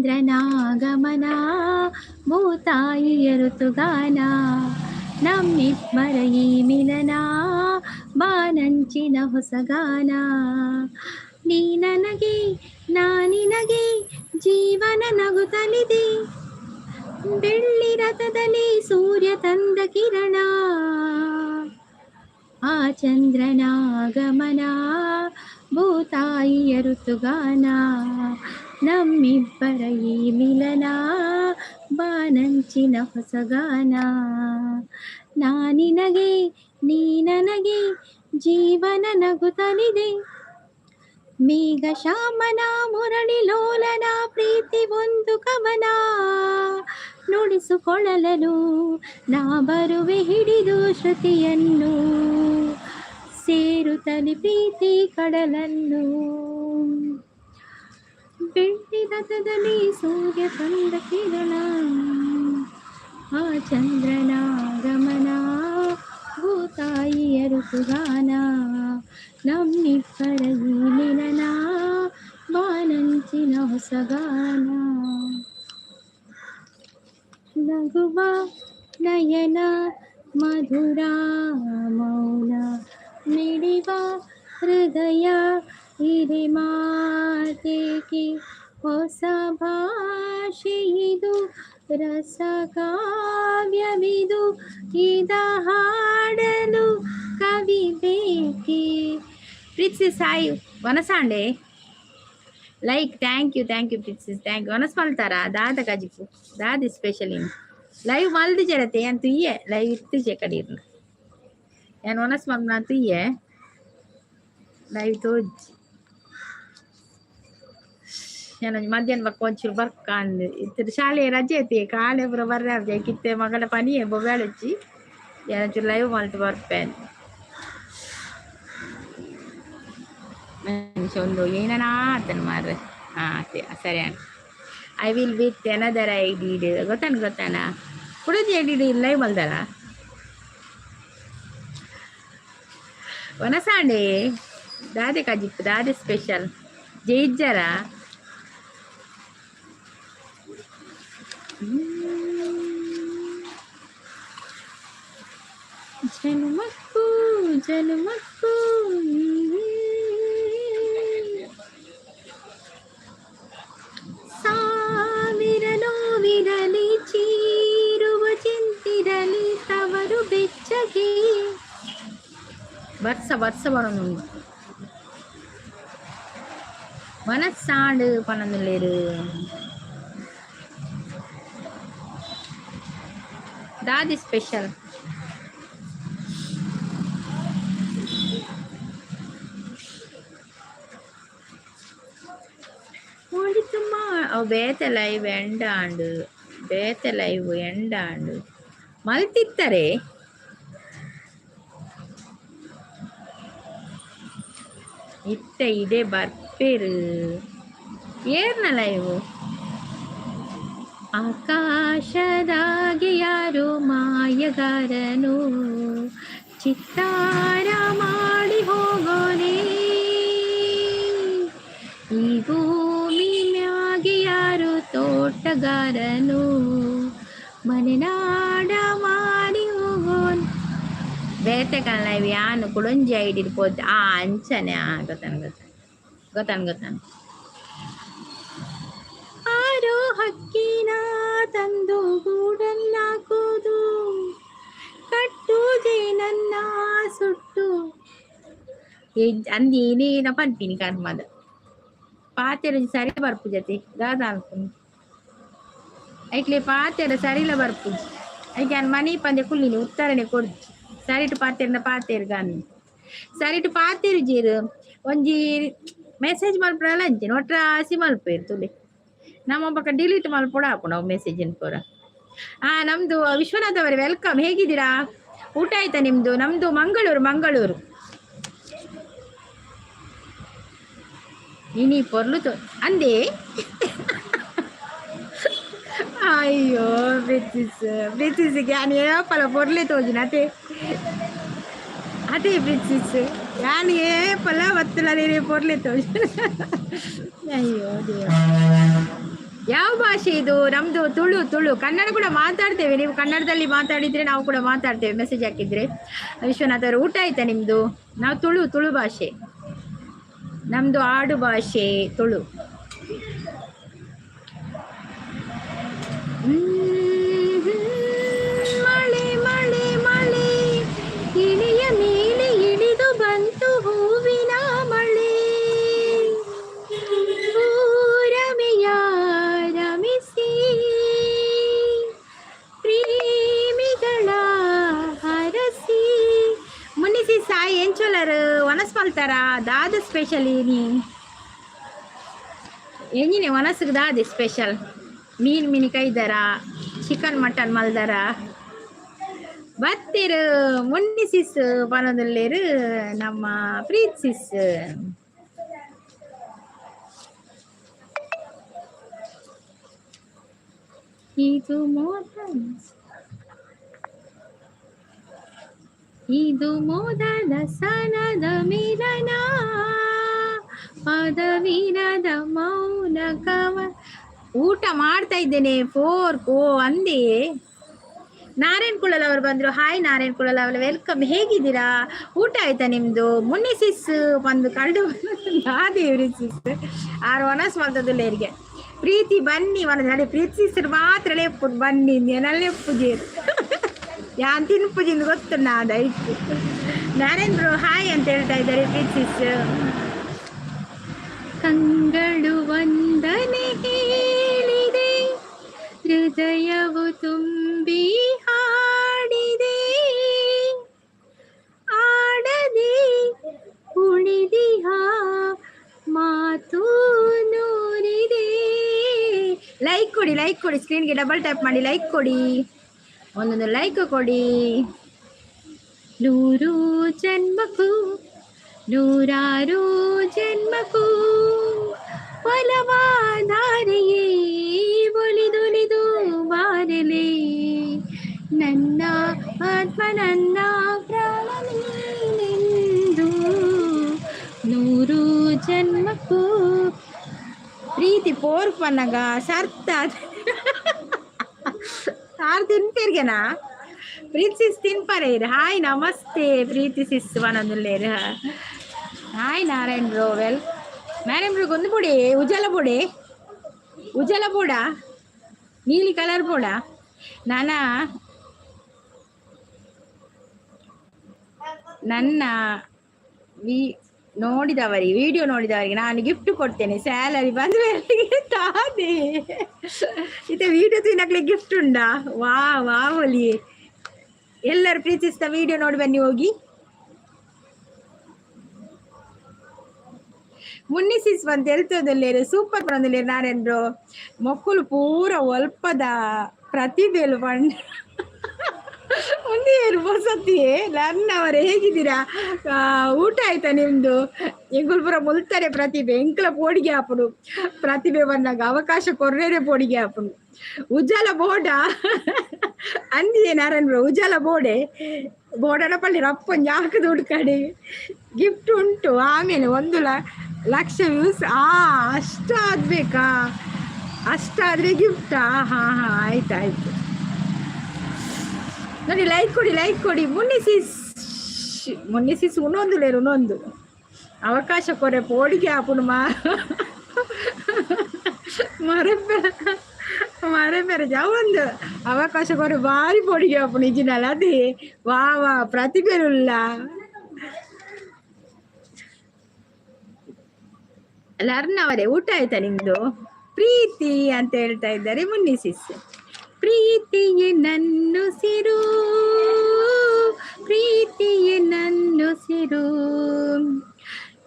ಚಂದ್ರನಾಗಮನ, ಭೂತಾಯಿಯ ಋತುಗಾನ, ನಮ್ಮಿಬ್ಬರ ಈ ಮಿಲನ, ಬಾನಂಚಿನ ಹೊಸಗಾನ. ನೀ ನನಗೆ, ನಾ ನಿನಗೆ, ಜೀವನ ನಗುತ್ತಲಿದೆ. ಬೆಳ್ಳಿ ರಥದಲ್ಲಿ ಸೂರ್ಯ ತಂದ ಕಿರಣ, ಆ ಚಂದ್ರನಾಗಮನ, ಭೂತಾಯಿಯ ಋತುಗಾನ, ನಮ್ಮಿಬ್ಬರ ಈ ಮಿಲನ, ಬಾನಂಚಿನ ಹೊಸಗಾನ. ನಾ ನಿನಗೆ, ನೀ ನನಗೆ, ಜೀವನ ನಗುತ್ತಲಿದೆ. ಮೇಘ ಶ್ಯಾಮನ, ಮುರಳಿ ಲೋಲನ, ಪ್ರೀತಿ ಒಂದು ಕವನ ನುಡಿಸಿಕೊಳ್ಳಲು ನಾ ಬರುವೆ ಹಿಡಿದು ಶ್ರುತಿಯನ್ನು, ಸೇರುತ್ತಲಿ ಪ್ರೀತಿ ಕಡಲನ್ನು. ಬೆಳ್ಳಿ ರಥದಲ್ಲಿ ಸೂರ್ಯ ತಂದ ಕಿರಣ, ಆ ಚಂದ್ರನಾಗಮನ, ಭೂತಾಯಿಯ ಋತುಗಾನ, ನಮ್ಮಿಬ್ಬರ ಈ ಮಿಲನ, ಬಾನಂಚಿನ ಹೊಸಗಾನ. ನಗುವ ನಯನ ಮಧುರ ಮೌನ ಮಿಡಿವ ಹೃದಯ ಹಿರಿ ಮಾತೇಕೆ, ಹೊಸ ಭಾಷೆಯಿದು, ರಸಕಾವ್ಯವಿದು, ಇದ ಹಾಡಲು ಕವಿ ಬೇಕೆ? ಪ್ರೀತಿಸಿ Sai ವನಸಾಂಡೆ like. Thank you, thank you ಪ್ರೀತಿಸಿ, thank you. ವನಸ್ ಮಲ್ತಾರ? ದಾದ ಕಜಿಪು, ದಾದಿ ಸ್ಪೆಷಲ್ ಇನ್ ಲೈವ್ ಮಲ್ದು ಜರತೆ ಅಂತ ತುಯ್ಯೆ. ಲೈವ್ ಇತ್ತು ಕಡೀರ್ನ ಯಾನ್ ವನಸ್ ಮಲ್ನ ತುಯ್ಯೆ, ಲೈವ್ ತೋಜಿ. ನಾನು ಮಧ್ಯಾಹ್ನ ಬಕ್ಕ ಒಂಚೂರು ಬರ್ಕ ಅಂದ್ ಇತ್ತಿನ ಶಾಲೆ ರಜೆ ಐತಿ, ಕಾಲೆ ಪೂರ ಬರ್ರೆ ಕಿತ್ತೆ ಮಗಳ ಪನಿಯೆ ಬೊಬ್ಯಾಳಚ್ಚಿ. ಯಾನೊಂಚೂರು ಲೈವ್ ಮಲ್ತು ಬರ್ಪೇನ್. ಒಂದು ಏನನಾ ಆತನ ಮಾರ್ರೆ. ಹಾಂ, ಸರಿ. I will with another I D. ಗೊತ್ತಾನ? ಗೊತ್ತಾನ? ಕುಡಿದು I D live ಮಲ್ದಾರ. ವನಸಾಂಡೆ ದಾದೆ ಕಜಿಪ್ಪು, ದಾದೆ ಸ್ಪೆಷಲ್? ಜೈಜ್ಜರ? ಜನುಮಕ್ಕೂ ಜನುಮಕ್ಕೂ ಸಾವಿರ ನೋವಿರಲಿ, ಚೀರುವ ಚಿಂತಿರಲಿ, ತವರು ಬೆಚ್ಚಗೆ. ವರ್ಷ ವರ್ಷ ಬರೋನು ಮನಸ್ಸಾಂಡು ಪನ್ನೊಂದುಲ್ಲೇರು. ದಾದಿ ಸ್ಪೆಷಲ್? ಅವು ಬೇತೆ ಲೈವ್ ಎಂಡಾಂಡು, ಬೇತೆ ಲೈವ್ ಎಂಡಾಂಡು ಮಲ್ತಿತ್ತಾರೆ. ಇತ್ತ ಇಡೆ ಬರ್ಪೇರು ಏರ್ನ ಲೈವ್. ಆಕಾಶದಾಗೆ ಯಾರೋ ಮಾಯಗಾರನು ಚಿತ್ತಾರ ಮಾಡಿ ಹೋಗೋನೆ, ಈ ಭೂಮಿ ಮ್ಯಾಗೆ ಯಾರು ತೋಟಗಾರನು ಮನೆನಾಡ ಮಾಡಿ ಹೋಗೋನ್. ಬೇತೆ ಕಣ್ಣ ಇವು ಯಾನು ಕುಡೊಂಜಿ ಐಡಿಡ್ ಪೋದ್. ಆ ಅಂಚನೆ. ಆ ಗೊತ್ತಾನ, ಗೊತ್ತಾನ, ಗೊತ್ತಾನ, ಗೊತ್ತಾನ. ಆರೋ ಹಕ್ಕಿನ ತಂದು ಗೂಡಲ್ಲಾಕೋದು, ಕಟ್ಟುವುದೇ ನನ್ನ ಸುಟ್ಟು ಅಂದಿ ಏನೇನ ಪನ್ಪಿನಿ ಕರ್ಮದ ಪಾತೆರ ಸರಿ ಬರ್ಪು ಜತೆ ದಾದ ಅನ್ಕೊಂಡು ಐಕ್ಲೆ ಪಾತೆರ ಸರಿಲ ಬರ್ಪುಜಿ. ಐಕೆ ಯಾನ್ ಮನಿ ಪಂದೆ ಕುಲ್ಲಿನಿ, ಉತ್ತರನೆ ಕೊಡ್ಜಿ. ಸರಿಟು ಪಾತೆರ್ನ ಪಾತೆರ್ ಗಾನ್ ಸರಿಟು ಪಾತೆರು ಜೀರು. ಒಂಜಿ ಮೆಸೇಜ್ ಮಲ್ಪಡಲ ಅಂಚೆ ಒಟ್ರಾಸಿ ಮಲ್ಪೇರು ತುಲೆ. ನಮ್ಮ ಪಕ್ಕ ಡಿಲೀಟ್ ಮಲ್ಪೊಡ ಹಾಪುಂಡು ಅವು ಮೆಸೇಜ್ ಪೂರ. ಆ ನಮ್ದು ವಿಶ್ವನಾಥ್ ಅವರೇ, welcome. ಹೇಗಿದ್ದೀರಾ? ಊಟ ಆಯ್ತಾ ನಿಮ್ದು? ನಮ್ದು ಮಂಗಳೂರು, ಮಂಗಳೂರು. ಇನಿ ಪೊರ್ಲು ಅಂದೆ. ಅಯ್ಯೋ ಪ್ರೀತಿಸ್, ಪ್ರೀತಿಸ್ ಯಾನ್ ಏಪಲ ಪೊರ್ಲೆ ತೋಜಿನ ಅತೆ ಅದೇ ಪ್ರೀತಿಸ್. ಯಾನ್ ಏಪಲ ಬತ್ತಲ ಪೊರ್ಲೆ ತೋಜಿನ. ಅಯ್ಯೋ ದೇವ. ಯಾವ ಭಾಷೆ ಇದು? ನಮ್ದು ತುಳು. ತುಳು, ಕನ್ನಡ ಕೂಡ ಮಾತಾಡ್ತೇವೆ. ನೀವು ಕನ್ನಡದಲ್ಲಿ ಮಾತಾಡಿದ್ರೆ ನಾವು ಕೂಡ ಮಾತಾಡ್ತೇವೆ, ಮೆಸೇಜ್ ಹಾಕಿದ್ರೆ. ವಿಶ್ವನಾಥ್ ಅವರು, ಊಟ ಆಯ್ತಾ ನಿಮ್ದು? ನಾವು ತುಳು, ತುಳು ಭಾಷೆ ನಮ್ದು, ಆಡು ಭಾಷೆ ತುಳು. ಮಳೆ ಮಳೆ ಮಳೆ ಇಳಿಯ ಮೇಲೆ ಇಳಿದು ಬಂತು ಹೂವಿನ ಮಳೆ. ರಮೆಯ ರಮಿಸಿ ಪ್ರೇಮಿಗಳ ಹರಸಿ. ಮುನ್ನಿಸಿ ಸಾಯಿ ಎಂಚೋಲರ್ ವನಸ್ ಮಲ್ತಾರ? ದಾದ ಸ್ಪೆಷಲ್ ನೀ ಎಂಜಿನಿ ವನಸ್ಗೆ? ದಾದೆ ಸ್ಪೆಷಲ್? ಮೀನ್ ಮಿನಿ ಕೈದಾರ, ಚಿಕನ್ ಮಟನ್ ಮಲ್ದಾರ? ಬತ್ತೀರು ಮುನ್ನಿಸಿಸ್ ಪನೊಂದುಲ್ಲೇರು ನಮ್ಮ ಪ್ರೀತ್ ಸಿಸ್. ಇದು ಮೊದಲ, ಇದು ಮೊದಲ ಸನದ ಮಿಲನ, ಪದವಿರದ ಮೌನ ಕವ. ಊಟ ಮಾಡ್ತಾ ಇದ್ದೇನೆ. ಫೋರ್ಕ್ ಓ ಅಂದೇ. ನಾರಾಯಣ್ ಕುಳಲ್ ಅವರು ಬಂದ್ರು. ಹಾಯ್ ನಾರಾಯಣ್ ಕುಳಲ್ ಅವರು, welcome. ಹೇಗಿದ್ದೀರಾ? ಊಟ ಆಯ್ತಾ ನಿಮ್ದು? ಮುನ್ನಿ ಸಿಸ್ ಒಂದು ಕಳ್ದು ದೇವ್ರಿ ಸಿಸ್ ಆರು ವನಸ್ ಮಲ್ತದಿಲ್ಲ. ಪ್ರೀತಿ ಬನ್ನಿ ವನ ನಡೆ. ಪ್ರೀತಿ ಸಿಸ್ರು ಮಾತ್ರ ಲೆಪ್ಪು ಬನ್ನಿ ಲೆಪ್ಪುಜೇರು ಯಾನ್ ತಿನ್ಪುಜಿಂದ ಗೊತ್ತು ನಾದೈತು. ನಾರಾಯಣ್ ಬ್ರೋ ಹಾಯ್ ಅಂತ ಹೇಳ್ತಾ ಇದ್ದಾರೆ ಪ್ರೀತಿ ಸಿಸ್. ಕಂಗಳು ವಂದನೆ ಹೇಳಿದೆ, ಹೃದಯವು ತುಂಬಿ ಹಾಡಿದೆ, ಆಡದೆ ಉಳಿದಿಹ ಮಾತು ನೂರಿದೆ. ಲೈಕ್ ಕೊಡಿ, ಲೈಕ್ ಕೊಡಿ. ಸ್ಕ್ರೀನ್ಗೆ ಡಬಲ್ ಟ್ಯಾಪ್ ಮಾಡಿ ಲೈಕ್ ಕೊಡಿ. ಒಂದೊಂದು ಲೈಕ್ ಕೊಡಿ. ನೂರು ಜನ್ಮಕ್ಕೂ ನೂರಾರು ಜನ್ಮಕ್ಕೂ ಒಲವಾದಾರೆಯೇ ಒಲಿದೊಲಿದು ಬಾರಲೆ. ನನ್ನ ಆತ್ಮ ನನ್ನ ಪ್ರಾಣ ನೀನೆಂದು ನೂರು ಜನ್ಮಕ್ಕೂ. ಪ್ರೀತಿ ಪೋರ್ಪನಗ ಸರ್ತ ಆರು ತಿನ್ಪೇರ್ಗೆನಾ? ಪ್ರೀತಿ ಸಿಸ್ ತಿನ್ಪರೆ. ಹಾಯ್, ನಮಸ್ತೆ ಪ್ರೀತಿ ಸಿಸ್ ಪನೊಂದುಲ್ಲೇರು. Hi Narayan bro, well Narayan bro. ಒಂದು ಪೊಡಿ ಉಜಾಲ ಪೊಡಿ, ಉಜಾಲ ಪೋಡ, ನೀಲಿ ಕಲರ್ ಪೋಡ. ನಾನ ನನ್ನ ವಿ ನೋಡಿದವರಿಗೆ, ವಿಡಿಯೋ ನೋಡಿದವರಿಗೆ ನಾನು ಗಿಫ್ಟ್ ಕೊಡ್ತೇನೆ ಸ್ಯಾಲರಿ ಬಂದ ಮೇಲೆ. ತಾನೇ ಇದು ವಿಡಿಯೋ ತಿನ್ನಕ್ಲೆ ಗಿಫ್ಟ್ ಉಂಡಾ? ವಾ ವಾ ಒಲಿ. ಎಲ್ಲರೂ ಪ್ರೀತಿಸಿದ ವಿಡಿಯೋ ನೋಡಿ ಬನ್ನಿ ಹೋಗಿ. ಮುನ್ನಿಸಿಸ್ ಬಂತ ಎಲ್ತದಲ್ಲೇರು ಸೂಪರ್ ಬಂದಲ್ಲೇರು. ನಾನೇನ್ರು ಮೊಕ್ಕಲು ಪೂರ ಒಲ್ಪದ ಪ್ರತಿಭೆಲು ಪಂಡ ಮುಂದೆ ಬಸತಿ. ನನ್ನವರೇ, ಹೇಗಿದ್ದೀರಾ? ಊಟ ಆಯ್ತಾ ನಿಮ್ದು? ಎಂಕುಲು ಮುಲ್ತಾರೆ ಪ್ರತಿಭೆ. ಎಂಕ್ಲ ಪೋಡಿಗೆ ಆಪುಡು ಪ್ರತಿಭೆ ಬಂದಾಗ ಅವಕಾಶ ಕೊರ್ರೇರೆ ಪೋಡಿಗೆ ಆಪುಡು. ಉಜ್ಜಾಲ ಬೋಡ ಅಂದಿದೆ ನಾರಾಯಣ ಬ್ರೋ. ಉಜ್ಜಾಲ ಬೋಡೆ ಬೋಡನ ಪಳ್ಳಿ ರಪ್ಪೊಂಜಿ ಹಾಕುದು ಹುಡ್ಕಡೆ. ಗಿಫ್ಟ್ ಉಂಟು. ಆಮೇಲೆ 1 ಲಕ್ಷ ವ್ಯೂಸ್. ಅಷ್ಟಾಗ್ಬೇಕಾ? ಅಷ್ಟಾದ್ರೆ ಗಿಫ್ಟಾ? ಹಾ ಹಾ, ಆಯ್ತು ಆಯ್ತು. ನೋಡಿ, ಲೈಕ್ ಕೊಡಿ, ಲೈಕ್ ಕೊಡಿ. ಮುನ್ನಿಸಿಸ್ ಮುನ್ನಿಸಿಸ್ ಉನ್ನೊಂದು ಲೇರು ಉನ್ನೊಂದು ಅವಕಾಶ ಕೊರೆ ಪೋಡಿಗೆ ಆಪುನು ಮಾ ಮರೆಪೆ ಮರೆಪೆರೆ ಒಂದು ಅವಕಾಶ ಕೊರೆ ಭಾರಿ ಪೋಡಿಗೆ ಆಪುನು ಇಜಿನಲ್ಲ. ಅದೇ ವಾ ವಾ ಪ್ರತಿಭೆರುಲ್ಲ. ಲರ್ನ್ ಅವರೇ, ಊಟ ಆಯ್ತಾ ನಿಮ್ದು? ಪ್ರೀತಿ ಅಂತ ಹೇಳ್ತಾ ಇದ್ದಾರೆ ಮುನ್ನಿಸಿಸ್. ಪ್ರೀತಿಯೇ ನನ್ನುಸಿರು, ಪ್ರೀತಿಯೇ ನನ್ನುಸಿರು,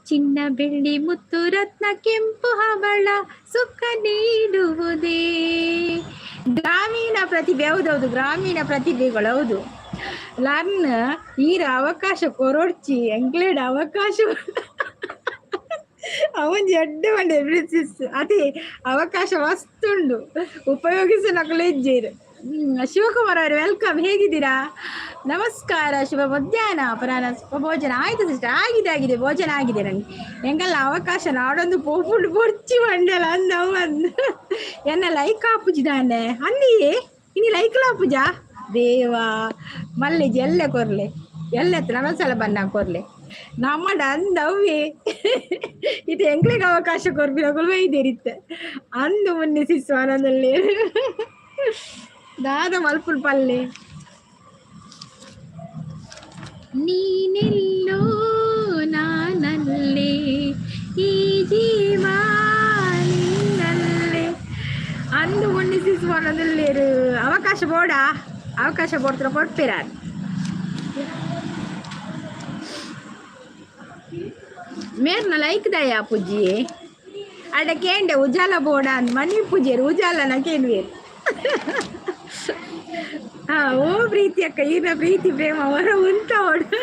ಚಿನ್ನ ಬೆಳ್ಳಿ ಮುತ್ತು ರತ್ನ ಕೆಂಪು ಹವಳ ಸುಖ ನೀಡುವುದೇ. ಗ್ರಾಮೀಣ ಪ್ರತಿಭೆ, ಹೌದೌದು, ಗ್ರಾಮೀಣ ಪ್ರತಿಭೆಗಳು ಹೌದು. ಲರ್ನ್ ಈರ ಅವಕಾಶ ಕೊರೊಡ್ಚಿ ಎಂಕ್ಲೇಡ್ ಅವಕಾಶ ಅವನ್ ಎಡ್ಡೆ ಮಂಡೆ. ಅದೇ ಅವಕಾಶ ಮಸ್ತುಂಡು, ಉಪಯೋಗಿಸಿ ನಕಲು ಇಜ್ಜೇರು. ಶಿವಕುಮಾರ್ ಅವರು welcome, ಹೇಗಿದ್ದೀರಾ? ನಮಸ್ಕಾರ, ಶುಭ ಮಧ್ಯಾಹ್ನ, ಅಪರಾಹ್ನ ಭೋಜನ ಆಯ್ತು ಸಿಸ್ಟರ್? ಆಗಿದೆ ಆಗಿದೆ, ಭೋಜನ ಆಗಿದೆ ನನಗೆ. ಎಂಕಲ್ನ ಅವಕಾಶ ನಾಡೊಂದು ಪೋಪುಂಡು ಬೊರ್ಚಿ ಮಂಡಲ ಅಂದ ಅಂದ್ ಎನ್ನ ಲೈಕ್ ಆಪುಜಿದಾನೆ ಅಂದಿಯೇ ಇನಿ ಲೈಕ್ ಲಾಪುಜ ದೇವಾ ಮಲ್ಲೆ ಜೆಲ್ಲೆ ಕೊರ್ಲೆ ಎಲ್ಲ ನಮಸಲ ಬನ್ನ ಕೊರ್ಲೆ ನಮ್ಮಡ ಅಂದವ್ವೆ ಇದು ಎಂಕ್ಲಿಗೆ ಅವಕಾಶ ಕೊರ್ಪಿನ ಬೈದೇರಿತ್ತೆ ಅಂದು ಮುನ್ನೆ ಸಿಸ್ವಾನದಲ್ಲಿ ದಾದ ಮಲ್ಪುಲ್ ಪಲ್ಲೆ. ನೀನೆಲ್ಲೋ ನಾನಲ್ಲೇ ಈ ಜೀವ ನಿನ್ನಲ್ಲೇ ಅಂದು ಮುನ್ನೆ ಸಿಸ್ವಾನದಲ್ಲಿ ಅವಕಾಶ ಬೋಡ ಅವಕಾಶ ಬೋಡ್ತರ ಕೊಡ್ತೀರ. ಮೇರ್ನ ಲೈಕ್ ದಯ ಪೂಜಿ ಅಡ ಕೇಂಡೆ ಉಜಾಲ ಬೋಡ ಅಂದ್ ಮನಿ ಪೂಜೆರು ಉಜಾಲನ ಕೇಂದ್ವೇರು. ಹಾ ಓ ಪ್ರೀತಿ ಅಕ್ಕ ಈನ ಪ್ರೀತಿ ಪ್ರೇಮ ಹೊರ ಉಂತ ಓಡು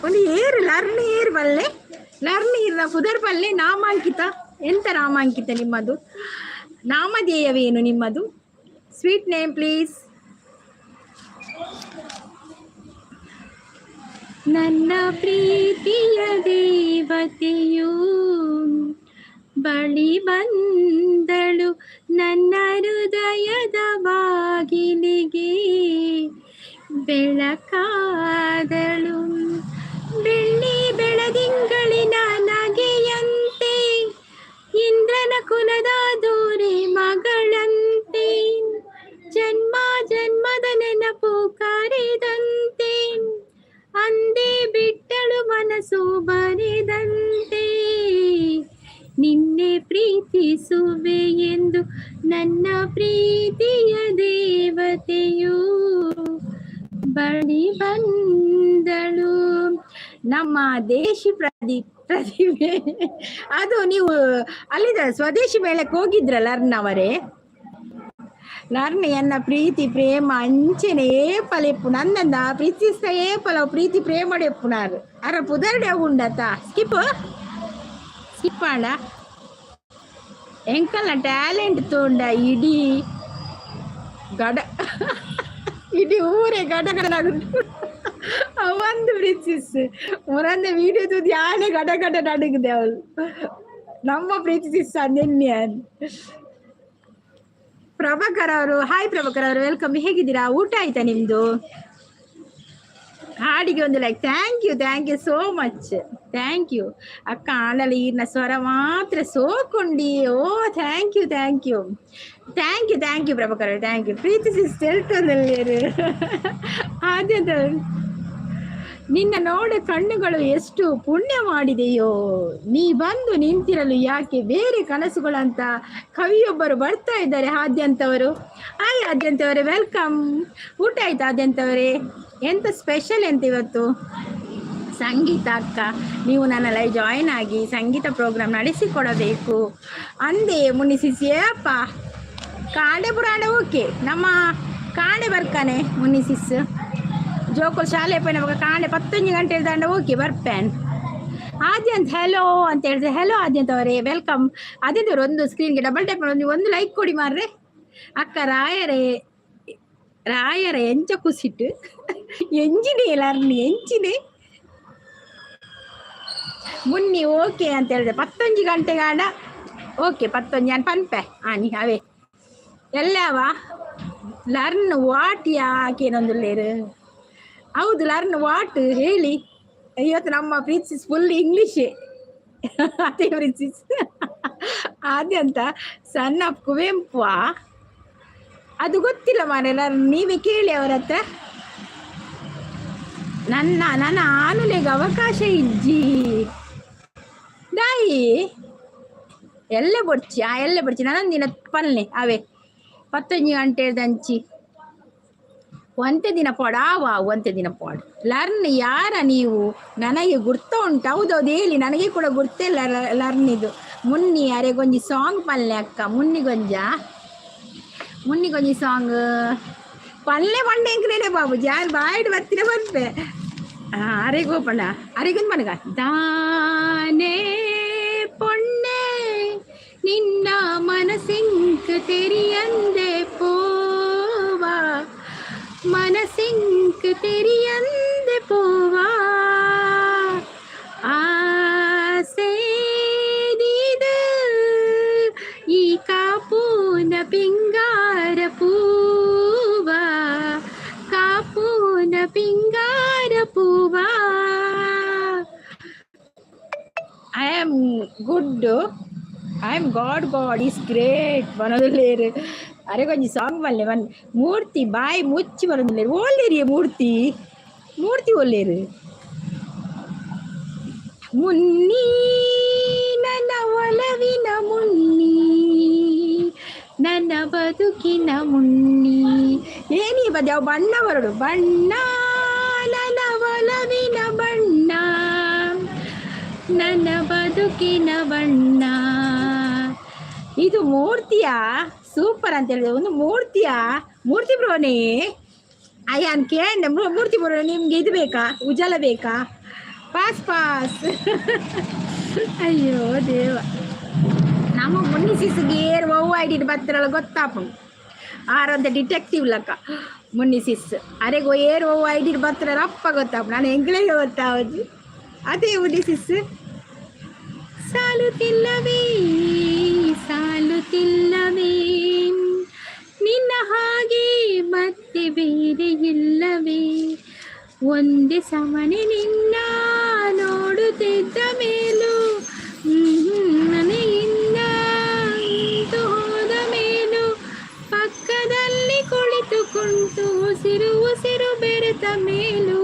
ಒಂದು ಏರು ಲರ್ನ್ ಏರು ಬಲ್ಲೆ ಲರ್ನ್ ಇರ್ನ ಪುದರ್ ಬಲ್ಲೆ. ನಾಮಾಂಕಿತ ಎಂತ ನಾಮಾಂಕಿತ ನಿಮ್ಮದು? ನಾಮಧೇಯವೇನು ನಿಮ್ಮದು? Sweet name please. ನನ್ನ ಪ್ರೀತಿಯ ದೇವತೆಯು ಬಳಿ ಬಂದಳು ನನ್ನ ಹೃದಯದ ಬಾಗಿಲಿಗೆ ಬೆಳಕಾದಳು. ಬೆಳ್ಳಿ ಬೆಳದಿಂಗಳಿನ ನಗೆಯಂತೆ ಇಂದ್ರನ ಕುಲದ ದೂರೆ ಮಗಳಂತೆ ಜನ್ಮ ಜನ್ಮದ ನೆನಪು ಕರೆದಂತೆ ಅಂದೇ ಬಿಟ್ಟಳು ಮನಸ್ಸು ಬರೆದಂತೆ. ನಿನ್ನೆ ಪ್ರೀತಿಸುವೆ ಎಂದು ನನ್ನ ಪ್ರೀತಿಯ ದೇವತೆಯು ಬಳಿ ಬಂದಳು. ನಮ್ಮ ದೇಶಿ ಪ್ರತಿಭೆ ಅದು. ನೀವು ಅಲ್ಲಿದ್ದ ಸ್ವದೇಶಿ ಮೇಳಕ್ಕೆ ಹೋಗಿದ್ರಲ್ಲ ಅರ್ನವರೇ? ಲರ್ನ್ ಎನ್ನ ಪ್ರೀತಿ ಪ್ರೇಮ ಅಂಚನೆ ಏಪಲೆಪ್ಪು ನಂದಂದ ಪ್ರೀತಿಸ್ತ ಏಪಲ ಪ್ರೀತಿ ಪ್ರೇಮಡೆಪ್ಪುನಾರು ಅರ ಪುದರ್ಡೆ ಉಂಡತ ಸ್ಕಿಪ್ ಸ್ಕಿಪ್ ಆಂಡ ಎಂಕಲ್ನ ಟ್ಯಾಲೆಂಟ್ ತೋಂಡ ಇಡೀ ಗಡ ಇಡೀ ಊರೇ ಗಡ ಗಡ ಒಂದು ಪ್ರೀತಿಸ್ ಮುರಂದ ವಿಡಿಯೋ ತೂದು ಯಾನೆ ಗಡ ಗಡ ನಡುಗಿದೆ ಅವಳು ನಮ್ಮ ಪ್ರೀತಿಸಿಸ್ ನಿನ್ನೆ. ಪ್ರಭಾಕರ್ ಅವರು, ಹಾಯ್ ಪ್ರಭಾಕರ್ ಅವರು, welcome. ಹೇಗಿದ್ದೀರಾ? ಊಟ ಆಯ್ತಾ ನಿಮ್ದು? ಹಾಡಿಗೆ ಒಂದು like. Thank you, thank you so much, thank you ಅಕ್ಕ. ಆಂಡಲ ಈರ್ನ ಸ್ವರ ಮಾತ್ರ ಸೋಕುಂಡಿ. Oh thank you, thank you, thank you, thank you Prabhakar, thank you. Preethi sis ತೆಲ್ತೊಂದಲ್ಲೇರು ಆದ್ಯಂತ ನಿನ್ನ ನೋಡ ಕಣ್ಣುಗಳು ಎಷ್ಟು ಪುಣ್ಯ ಮಾಡಿದೆಯೋ, ನೀ ಬಂದು ನಿಂತಿರಲು ಯಾಕೆ ಬೇರೆ ಕನಸುಗಳಂತ ಕವಿಯೊಬ್ಬರು ಬರ್ತಾ ಇದ್ದಾರೆ ಆದ್ಯಂತವರು. Hi ಆದ್ಯಂತವರೇ, welcome. ಊಟ ಆಯ್ತಾ ಆದ್ಯಂತವರೇ? ಎಂತ ಸ್ಪೆಷಲ್ ಎಂತ ಇವತ್ತು? ಸಂಗೀತ ಅಕ್ಕ, ನೀವು ನನ್ನ ಲೈವ್ ಜಾಯಿನ್ ಆಗಿ ಸಂಗೀತ ಪ್ರೋಗ್ರಾಮ್ ನಡೆಸಿಕೊಡಬೇಕು ಅಂದೆ ಮುನ್ನಿಸಿಸಿಯಪ್ಪ. ಕಾಂಡೆ ಪುರಾಣ ಓಕೆ, ನಮ್ಮ ಕಾಂಡೆ ಬರ್ಕಾನೆ ಮುನ್ನಿಸಿಸ್ ಜೋಕುಲ್ ಶಾಲೆ ಪೋಯಿನ ಬೊಕ ಕಾಂಡೆ 10 ಗಂಟೆ ದಾಂಡ ಓಕೆ ಬರ್ಪೇನ್. ಆದ್ಯಂತ ಹೆಲೋ ಅಂತ ಹೇಳಿದ್ರೆ ಹೆಲೋ ಆದ್ಯಂತ ಅವರೇ, welcome. ಆದ್ಯಂತ ಅವರು ಒಂದು ಸ್ಕ್ರೀನ್ಗೆ ಡಬಲ್ ಟ್ಯಾಪ್ ಮಾಡಿ ಒಂದು ಲೈಕ್ ಕೊಡಿ ಮಾರ್ರೆ. ಅಕ್ಕ ರಾಯರೇ ರಾಯರ ಎಂಚ ಕುಸಿಟ್ಟು ಎಂಜಿನೇ ಲರ್ನಿ ಎಂಚಿನೇ ಮುನ್ನಿ ಓಕೆ ಅಂತ ಹೇಳಿದೆ. 10 ಗಂಟೆಗಾಂಡ ಓಕೆ 10 ಯಾನ್ ಪನ್ಪೆ ಆನಿ ಅವೇ ಎಲ್ಲವ ಲರ್ನ್ what ಯಾಕೇನೊಂದುಲ್ಲೇರು. ಹೌದು ಲರ್ನ್ what ಹೇಳಿ. ಇವತ್ತು ನಮ್ಮ ಪ್ರೀತಿಸ್ ಫುಲ್ ಇಂಗ್ಲೀಷೇ ಅದೇ ಪ್ರೀತಿಸ್. ಆದ್ಯಂತ ಸಣ್ಣ ಕುವೆಂಪು ಅದು ಗೊತ್ತಿಲ್ಲ ಮಾರ್ರೆ, ನೀವೇ ಕೇಳಿ ಅವರ ಹತ್ರ. ನನ್ನ ನನ್ನ ಆನುಲೆಗೆ ಅವಕಾಶ ಇಜ್ಜಿ ದಾಯಿ ಎಲ್ಲ ಬೊಡ್ಚಿ ಆ ಎಲ್ಲ ಬೊಡ್ಚಿ ನಾನೊಂದಿನ ಪಲ್ನೆ ಅವೇ 10 ಗಂಟೆ ದಂಚಿ ಒಂತೆ ದಿನ ಪೋಡ ಆವ ಒಂತೆ ದಿನ ಪೋಡ್. ಲರ್ನ್ ಯಾರ ನೀವು? ನನಗೆ ಗುರ್ತ ಉಂಟು. ಹೌದೌದು ಹೇಳಿ, ನನಗೆ ಕೂಡ ಗುರ್ತಿಲ್ಲ ಲರ್ನ್ ಇದು. ಮುನ್ನಿ ಅರೆ ಗೊಂಜಿ ಸಾಂಗ್ ಪಲ್ಲೆ ಅಕ್ಕ, ಮುನ್ನಿ ಗೊಂಜ ಮುನ್ನಿ ಗೊಂಜಿ ಸಾಂಗ್ ಪಲ್ಲೆ ಪಂಡೆ ಎಂಕ್ಲೇನೆ ಬಾಬು ಜಾನ್ ಬಾಯ್ಡ್ ಬರ್ತಿರ ಬರ್ಪೆ. ಅರೆಗೋ ಪಂಡ ಅರೆಗೊಂದು ಮನಗ ದಾನೇ ಪೊಣ್ಣೆ ನಿನ್ನ ಮನಸಿಂಕ್ ತೆರಿಯಂದೆ ಪೋವಾ ತೆರಿಯಂದೆ ಪೋವಾ ಆಸೆ ಈ ಕಾಪೂನ ಪಿಂಗಾರ ಪೂವ ಕಾಪೂನ ಪಿಂಗಾರ ಪೂವ. I am good, I am God, God is great ಬನೋದಿಲ್ಲೇರು. ಅರೆ ಕೊಂಚ ಸಾಂಗ್ ಮಲ್ಲೆ ಮನ್ ಮೂರ್ತಿ ಬಾಯಿ ಮುಚ್ಚಿ ಬರೋದಿಲ್ಲೇರು. ಓಲ್ಲೇರಿಯೇ ಮೂರ್ತಿ ಮೂರ್ತಿ ಒಲ್ಲೇರು. ಮುನ್ನಿ ನನ್ನ ಒಲವಿನ ಮುನ್ನಿ ನನ್ನ ಬದುಕಿನ ಮುನ್ನಿ. ಏನಿ ಬದ ಯಾವ ಬಣ್ಣ ಬರಡು ಬಣ್ಣ ನನ್ನ ಒಲವಿನ ಬಣ್ಣ ನನ್ನ ಬದುಕಿನ ಬಣ್ಣ. ಇದು ಮೂರ್ತಿಯ ಸೂಪರ್ ಅಂತ ಹೇಳಿದೆ. ಒಂದು ಮೂರ್ತಿಯ ಮೂರ್ತಿ ಬ್ರೋನೇ ಅಯ್ಯಾನ್ ಕೇಂದ್ರ ಮೂರ್ತಿ ಬ್ರೋ, ನಿಮ್ಗೆ ಇದು ಬೇಕಾ, ಉಜಾಲ ಬೇಕಾ? Pass pass. ಅಯ್ಯೋ ದೇವ, ನಮ್ಮ ಮುನ್ನಿ ಸಿಸ್ಗೆ ಏರ್ ಒವ್ವ ಐಡಿಟ್ ಬತ್ತರಲ್ಲ ಗೊತ್ತಾಪುಂಡು. ಆರಂತ ಡಿಟೆಕ್ಟಿವ್ ಲಕ್ಕ ಮುನ್ನಿ ಸಿಸ್. ಅರೆಗೋ ಏರ್ ಒವ್ವ ಐಡಿಟ್ ಬತ್ತರಲ್ಲ ಅಪ್ಪ ಗೊತ್ತಾಪು, ನಾನು ಎಂಗ್ಳಿಗೆ ಗೊತ್ತಾವಜಿ. ಅದೇ ಮುನ್ನಿ ಸಿಸ್. ಸಾಲುತ್ತಿಲ್ಲವೇ ಸಾಲುತ್ತಿಲ್ಲವೇ ನಿನ್ನ ಹಾಗೆ ಮತ್ತೆ ಬೇರೆ ಇಲ್ಲವೇ, ಒಂದೇ ಸಮನೆ ನಿನ್ನ ನೋಡುತ್ತಿದ್ದ ಮೇಲೂ ಮನೆಯಿಂದ ನಿಂತು ಹೋದ ಮೇಲೂ ಪಕ್ಕದಲ್ಲಿ ಕುಳಿತುಕೊಂಡು ಉಸಿರು ಉಸಿರು ಬೆರೆತ ಮೇಲೂ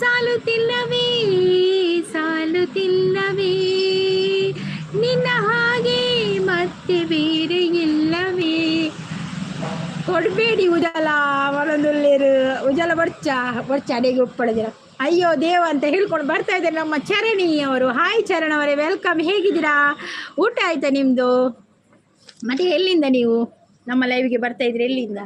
ಸಾಲುತ್ತಿಲ್ಲವೇ ಸಾಲುತ್ತಿಲ್ಲವೇ ನಿನ್ನ ಹಾಗೆ ಮತ್ತೆ ಬೇರೆ ಇಲ್ಲವೇ. ಕೊಡಬೇಡಿ ಉಜಾಲ ಒಳಂದುಲ್ಲೇರು ಉಜಾಲ ಬರ್ಚ ಬರ್ಚ ಅಡಿಗೆ ಉಪ್ಪಳದಿರ. ಅಯ್ಯೋ ದೇವ ಅಂತ ಹೇಳ್ಕೊಂಡು ಬರ್ತಾ ಇದ್ದಾರೆ ನಮ್ಮ ಚರಣಿ ಅವರು. ಹಾಯ್ ಚರಣ್ ಅವರೇ, welcome. ಹೇಗಿದ್ದೀರಾ? ಊಟ ಆಯ್ತಾ ನಿಮ್ಮದು? ಮತ್ತೆ ಎಲ್ಲಿಂದ ನೀವು ನಮ್ಮ ಲೈವ್ಗೆ ಬರ್ತಾ ಇದ್ರಿ, ಎಲ್ಲಿಂದ?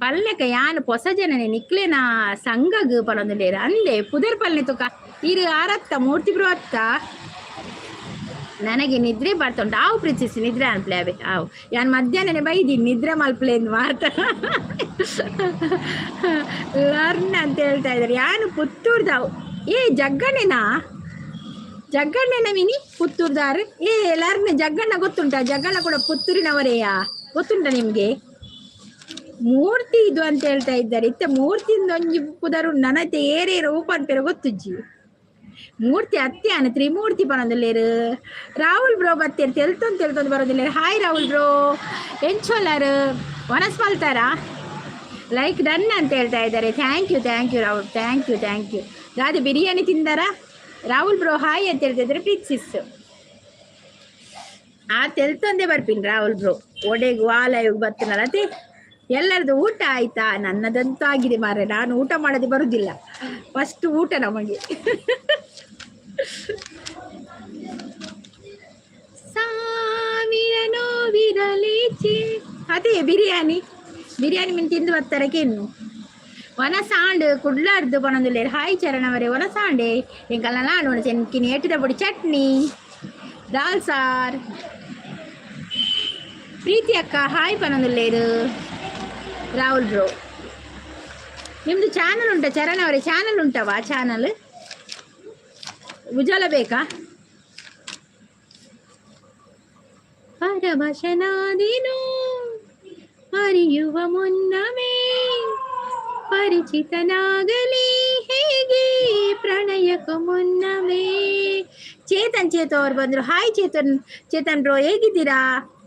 ಪಲ್ಲೆಕ ಯಾನ್ ಪೊಸ ಜನನೆ ನಿಕ್ಲೆನ ಸಂಘಗ್ ಪನೊಂದುಲ್ಲೇರ್ ಅಂದೆ ಪುದರ್ ಪಲ್ಲೆ ತುಕ ಇರು ಆರತ್ತ ಮೂರ್ತಿ ಬ್ರೋ ಅತ್ತ. ನನಗೆ ನಿದ್ರೆ ಬರ್ತಾ ಉಂಟು. ಆವು ಪ್ರೀತಿಸಿ ನಿದ್ರೆ ಅನ್ಪ್ಲೆ ಅವೆ ಆವು ಯಾನ್ ಮಧ್ಯಾಹ್ನನೆ ಬೈದೀನಿ ನಿದ್ರೆ ಮಲ್ಪ್ಲೆ ಎಂದು ಮಾತ. ಲರ್ನ್ ಅಂತ ಹೇಳ್ತಾ ಇದ್ದಾರೆ. ಯಾನು ಪುತ್ತೂರ್ದಾವು. ಏ ಜಗ್ಗಣ್ಣನಾ, ಜಗ್ಗಣ್ಣನ ಮಿನಿ ಪುತ್ತೂರ್ದಾರ್. ಏ ಲರ್ನ್ ಜಗ್ಗಣ್ಣ ಗೊತ್ತುಂಟಾ? ಜಗ್ಗಣ್ಣ ಕೂಡ ಪುತ್ತೂರಿನವರೇಯಾ, ಗೊತ್ತುಂಟಾ ನಿಮ್ಗೆ? ಮೂರ್ತಿ ಇದು ಅಂತ ಹೇಳ್ತಾ ಇದ್ದಾರೆ. ಇತ್ತ ಮೂರ್ತಿಯಿಂದ ಒಂಜಿ ಪುದರು ನನತೆ ಏರೇರು ಪನ್ಪೆರ ಗೊತ್ತುಜ್ಜಿ. ಮೂರ್ತಿ ಅತ್ತೆ ಅನ ತ್ರಿಮೂರ್ತಿ ಪನೊಂದುಲ್ಲೇರು. ರಾಹುಲ್ ಬ್ರೋ ಬತ್ತೇರು ತೆಲ್ತೊಂದು ತೆಲ್ತೊಂದು ಬರೋದಿಲ್ಲ. ಹಾಯ್ ರಾಹುಲ್ ಬ್ರೋ, ಎಂಚೊಲ್ಲಾರು ವನಸ್ ಮಲ್ತಾರಾ? ಲೈಕ್ ಡನ್ ಅಂತ ಹೇಳ್ತಾ ಇದ್ದಾರೆ. Thank you thank you Rahul, thank you thank you. ದಾದ ಬಿರಿಯಾನಿ ತಿಂದಾರಾ? ರಾಹುಲ್ ಬ್ರೋ ಹಾಯ್ ಅಂತ ಹೇಳ್ತಾ ಇದ್ದಾರೆ. ಪ್ರೀತಿಸಿಸ್ ಆ ತೆಲ್ತೊಂದೇ ಬರ್ಪಿನ್ ರಾಹುಲ್ ಬ್ರೋ ಒಡೆಗ್ ವಾಲ ಬರ್ತನಲ್ಲ. ಅದೇ ಎಲ್ಲರದು ಊಟ ಆಯ್ತಾ? ನನ್ನದಂತೂ ಆಗಿದೆ ಮಾರ್ರೆ, ನಾನು ಊಟ ಮಾಡದೆ ಬರುದಿಲ್ಲ. ಫಸ್ಟ್ ಊಟ ನಮಗೆ. ಸಾವಿರ ನೋವಿರಲಿ. ಅದೇ ಬಿರಿಯಾನಿ ಬಿರಿಯಾನಿ ಮೀನು ತಿಂದು ಬರ್ತಾರಕೇನು ವನಸಾಂಡ್ ಕುಡ್ಲಾರ್ದು ಪನೊಂದುಲ್ಲೇರು. ಹಾಯ್ ಚರಣವರೇ, ವನಸಾಂಡೆ ಎಂಕಲ್ನ ನಾಡು ಚೆನ್ಕಿನಿ ಏಟಿದ ಪೊಡಿ ಚಟ್ನಿ ದಾಲ್ ಸಾರ್. ಪ್ರೀತಿ ಅಕ್ಕ ಹಾಯ್ ಪನೊಂದುಲ್ಲೇರು. ರಾಹುಲ್ ಬ್ರೋ ನಿಮ್ಮದು ಚಾನಲ್ ಉಂಟಾ? ಚರಣ್ ಅವರೇ ಚಾನಲ್ ಉಂಟವಾ? ಚಾನಲ್ ಉಜಾಲ ಬೇಕಾ? ಪರವಶನಾದಿನೋ ಅರಿಯುವ ಮುನ್ನವೇ ಪರಿಚಿತನಾಗಲಿ ಹೇಗೆ ಪ್ರಣಯಕ್ಕೂ ಮುನ್ನವೇ. ಚೇತನ್ ಚೇತು ಅವ್ರು ಬಂದರು. ಹಾಯ್ ಚೇತನ್, ಚೇತನ್ ಬ್ರೋ ಹೇಗಿದ್ದೀರಾ?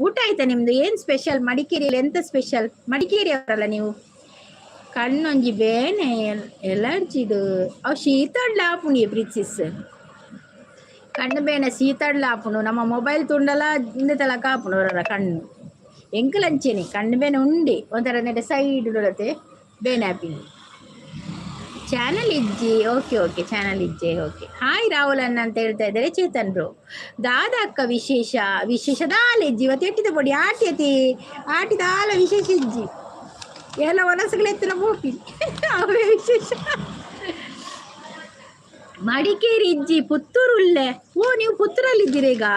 ಊಟ ಆಯ್ತಾ ನಿಮ್ದು? ಏನು ಸ್ಪೆಷಲ್ ಮಡಿಕೇರಿಯಲ್ಲಿ? ಎಂತ ಸ್ಪೆಷಲ್? ಮಡಿಕೇರಿ ಅವರಲ್ಲ ನೀವು? ಕಣ್ಣೊಂಜಿ ಬೇನೆ ಎಲರ್ಜಿದು ಅವು ಶೀತಡ್ಲ ಆಪುಂಡು ಪ್ರಿನ್ಸಿಸ್. ಕಣ್ಣು ಬೇನೆ ಶೀತಡ್ಲ ಆಪುಂಡು. ನಮ್ಮ ಮೊಬೈಲ್ ತುಂಡಲ ಇಂದ ತಲಕ ಆಪುಂಡು ಅವರ ಕಣ್ಣು. ಎಂಕಲಂಚೆನೆ ಕಣ್ಣು ಬೇನೆ ಉಂಡೆ ಒಂಥರ ನೆಡೆ ಸೈಡ್ ಉಡತೆ ಬೇನೆ ಆಪಿನಿ. ಚಾನಲ್ ಇಜ್ಜಿ? ಓಕೆ ಓಕೆ ಚಾನಲ್ ಇಜ್ಜೆ, ಓಕೆ. ಹಾಯ್ ರಾಹುಲ್ ಅಣ್ಣ ಅಂತ ಹೇಳ್ತಾ ಇದ್ದಾರೆ ಚೇತನ್ ಬ್ರೋ. ದಾದ ಅಕ್ಕ ವಿಶೇಷ ವಿಶೇಷ ದಾಲ ಇಜ್ಜಿ ಇವತ್ತು ಎಟ್ಟಿದ ಪೊಡಿ ಆಟಿ ಅತಿ ಆಟಿ ದಾಲ ವಿಶೇಷ ಇಜ್ಜಿ ಎಲ್ಲ ವನಸುಗಳೆತ್ತಿನ ಪೋಪಿ ಅವೇ ವಿಶೇಷ. ಮಡಿಕೇರಿ ಇಜ್ಜಿ ಪುತ್ತೂರು ಉಲ್ಲೆ. ಓ ನೀವು ಪುತ್ತೂರಲ್ಲಿ ಇದ್ದೀರಾ ಈಗ?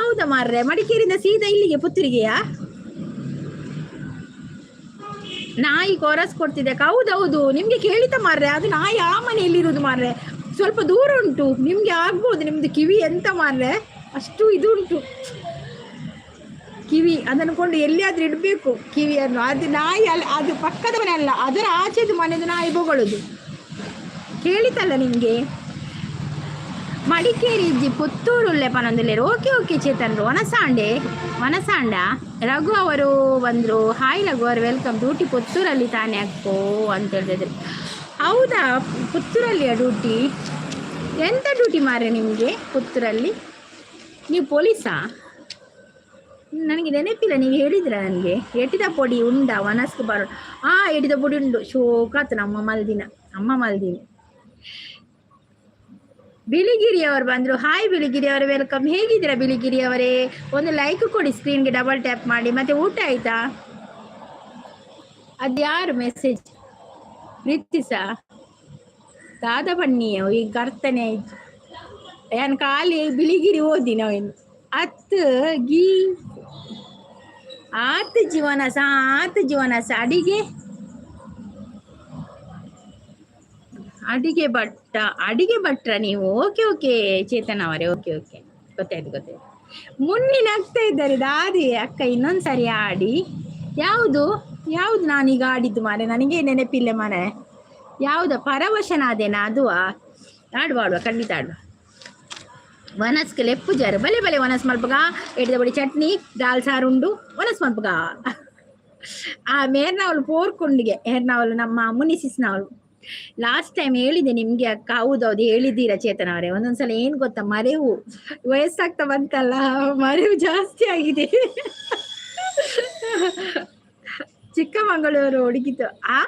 ಹೌದಾ ಮಾರ್ರೆ, ಮಡಿಕೇರಿಯಿಂದ ಸೀದಾ ಇಲ್ಲಿಗೆ ಪುತ್ತೂರಿಗೆಯಾ? ನಾಯಿ ಕೊರಸ್ ಕೊಡ್ತಿದ್ದೆ. ಹೌದೌದು, ನಿಮಗೆ ಕೇಳಿತ ಮಾರ್ರೆ, ಅದು ನಾಯಿ ಆ ಮನೆಯಲ್ಲಿರುವುದು ಮಾರ್ರೆ, ಸ್ವಲ್ಪ ದೂರ ಉಂಟು, ನಿಮಗೆ ಆಗ್ಬೋದು. ನಿಮ್ಮದು ಕಿವಿ ಎಂತ ಮಾರ್ರೆ, ಅಷ್ಟು ಇದು ಉಂಟು ಕಿವಿ. ಅದನ್ನು ಕೊಂಡು ಎಲ್ಲಿಯಾದ್ರೂ ಇಡಬೇಕು ಕಿವಿಯನ್ನು. ಅದು ನಾಯಿ ಅಲ್ಲ, ಅದು ಪಕ್ಕದ ಮನೆ ಅಲ್ಲ, ಅದರ ಆಚೆದು ಮನೆದು ನಾಯಿ ಬೊಗಳೋದು. ಕೇಳಿತಲ್ಲ ನಿಮಗೆ? ಮಡಿಕೇರಿ ಇಜ್ಜಿ, ಪುತ್ತೂರುಲ್ಲೆ ಪನೊಂದುಲ್ಲೇರು. Okay okay ಚೇತನ್ರು. ವನಸಾಂಡೆ ವನಸಾಂಡ ರಘು ಅವರು ಬಂದರು. ಹಾಯ್ ರಘು ಅವರು, welcome. Duty ಪುತ್ತೂರಲ್ಲಿ ತಾನೇ ಅಕ್ಕೋ ಅಂತ ಹೇಳ್ತಿದ್ರು. ಹೌದಾ, ಪುತ್ತೂರಲ್ಲಿಯ ಡ್ಯೂಟಿ? ಎಂತ ಡ್ಯೂಟಿ ಮಾರೆ ನಿಮಗೆ ಪುತ್ತೂರಲ್ಲಿ? ನೀವು ಪೊಲೀಸಾ? ನನಗೆ ನೆನಪಿಲ್ಲ, ನೀವು ಹೇಳಿದ್ರ ನನಗೆ. ಎಟಿದ ಪೊಡಿ ಉಂಡ ವನಸ್ಕು ಬರೋ. ಆ ಎಟಿದ ಪೊಡಿ ಉಂಡು, ಶೋಕಾತು. ನಮ್ಮ ಮಲ್ದಿನ ಅಮ್ಮ ಮಲ್ದಿನ. ಬಿಳಿಗಿರಿ ಅವರು ಬಂದರು. ಹಾಯ್ ಬಿಳಿಗಿರಿ ಅವರೇ, welcome. ಹೇಗಿದ್ದೀರಾ ಬಿಳಿಗಿರಿ ಅವರೇ? ಒಂದು ಲೈಕ್ ಕೊಡಿ, ಸ್ಕ್ರೀನ್ಗೆ ಡಬಲ್ ಟ್ಯಾಪ್ ಮಾಡಿ. ಮತ್ತೆ ಊಟ ಆಯ್ತಾ? ಅದ್ಯಾರು ಮೆಸೇಜ್? ಪ್ರೀತಿಸಾ ದಾದ ಬನ್ನಿ. ಈಗ ಕರ್ತನೆ ಯಾನ್ ಖಾಲಿ ಬಿಳಿಗಿರಿ ಓದಿ ನಾವೇನು ಅತ್ ಗೀ ಆತ್ ಜೀವನ ಸ ಆತ್ ಜೀವನ ಸ. ಅಡಿಗೆ ಅಡಿಗೆ ಭಟ್ಟ, ಅಡಿಗೆ ಭಟ್ರ ನೀವು? ಓಕೆ ಓಕೆ ಚೇತನ್ ಅವರೇ, ಓಕೆ ಓಕೆ, ಗೊತ್ತಾಯ್ತು ಗೊತ್ತಾಯ್ತು. ಮುನ್ನಿ ನಗ್ತಾ ಇದ್ದಾರೆ. ದಾದಿ ಅಕ್ಕ ಇನ್ನೊಂದ್ಸರಿ ಆಡಿ. ಯಾವುದು ಯಾವುದು ನಾನೀಗ ಆಡಿದ್ದು ಮಾರೆ? ನನಗೆ ನೆನಪಿಲ್ಲ ಮಾರೆ. ಯಾವ್ದ? ಪರವಶನಾದೇನಾ? ಅದುವಾ? ಆಡುವ ಆಡುವ, ಖಂಡಿತ ಆಡುವ. ವನಸ್ಗೆ ಲೆಪ್ಪು ಜಾರು ಬಲೆ ಬಲೆ ವನಸ್ ಮಲ್ಪಗ. ಎಡ್ದ ಬಡಿ ಚಟ್ನಿ ದಾಲ್ ಸಾರು ಉಂಡು ವನಸ್ ಮಲ್ಪಗ. ಆ ಮೇರ್ನವಳು ಪೋರ್ಕುಂಡಿಗೆ ಹೇರ್ನವಳು ನಮ್ಮ ಮುನಿಸಿಸ್ನವಳು. ಲಾಸ್ಟ್ ಟೈಮ್ ಹೇಳಿದೆ ನಿಮ್ಗೆ ಅಕ್ಕ. ಹೌದೌದು, ಹೇಳಿದ್ದೀರಾ ಚೇತನ್ ಅವರೇ. ಒಂದೊಂದ್ಸಲ ಏನ್ ಗೊತ್ತಾ, ಮರೆವು ವಯಸ್ಸಾಗ್ತಾ ಬಂತಲ್ಲ, ಮರೆವು ಜಾಸ್ತಿ ಆಗಿದೆ. ಚಿಕ್ಕಮಗಳೂರು ಹುಡುಗಿತು. ಆ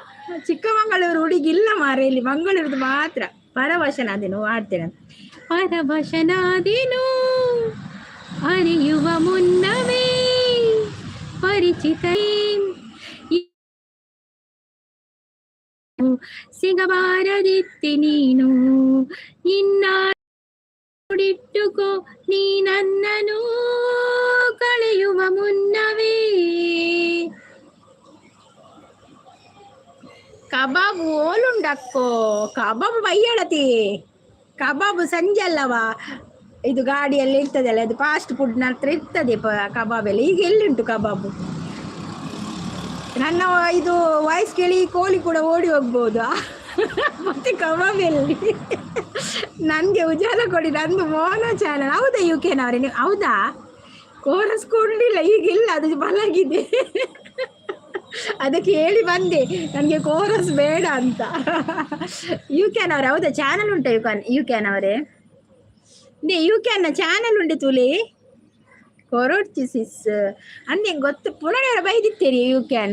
ಚಿಕ್ಕಮಗಳೂರು ಹುಡುಗಿ ಇಲ್ಲ ಮಾರೆ, ಇಲ್ಲಿ ಮಂಗಳೂರದ್ದು ಮಾತ್ರ. ಪರವಶನಾದೇನು ಆಡ್ತೇನೆ. ಪರವಶನಾದೇನು ಅರಿಯುವ ಮುನ್ನವೇ ಪರಿಚಿತ ಸಿಗಬಾರದಿತ್ತಿ ನೀನು, ಇನ್ನಾಡಿಟ್ಟುಕೋ ನೀ ನನ್ನನು ಕಳೆಯುವ ಮುನ್ನವೇ. ಕಬಾಬು ಓಲುಂಡಕ್ಕೋ? ಕಬಾಬು ಬೈಯಳತಿ. ಕಬಾಬು ಸಂಜೆ ಅಲ್ಲವಾ? ಇದು ಗಾಡಿಯಲ್ಲಿ ಇರ್ತದಲ್ಲ, ಅದು ಫಾಸ್ಟ್ ಫುಡ್ ಹತ್ರ ಇರ್ತದೆ ಕಬಾಬ್ ಎಲ್ಲ. ಈಗ ಎಲ್ಲಿಂಟು ಕಬಾಬು? ನನ್ನ ಇದು ವಾಯ್ಸ್ ಕೇಳಿ ಕೋಳಿ ಕೂಡ ಓಡಿ ಹೋಗ್ಬೋದು, ಮತ್ತೆ ಕಬಾಬ್ ಎಲ್ಲಿ? ನನಗೆ ಉಜಾಲ ಕೊಡಿ, ನಂದು ಮೋನೋ ಚಾನಲ್. ಹೌದಾ ಯು ಕೆನವರೇ ನೀವು? ಹೌದಾ, ಕೋರಸ್ ಕೊಡಲಿಲ್ಲ, ಈಗ ಇಲ್ಲ, ಅದು ಬಲಾಗಿದೆ. ಅದಕ್ಕೆ ಹೇಳಿ ಬಂದೆ ನನಗೆ ಕೋರಸ್ ಬೇಡ ಅಂತ. You can ಅವರೇ, ಹೌದಾ? ಚಾನಲ್ ಉಂಟಾ you can? You can ಅವರೇ, you can channel ಉಂಟು ತುಲಿ ಕೊರೊಡ್ಚಿ ಸಿಸ್ ಅಂದೆ ಗೊತ್ತು. ಪುನಃ ಬೈದಿತ್ತೀರಿ you can.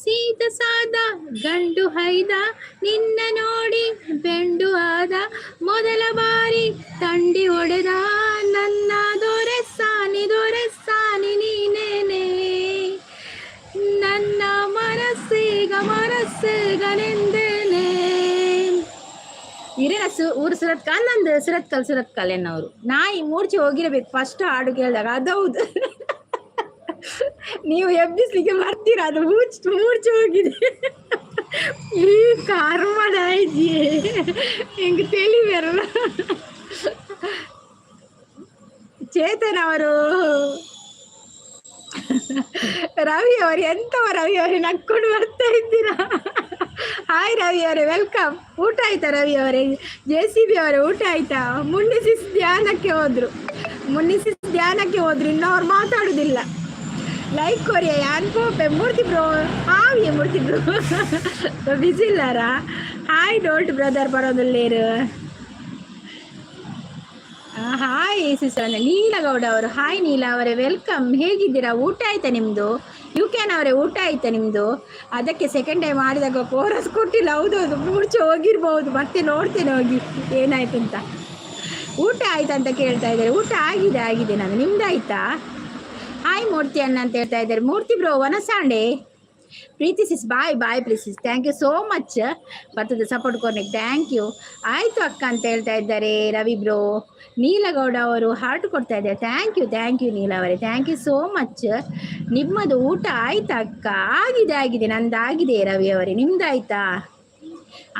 Sita ಸಾದ ಗಂಡು ಹೈದ ನಿನ್ನ ನೋಡಿ ಬೆಂಡು ಆದ, ಮೊದಲ ಬಾರಿ ತಂಡಿ ಒಡೆದ ನನ್ನ ದೊರೆಸಾನಿ ದೊರೆಸಾನಿ ನೀನೇನೆ, ನನ್ನ ಮನಸ್ಸೀಗ ಮನಸ್ಸಿಗನೆಂದೇನೆ. ಹಿರೇನ ಊರು ಸುರತ್ಕಲ್, ನಂದು ಸುರತ್ಕಲ್ ಸುರತ್ಕಲ್ ಎನ್ನವರು. ನಾಯಿ ಮೂರ್ಛೆ ಹೋಗಿರಬೇಕು ಫಸ್ಟ್ ಹಾಡು ಕೇಳಿದಾಗ. ಅದೌದು, ನೀವು ಎಬ್ಬಿಸ್ಲಿಕ್ಕೆ ಬರ್ತೀರಾ, ಅದು ಮೂರ್ಛೆ ಹೋಗಿದೆ. ಈ ಕರ್ಮದ ಹೆಂಗೆ ತಿಳಿಬರಲ್ಲ. ಚೇತನ್ ಅವರು, ರವಿ ಅವರು, ಎಂತವ ರವಿ ಅವರೇ ನಕ್ಕೊಂಡು ಬರ್ತಾ ಇದ್ದೀರಾ? ಹಾಯ್ ರವಿ ಅವರೇ, welcome. ಊಟ ಆಯ್ತಾ ರವಿ ಅವರೇ? ಜೆ ಸಿ ಬಿ ಅವರೇ, ಊಟ ಆಯ್ತಾ? ಮುನ್ನಿಸಿಸ್ ಧ್ಯಾನಕ್ಕೆ ಹೋದ್ರು, ಮುನ್ನಿಸಿಸ್ ಧ್ಯಾನಕ್ಕೆ ಹೋದ್ರು, ಇನ್ನು ಅವ್ರು ಮಾತಾಡುದಿಲ್ಲ. ಲೈಕ್ ಕೊರಿಯ ಯಾನ್ ಪೋಪೆ ಮೂರ್ತಿ ಬ್ರೋ. ಹಾವಿಯೇ ಮೂರ್ತಿ ಬ್ರೋ, ಬಿಸಿ ಇಲ್ಲಾರಾ? ಹಾಯ್ ಡೋಲ್ಟ್ ಬ್ರದರ್ ಬರೋದುಲ್ಲೇರು. ಹಾಯ್ ಸಿಸ್ಟರ್ ನೀಲಗೌಡ ಅವರು. ಹಾಯ್ ನೀಲ ಅವರೇ, welcome. ಹೇಗಿದ್ದೀರಾ? ಊಟ ಆಯ್ತಾ ನಿಮ್ಮದು? You can ಅವರೇ, ಊಟ ಆಯ್ತಾ ನಿಮ್ಮದು? ಅದಕ್ಕೆ ಸೆಕೆಂಡ್ ಟೈಮ್ ಮಾಡಿದಾಗ ಕೋರಸ್ ಕೊಟ್ಟಿಲ್ಲ. ಹೌದೌದು, ಮೂರ್ಛೆ ಹೋಗಿರ್ಬೋದು, ಮತ್ತೆ ನೋಡ್ತೇನೆ ಹೋಗಿ ಏನಾಯ್ತು ಅಂತ. ಊಟ ಆಯ್ತಾ ಅಂತ ಕೇಳ್ತಾ ಇದ್ದಾರೆ. ಊಟ ಆಗಿದೆ ಆಗಿದೆ ನಾನು. ನಿಮ್ದು ಆಯ್ತಾ? ಹಾಯ್ ಮೂರ್ತಿ ಅಣ್ಣ ಅಂತ ಹೇಳ್ತಾ ಇದ್ದಾರೆ. ಮೂರ್ತಿ bro, ವನಸಾಂಡೆ. Preethi sis, bye bye Preethi, thank you so much. ಬರ್ತದೆ ಸಪೋರ್ಟ್ ಕೊಡ್ಲಿಕ್ಕೆ, thank you. ಆಯಿತು ಅಕ್ಕ ಅಂತ ಹೇಳ್ತಾ ಇದ್ದಾರೆ ರವಿ ಬ್ರೋ. ನೀಲಗೌಡ ಅವರು ಹಾರ್ಟ್ ಕೊಡ್ತಾ ಇದ್ದಾರೆ, thank you thank you ನೀಲ ಅವರೇ, thank you so much. ನಿಮ್ಮದು ಊಟ ಆಯ್ತಾ ಅಕ್ಕ? ಆಗಿದೆ ಆಗಿದೆ, ನಂದಾಗಿದೆ ರವಿ ಅವರೇ, ನಿಮ್ದಾಯ್ತಾ?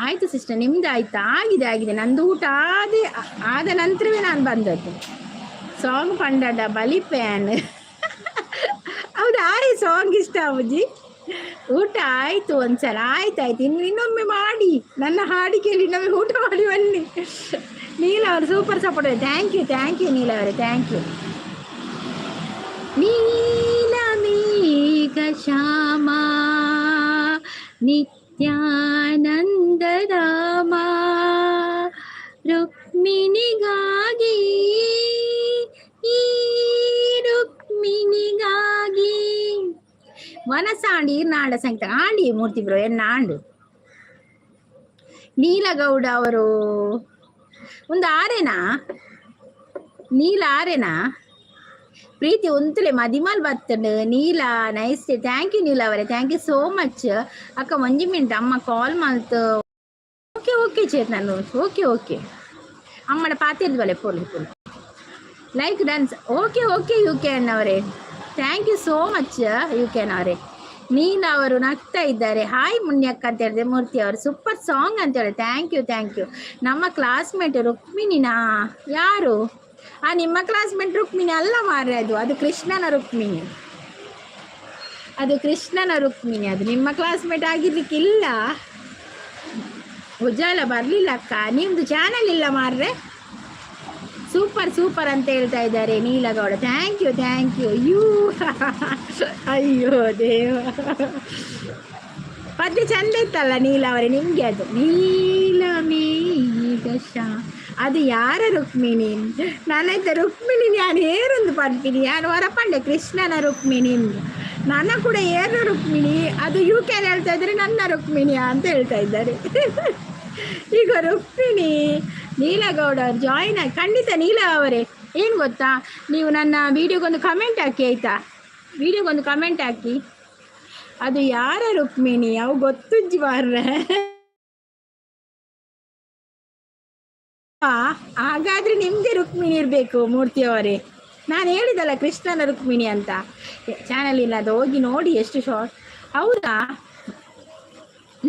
ಆಯಿತು ಸಿಸ್ಟರ್, ನಿಮ್ದು ಆಯ್ತಾ? ಆಗಿದೆ ಆಗಿದೆ, ನಂದು ಊಟ ಆದ ಆದ ನಂತರವೇ ನಾನು ಬಂದದ್ದು. ಸಾಂಗ್ ಪಂಡಡ ಬಲಿ ಪ್ಯಾನ್. ಹೌದಾ? ಆರೆ ಸಾಂಗ್ ಇಷ್ಟ ಅಜ್ಜಿ. ಊಟ ಆಯಿತು ಒಂದ್ಸಲ, ಆಯ್ತಾಯ್ತು, ಇನ್ನು ಇನ್ನೊಮ್ಮೆ ಮಾಡಿ, ನನ್ನ ಹಾಡು ಕೇಳಿ ಇನ್ನೊಮ್ಮೆ ಊಟ ಮಾಡಿ ಬನ್ನಿ. ನೀಲ ಅವರು super support, thank you thank you ನೀಲ ಅವರೇ, thank you. ನೀಲ ಮೇಘ ಶ್ಯಾಮ ನಿತ್ಯಾನಂದಧಾಮ ರುಕ್ಮಿಣಿಗಾಗಿ, ಈ ರುಕ್ಮಿಣಿಗಾಗಿ ವನಸಾಂಡಿ ನಾಡ ಸಂಗೀತ ಆಂಡಿ ಮೂರ್ತಿ ಬ್ರೋ ಎನ್ನ ಆಂಡು. ನೀಲಗೌಡ ಅವರು ಒಂದು ಆರೇನಾ? ನೀಲ ಆರೇನಾ? ಪ್ರೀತಿ ಉಂತಲೆ ಮದಿಮಲ್ ಬತ್ತಂಡು. ನೀಲ ನೈಸ್, thank you ನೀಲ ಅವರೇ, thank you so much. ಅಕ್ಕ ಒಂಜಿ ಮಿನಿಟ್, ಅಮ್ಮ ಕಾಲ್ ಮಲ್ತು. Okay okay Chetan, okay okay. ಅಮ್ಮನ ಪಾತಿರ್ದು ಬಲೆ ಪೋಲಿ ಪೋಲಿ. Like dance, okay okay U K N ಅವರೇ, thank you so much U K N ಅವರೇ. ನೀಲ ಅವರು ನಗ್ತಾ ಇದ್ದಾರೆ. ಹಾಯ್ ಮುನ್ಯಕ್ಕ ಅಂತ ಹೇಳಿದೆ. ಮೂರ್ತಿ ಅವರು ಸೂಪರ್ ಸಾಂಗ್ ಅಂತ ಹೇಳಿ, thank you thank you. ನಮ್ಮ ಕ್ಲಾಸ್ಮೇಟ್ ರುಕ್ಮಿಣಿನಾ? ಯಾರು? ಆ ನಿಮ್ಮ ಕ್ಲಾಸ್ಮೇಟ್ ರುಕ್ಮಿಣಿ ಅಲ್ಲ ಮಾರ್ರೆ, ಅದು ಅದು ಕೃಷ್ಣನ ರುಕ್ಮಿಣಿ, ಅದು ಕೃಷ್ಣನ ರುಕ್ಮಿಣಿ, ಅದು ನಿಮ್ಮ ಕ್ಲಾಸ್ಮೇಟ್ ಆಗಿರ್ಲಿಕ್ಕಿಲ್ಲ. ಉಜ್ಜಾಲ ಬರಲಿಲ್ಲ ಅಕ್ಕ, ನಿಮ್ಮದು ಚಾನಲ್ ಇಲ್ಲ ಮಾರ್ರೆ. ಸೂಪರ್ ಸೂಪರ್ ಅಂತ ಹೇಳ್ತಾ ಇದ್ದಾರೆ ನೀಲಗೌಡ, thank you thank you. You ಅಯ್ಯೋ ದೇವ, ಪದ್ಯ ಚಂದ ಇತ್ತಲ್ಲ ನೀಲ ಅವರೇ ನಿಮಗೆ ಅದು. ನೀಲ ಮೇಘ ಶಾ, ಅದು ಯಾರ ರುಕ್ಮಿಣಿ? ನಾನೈತ ರುಕ್ಮಿಣಿ ನಾನು ಏರೊಂದು ಪಡ್ತೀನಿ, ಯಾರು ಹೊರಪಂಡೆ ಕೃಷ್ಣನ ರುಕ್ಮಿಣಿ. ನನ್ನ ಕೂಡ ಏರು ರುಕ್ಮಿಣಿ ಅದು, you can ಹೇಳ್ತಾ ಇದ್ದಾರೆ ನನ್ನ ರುಕ್ಮಿಣಿ ಅಂತ ಹೇಳ್ತಾ ಇದ್ದಾರೆ. ಈಗ ರುಕ್ಮಿಣಿ ನೀಲಗೌಡ ಅವ್ರು ಜಾಯಿನ್ ಆಗಿ ಖಂಡಿತ. ನೀಲ ಅವರೇ, ಏನು ಗೊತ್ತಾ, ನೀವು ನನ್ನ ವೀಡಿಯೋಗೊಂದು ಕಮೆಂಟ್ ಹಾಕಿ ಆಯಿತಾ? ವೀಡಿಯೋಗೊಂದು ಕಮೆಂಟ್ ಹಾಕಿ, ಅದು ಯಾರ ರುಕ್ಮಿಣಿ ಅವು ಗೊತ್ತುಜ್ಜಿ ಮಾರ್ರೆ. ಹಾಗಾದರೆ ನಿಮ್ಮದೇ ರುಕ್ಮಿಣಿ ಇರಬೇಕು ಮೂರ್ತಿಯವರೇ. ನಾನು ಹೇಳಿದಲ್ಲ ಕೃಷ್ಣನ ರುಕ್ಮಿಣಿ ಅಂತ. ಚಾನಲ್ ಇಲ್ಲ, ಅದು ಹೋಗಿ ನೋಡಿ ಎಷ್ಟು ಶಾರ್ಟ್. ಹೌದಾ?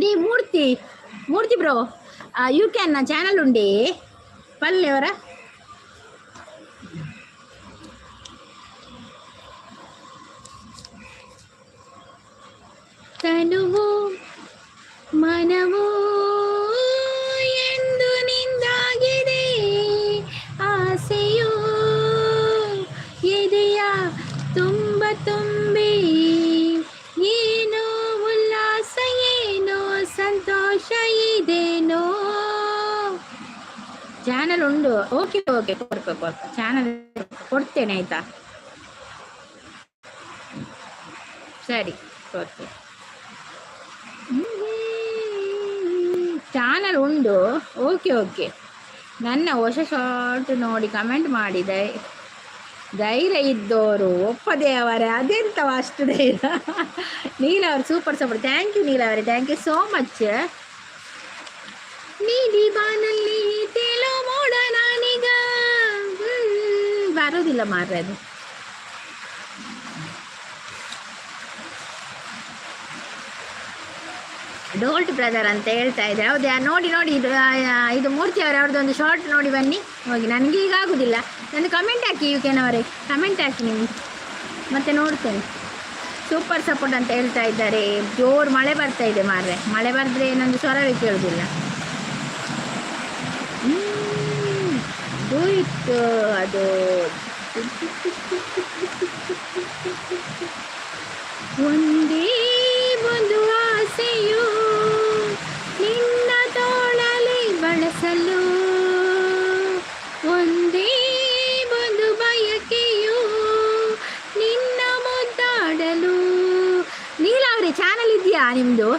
ನೀ Murthy Murthy bro, you can channel ಉಂಡಿ ಪಲ್ಯವರ. ತನುವು ಮನವೂ ಎಂದು ನಿಂದಾಗಿದೆ, ಆಸೆಯು ಎದೆಯ ತುಂಬ ತುಂಬಿ, ಏನೋ ಉಲ್ಲಾಸ ಏನೋ ಸಂತೋಷ ಇದೇನೋ. ಚಾನಲ್ ಉಂಡು, ಓಕೆ ಓಕೆ, ಕೊಡ್ಪ ಕೊಡ್ಪ, ಚಾನಲ್ ಕೊಡ್ತೇನೆ ಆಯ್ತಾ? ಸರಿ ಕೊಡ್ತೇನೆ. ಚಾನಲ್ ಉಂಡು, ಓಕೆ ಓಕೆ. ನನ್ನ ಹೊಸ ಶಾರ್ಟ್ ನೋಡಿ ಕಮೆಂಟ್ ಮಾಡಿದೆ, ಧೈರ್ಯ ಇದ್ದವರು ಒಪ್ಪದೆ ಅವರೇ, ಅದೆಂತವ ಅಷ್ಟು ಧೈರ್ಯ. ನೀಲ ಅವರು ಸೂಪರ್ ಸೂಪರ್, thank you ನೀಲ ಅವರೇ, thank you so much. ನೀಲಿ ಬಾನಲ್ಲಿ ತೇಲೋ ಮೋಡ ನಾನೀಗ ಬರೋದಿಲ್ಲ ಮಾರ್ರೆ ಅದು. ಡೋಲ್ಟ್ ಬ್ರದರ್ ಅಂತ ಹೇಳ್ತಾ ಇದ್ದಾರೆ. ಹೌದಾ? ನೋಡಿ ನೋಡಿ, ಇದು ಇದು ಮೂರ್ತಿ ಅವರೇ, ಅವ್ರದ್ದು ಒಂದು ಶಾರ್ಟ್ ನೋಡಿ ಬನ್ನಿ ಹೋಗಿ. ನನಗೆ ಈಗ ಆಗೋದಿಲ್ಲ, ನನ್ನ ಕಮೆಂಟ್ ಹಾಕಿ you ಅವರೇ, ಕಮೆಂಟ್ ಹಾಕಿ ನೀವು, ಮತ್ತೆ ನೋಡ್ತೇನೆ. ಸೂಪರ್ ಸಪೋರ್ಟ್ ಅಂತ ಹೇಳ್ತಾ ಇದ್ದಾರೆ. ಜೋರು ಮಳೆ ಬರ್ತಾ ಇದೆ ಮಾರ್ರೆ, ಮಳೆ ಬರೆದ್ರೆ ನಂದು ಸ್ವರವೇ ಕೇಳೋದಿಲ್ಲ. ಇತ್ತು ಅದು ಒಂದೇ ಒಂದು ಆಸೆಯು ನಿನ್ನ ತೋಳಲಿ ಬಳಸಲು, ಒಂದೇ ಒಂದು ಬಯಕೆಯು ನಿನ್ನ ಮುದ್ದಾಡಲು. ನೀಲಾವ್ರಿ ಚಾನಲ್ ಇದೆಯಾ ನಿಮ್ಮದು?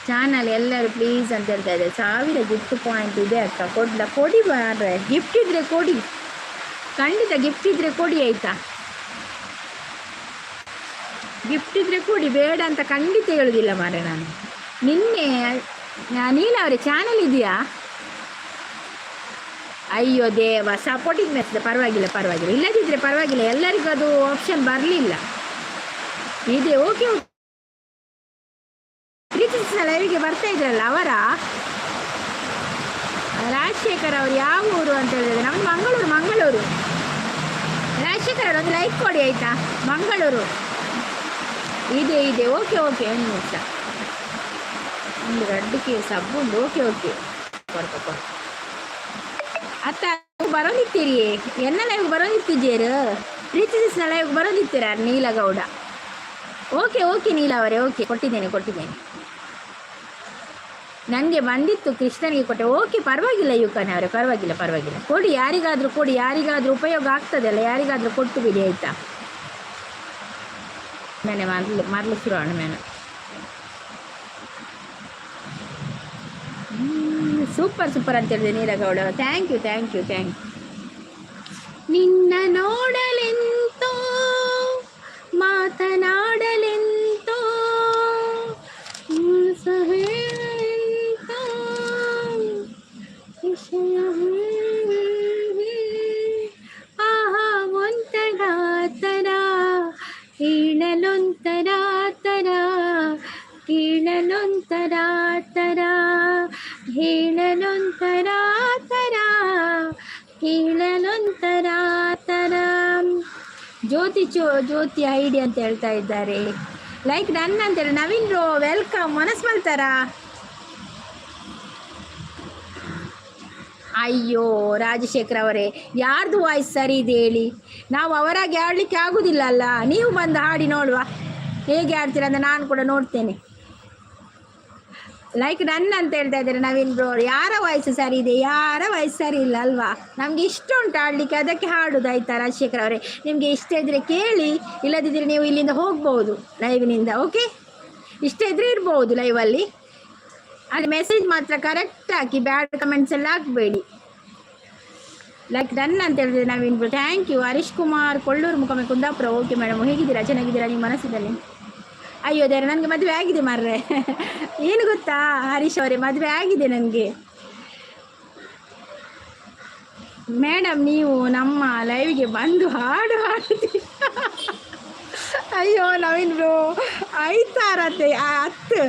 ಚಾನಲ್ ಎಲ್ಲರೂ ಪ್ಲೀಸ್ ಅಂತ ಹೇಳ್ತಾ ಇದ್ದಾರೆ. 1000 ಗಿಫ್ಟ್ ಪಾಯಿಂಟ್ ಇದೆ ಅಕ್ಕ, ಕೊಡ್ಲ? ಕೊಡಿ ಮಾರ್ರೆ, ಗಿಫ್ಟ್ ಇದ್ದರೆ ಕೊಡಿ, ಖಂಡಿತ ಗಿಫ್ಟ್ ಇದ್ದರೆ ಕೊಡಿ ಆಯಿತಾ? ಗಿಫ್ಟ್ ಇದ್ರೆ ಕೊಡಿ, ಬೇಡ ಅಂತ ಖಂಡಿತ ಹೇಳುದಿಲ್ಲ ಮಾರೆ ನಾನು. ನಿನ್ನೆ ನೀಲ ಅವರೇ ಚಾನಲ್ ಇದೆಯಾ? ಅಯ್ಯೋ ದೇವ, ಸಪೋರ್ಟಿಂಗ್ ಮೆಸೇಜ್. ಪರವಾಗಿಲ್ಲ ಪರವಾಗಿಲ್ಲ, ಇಲ್ಲದಿದ್ದರೆ ಪರವಾಗಿಲ್ಲ. ಎಲ್ಲರಿಗೂ ಅದು ಆಪ್ಷನ್ ಬರಲಿಲ್ಲ. ಇದೆ, ಓಕೆ ಓಕೆ. ಪ್ರೀತಿ ಲೈವ್ಗೆ ಬರ್ತಾ ಇದ್ರಲ್ಲ ಅವರ ರಾಜಶೇಖರ್ ಅವರು ಯಾವ ಊರು ಅಂತ ಹೇಳಿದ್ರೆ, ನಮ್ಮದು ಮಂಗಳೂರು, ಮಂಗಳೂರು. ರಾಜಶೇಖರ್ ಅವರು ಒಂದು ಲೈಕ್ ಕೊಡಿ ಆಯ್ತಾ. ಮಂಗಳೂರು. ಇದೆ ಇದೆ, ಓಕೆ ಓಕೆ. ಒಂದು ನಿಮಿಷ, ಒಂದು ರಡ್ಡು ಕೆ ಸಬ್ಬು ಉಂಟು. ಓಕೆ ಓಕೆ, ಕೊಡ್ತ ಕೊಡು. ಅತ್ತ ಬರೋದಿತ್ತೀರಿ? ಎನ್ನ ಲೈವ್ ಬರೋದಿತ್ತಿದ್ದೀರು? ಪ್ರೀತಿ ಲೈವ್ ಬರೋದಿತ್ತೀರ? Neelagowda, okay okay. ನೀಲ ಅವರೇ, ಓಕೆ, ಕೊಟ್ಟಿದ್ದೇನೆ ಕೊಟ್ಟಿದ್ದೇನೆ. ನನಗೆ ಬಂದಿತ್ತು, ಕೃಷ್ಣನಿಗೆ ಕೊಟ್ಟೆ. ಓಕೆ, ಪರವಾಗಿಲ್ಲ ಯುಕನ್ ಅವರೇ, ಪರವಾಗಿಲ್ಲ ಪರವಾಗಿಲ್ಲ. ಕೊಡಿ, ಯಾರಿಗಾದರೂ ಕೊಡಿ. ಯಾರಿಗಾದರೂ ಉಪಯೋಗ ಆಗ್ತದಲ್ಲ, ಯಾರಿಗಾದರೂ ಕೊಟ್ಟು ಬಿಡಿ ಆಯಿತಾ. ಮನೆ ಮರಲು ಮರಲು ಶುರು ಮೇನ. ಸೂಪರ್ ಸೂಪರ್ ಅಂತ ಹೇಳಿದೆ ನೀಲಗೌಡ. Thank you thank you thank you. ನಿನ್ನ ನೋಡಲೆಂತೋ, ಮಾತನಾಡಲೆಂತೋ, ಹೇಳಲೆಂತೋ ವಿಷಯ. ಆಹಾ, ಒಂಥರ ತರ, ಹೇಳಲೊಂಥರ ತರ, ಕೇಳಲೊಂಥರ ತರ, ಹೇಳಲೊಂಥರ ತರ, ಕೇಳಲೊಂಥರ ತರ. ಜ್ಯೋತಿ ಚೋ ಜ್ಯೋತಿ ಐಡಿ ಅಂತ ಹೇಳ್ತಾ ಇದ್ದಾರೆ. ಲೈಕ್ ಡನ್ ಅಂತೇಳಿ. Naveen bro welcome. ಮನಸ್ಸು ಮಾಡ್ತಾರಾ? ಅಯ್ಯೋ ರಾಜಶೇಖರ್ ಅವರೇ, ಯಾರ್ದು ವಾಯ್ಸ್ ಸರಿ ಇದೆ ಹೇಳಿ? ನಾವು ಅವರಾಗಿ ಆಡಲಿಕ್ಕೆ ಆಗುದಿಲ್ಲ ಅಲ್ಲ. ನೀವು ಬಂದು ಹಾಡಿ ನೋಡುವ, ಹೇಗೆ ಆಡ್ತೀರ ಅಂತ ನಾನು ಕೂಡ ನೋಡ್ತೇನೆ. ಲೈಕ್ ಡನ್ ಅಂತ ಹೇಳ್ತಾ ಇದ್ದಾರೆ ನವೀನ್ ಬ್ರೋ. ಯಾರ ವಾಯ್ಸ್ ಸರಿ ಇದೆ, ಯಾರ ವಾಯ್ಸ್ ಸರಿ ಇಲ್ಲ ಅಲ್ವಾ? ನಮಗೆ ಇಷ್ಟ ಉಂಟು ಆಡಲಿಕ್ಕೆ, ಅದಕ್ಕೆ ಹಾಡುದು ಆಯ್ತಾ ರಾಜಶೇಖರ್ ಅವರೇ. ನಿಮಗೆ ಇಷ್ಟ ಇದ್ದರೆ ಕೇಳಿ, ಇಲ್ಲದಿದ್ದರೆ ನೀವು ಇಲ್ಲಿಂದ ಹೋಗ್ಬೋದು ಲೈವ್ನಿಂದ. ಓಕೆ, ಇಷ್ಟ ಇದ್ದರೆ ಇರ್ಬೋದು ಲೈವಲ್ಲಿ. ಅದು ಮೆಸೇಜ್ ಮಾತ್ರ ಕರೆಕ್ಟ್ ಹಾಕಿ, ಬ್ಯಾಡ್ ಕಮೆಂಟ್ಸ್ ಎಲ್ಲ ಹಾಕಬೇಡಿ. ಲೈಕ್ ಡನ್ ಅಂತ ಹೇಳಿದ್ರೆ Naveen bro, thank you. Harish Kumar Kollur ಮುಖಮೆ ಕುಂದಾಪುರ. Okay madam, ಹೇಗಿದ್ದೀರಾ? ಚೆನ್ನಾಗಿದ್ದೀರಾ ನಿಮ್ಮ ಮನಸ್ಸಿನಲ್ಲಿ? ಅಯ್ಯೋ ದೇವ್ರೆ, ನನಗೆ ಮದುವೆ ಆಗಿದೆ ಮಾರ್ರೆ. ಏನು ಗೊತ್ತಾ ಹರೀಶ್ ಅವರೇ, ಮದುವೆ ಆಗಿದೆ ನನಗೆ. ಮೇಡಮ್, ನೀವು ನಮ್ಮ ಲೈವ್ಗೆ ಬಂದು ಹಾಡು ಹಾಡ್ತೀರಿ. ಅಯ್ಯೋ ನವೀನ್ ಬ್ರೋ, ಐತಾರತೆ ಹತ್ತು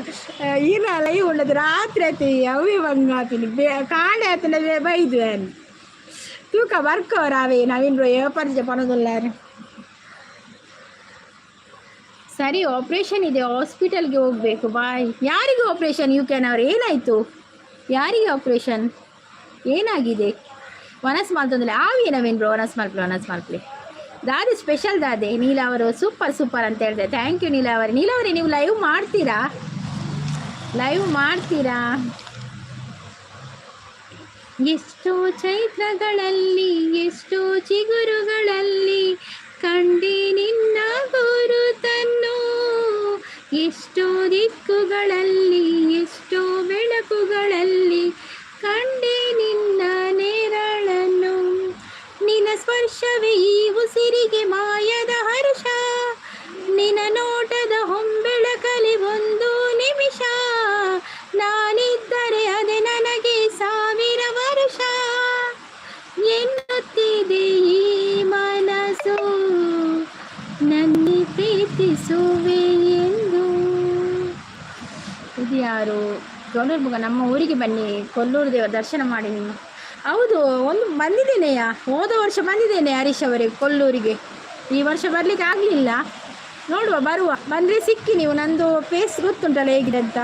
ಈನ ಲೈವ್ ಉಳ್ಳದು ರಾತ್ರಿ ಆಯ್ತು. ಅವೇ ಬಂಗಾತೀನಿ ಬೇ ಕಾಂಡೆ ಆತನ ಬೈದು ತೂಕ ಬರ್ಕೋರ್ ಅವೇ. ನವೀನ್ ಬ್ರೋ ಏಪರ್ಜ ಪನದುಲ್ಲಾರು. ಸರಿ, ಆಪ್ರೇಷನ್ ಇದೆ, ಹಾಸ್ಪಿಟಲ್ಗೆ ಹೋಗಬೇಕು. ಬಾಯ್. ಯಾರಿಗೆ ಆಪ್ರೇಷನ್? You can ಅವ್ರು ಏನಾಯಿತು? ಯಾರಿಗೆ ಆಪ್ರೇಷನ್? ಏನಾಗಿದೆ? ವನಸ್ ಮಾಲ್ತಂದ್ರೆ ಆವಿ ನವೀನ್ ಬ್ರೋ, ವನಸ್ ಮಾಲ್ಪ್ಲೆ, ವನಸ್ ಮಾಲ್ಪ್ಲೆ. ದಾದೆ ಸ್ಪೆಷಲ್ ದಾದೆ? ನೀಲ ಅವರು ಸೂಪರ್ ಸೂಪರ್ ಅಂತ ಹೇಳಿದೆ. Thank you ನೀಲ ಅವರೇ. ನೀಲ ಅವರೇ, ನೀವು ಲೈವ್ ಮಾಡ್ತೀರಾ? ಲೈವ್ ಮಾಡ್ತೀರಾ? ಎಷ್ಟೋ ಚೈತ್ರಗಳಲ್ಲಿ, ಎಷ್ಟೋ ಚಿಗುರುಗಳಲ್ಲಿ ಕಂಡೆ ನಿನ್ನ ಗುರುತನ್ನು. ಎಷ್ಟೋ ದಿಕ್ಕುಗಳಲ್ಲಿ, ಎಷ್ಟೋ ಬೆಳಕುಗಳಲ್ಲಿ ಕಂಡೆ ನಿನ್ನ ನೆರಳನ್ನು. ನಿನ್ನ ಸ್ಪರ್ಶವೇ ಈ ಉಸಿರಿಗೆ ಮಾಯದ ಹರ್ಷ. ನಿನ್ನ ನೋಟದ ಹೊಂಬೆಳಕಲಿ ಒಂದು ನಿಮಿಷ ನಾನಿದ್ದರೆ ಅದೇ ನನಗೆ ಸಾವಿರ ವರ್ಷ ಎನ್ನುತ್ತಿದೆ ಈ ಮನಸ್ಸು, ನನ್ನ ಪ್ರೀತಿಸುವೆ ಎಂದು. ಇದು ಯಾರು? ಕೊಲ್ಲೂರು ಮುಗ, ನಮ್ಮ ಊರಿಗೆ ಬನ್ನಿ, ಕೊಲ್ಲೂರು ದೇವರ ದರ್ಶನ ಮಾಡಿ ನಿಮ್ಮ. ಹೌದು, ಒಂದು ಬಂದಿದ್ದೇನೆಯಾ, ಹೋದ ವರ್ಷ ಬಂದಿದ್ದೇನೆ ಹರೀಶ್ ಅವರೇ ಕೊಲ್ಲೂರಿಗೆ. ಈ ವರ್ಷ ಬರಲಿಕ್ಕೆ ಆಗಲಿಲ್ಲ. ನೋಡುವ, ಬರುವ. ಬಂದರೆ ಸಿಕ್ಕಿ ನೀವು. ನಂದು ಫೇಸ್ ಗೊತ್ತುಂಟಲ್ಲ ಹೇಗಿದೆ ಅಂತ.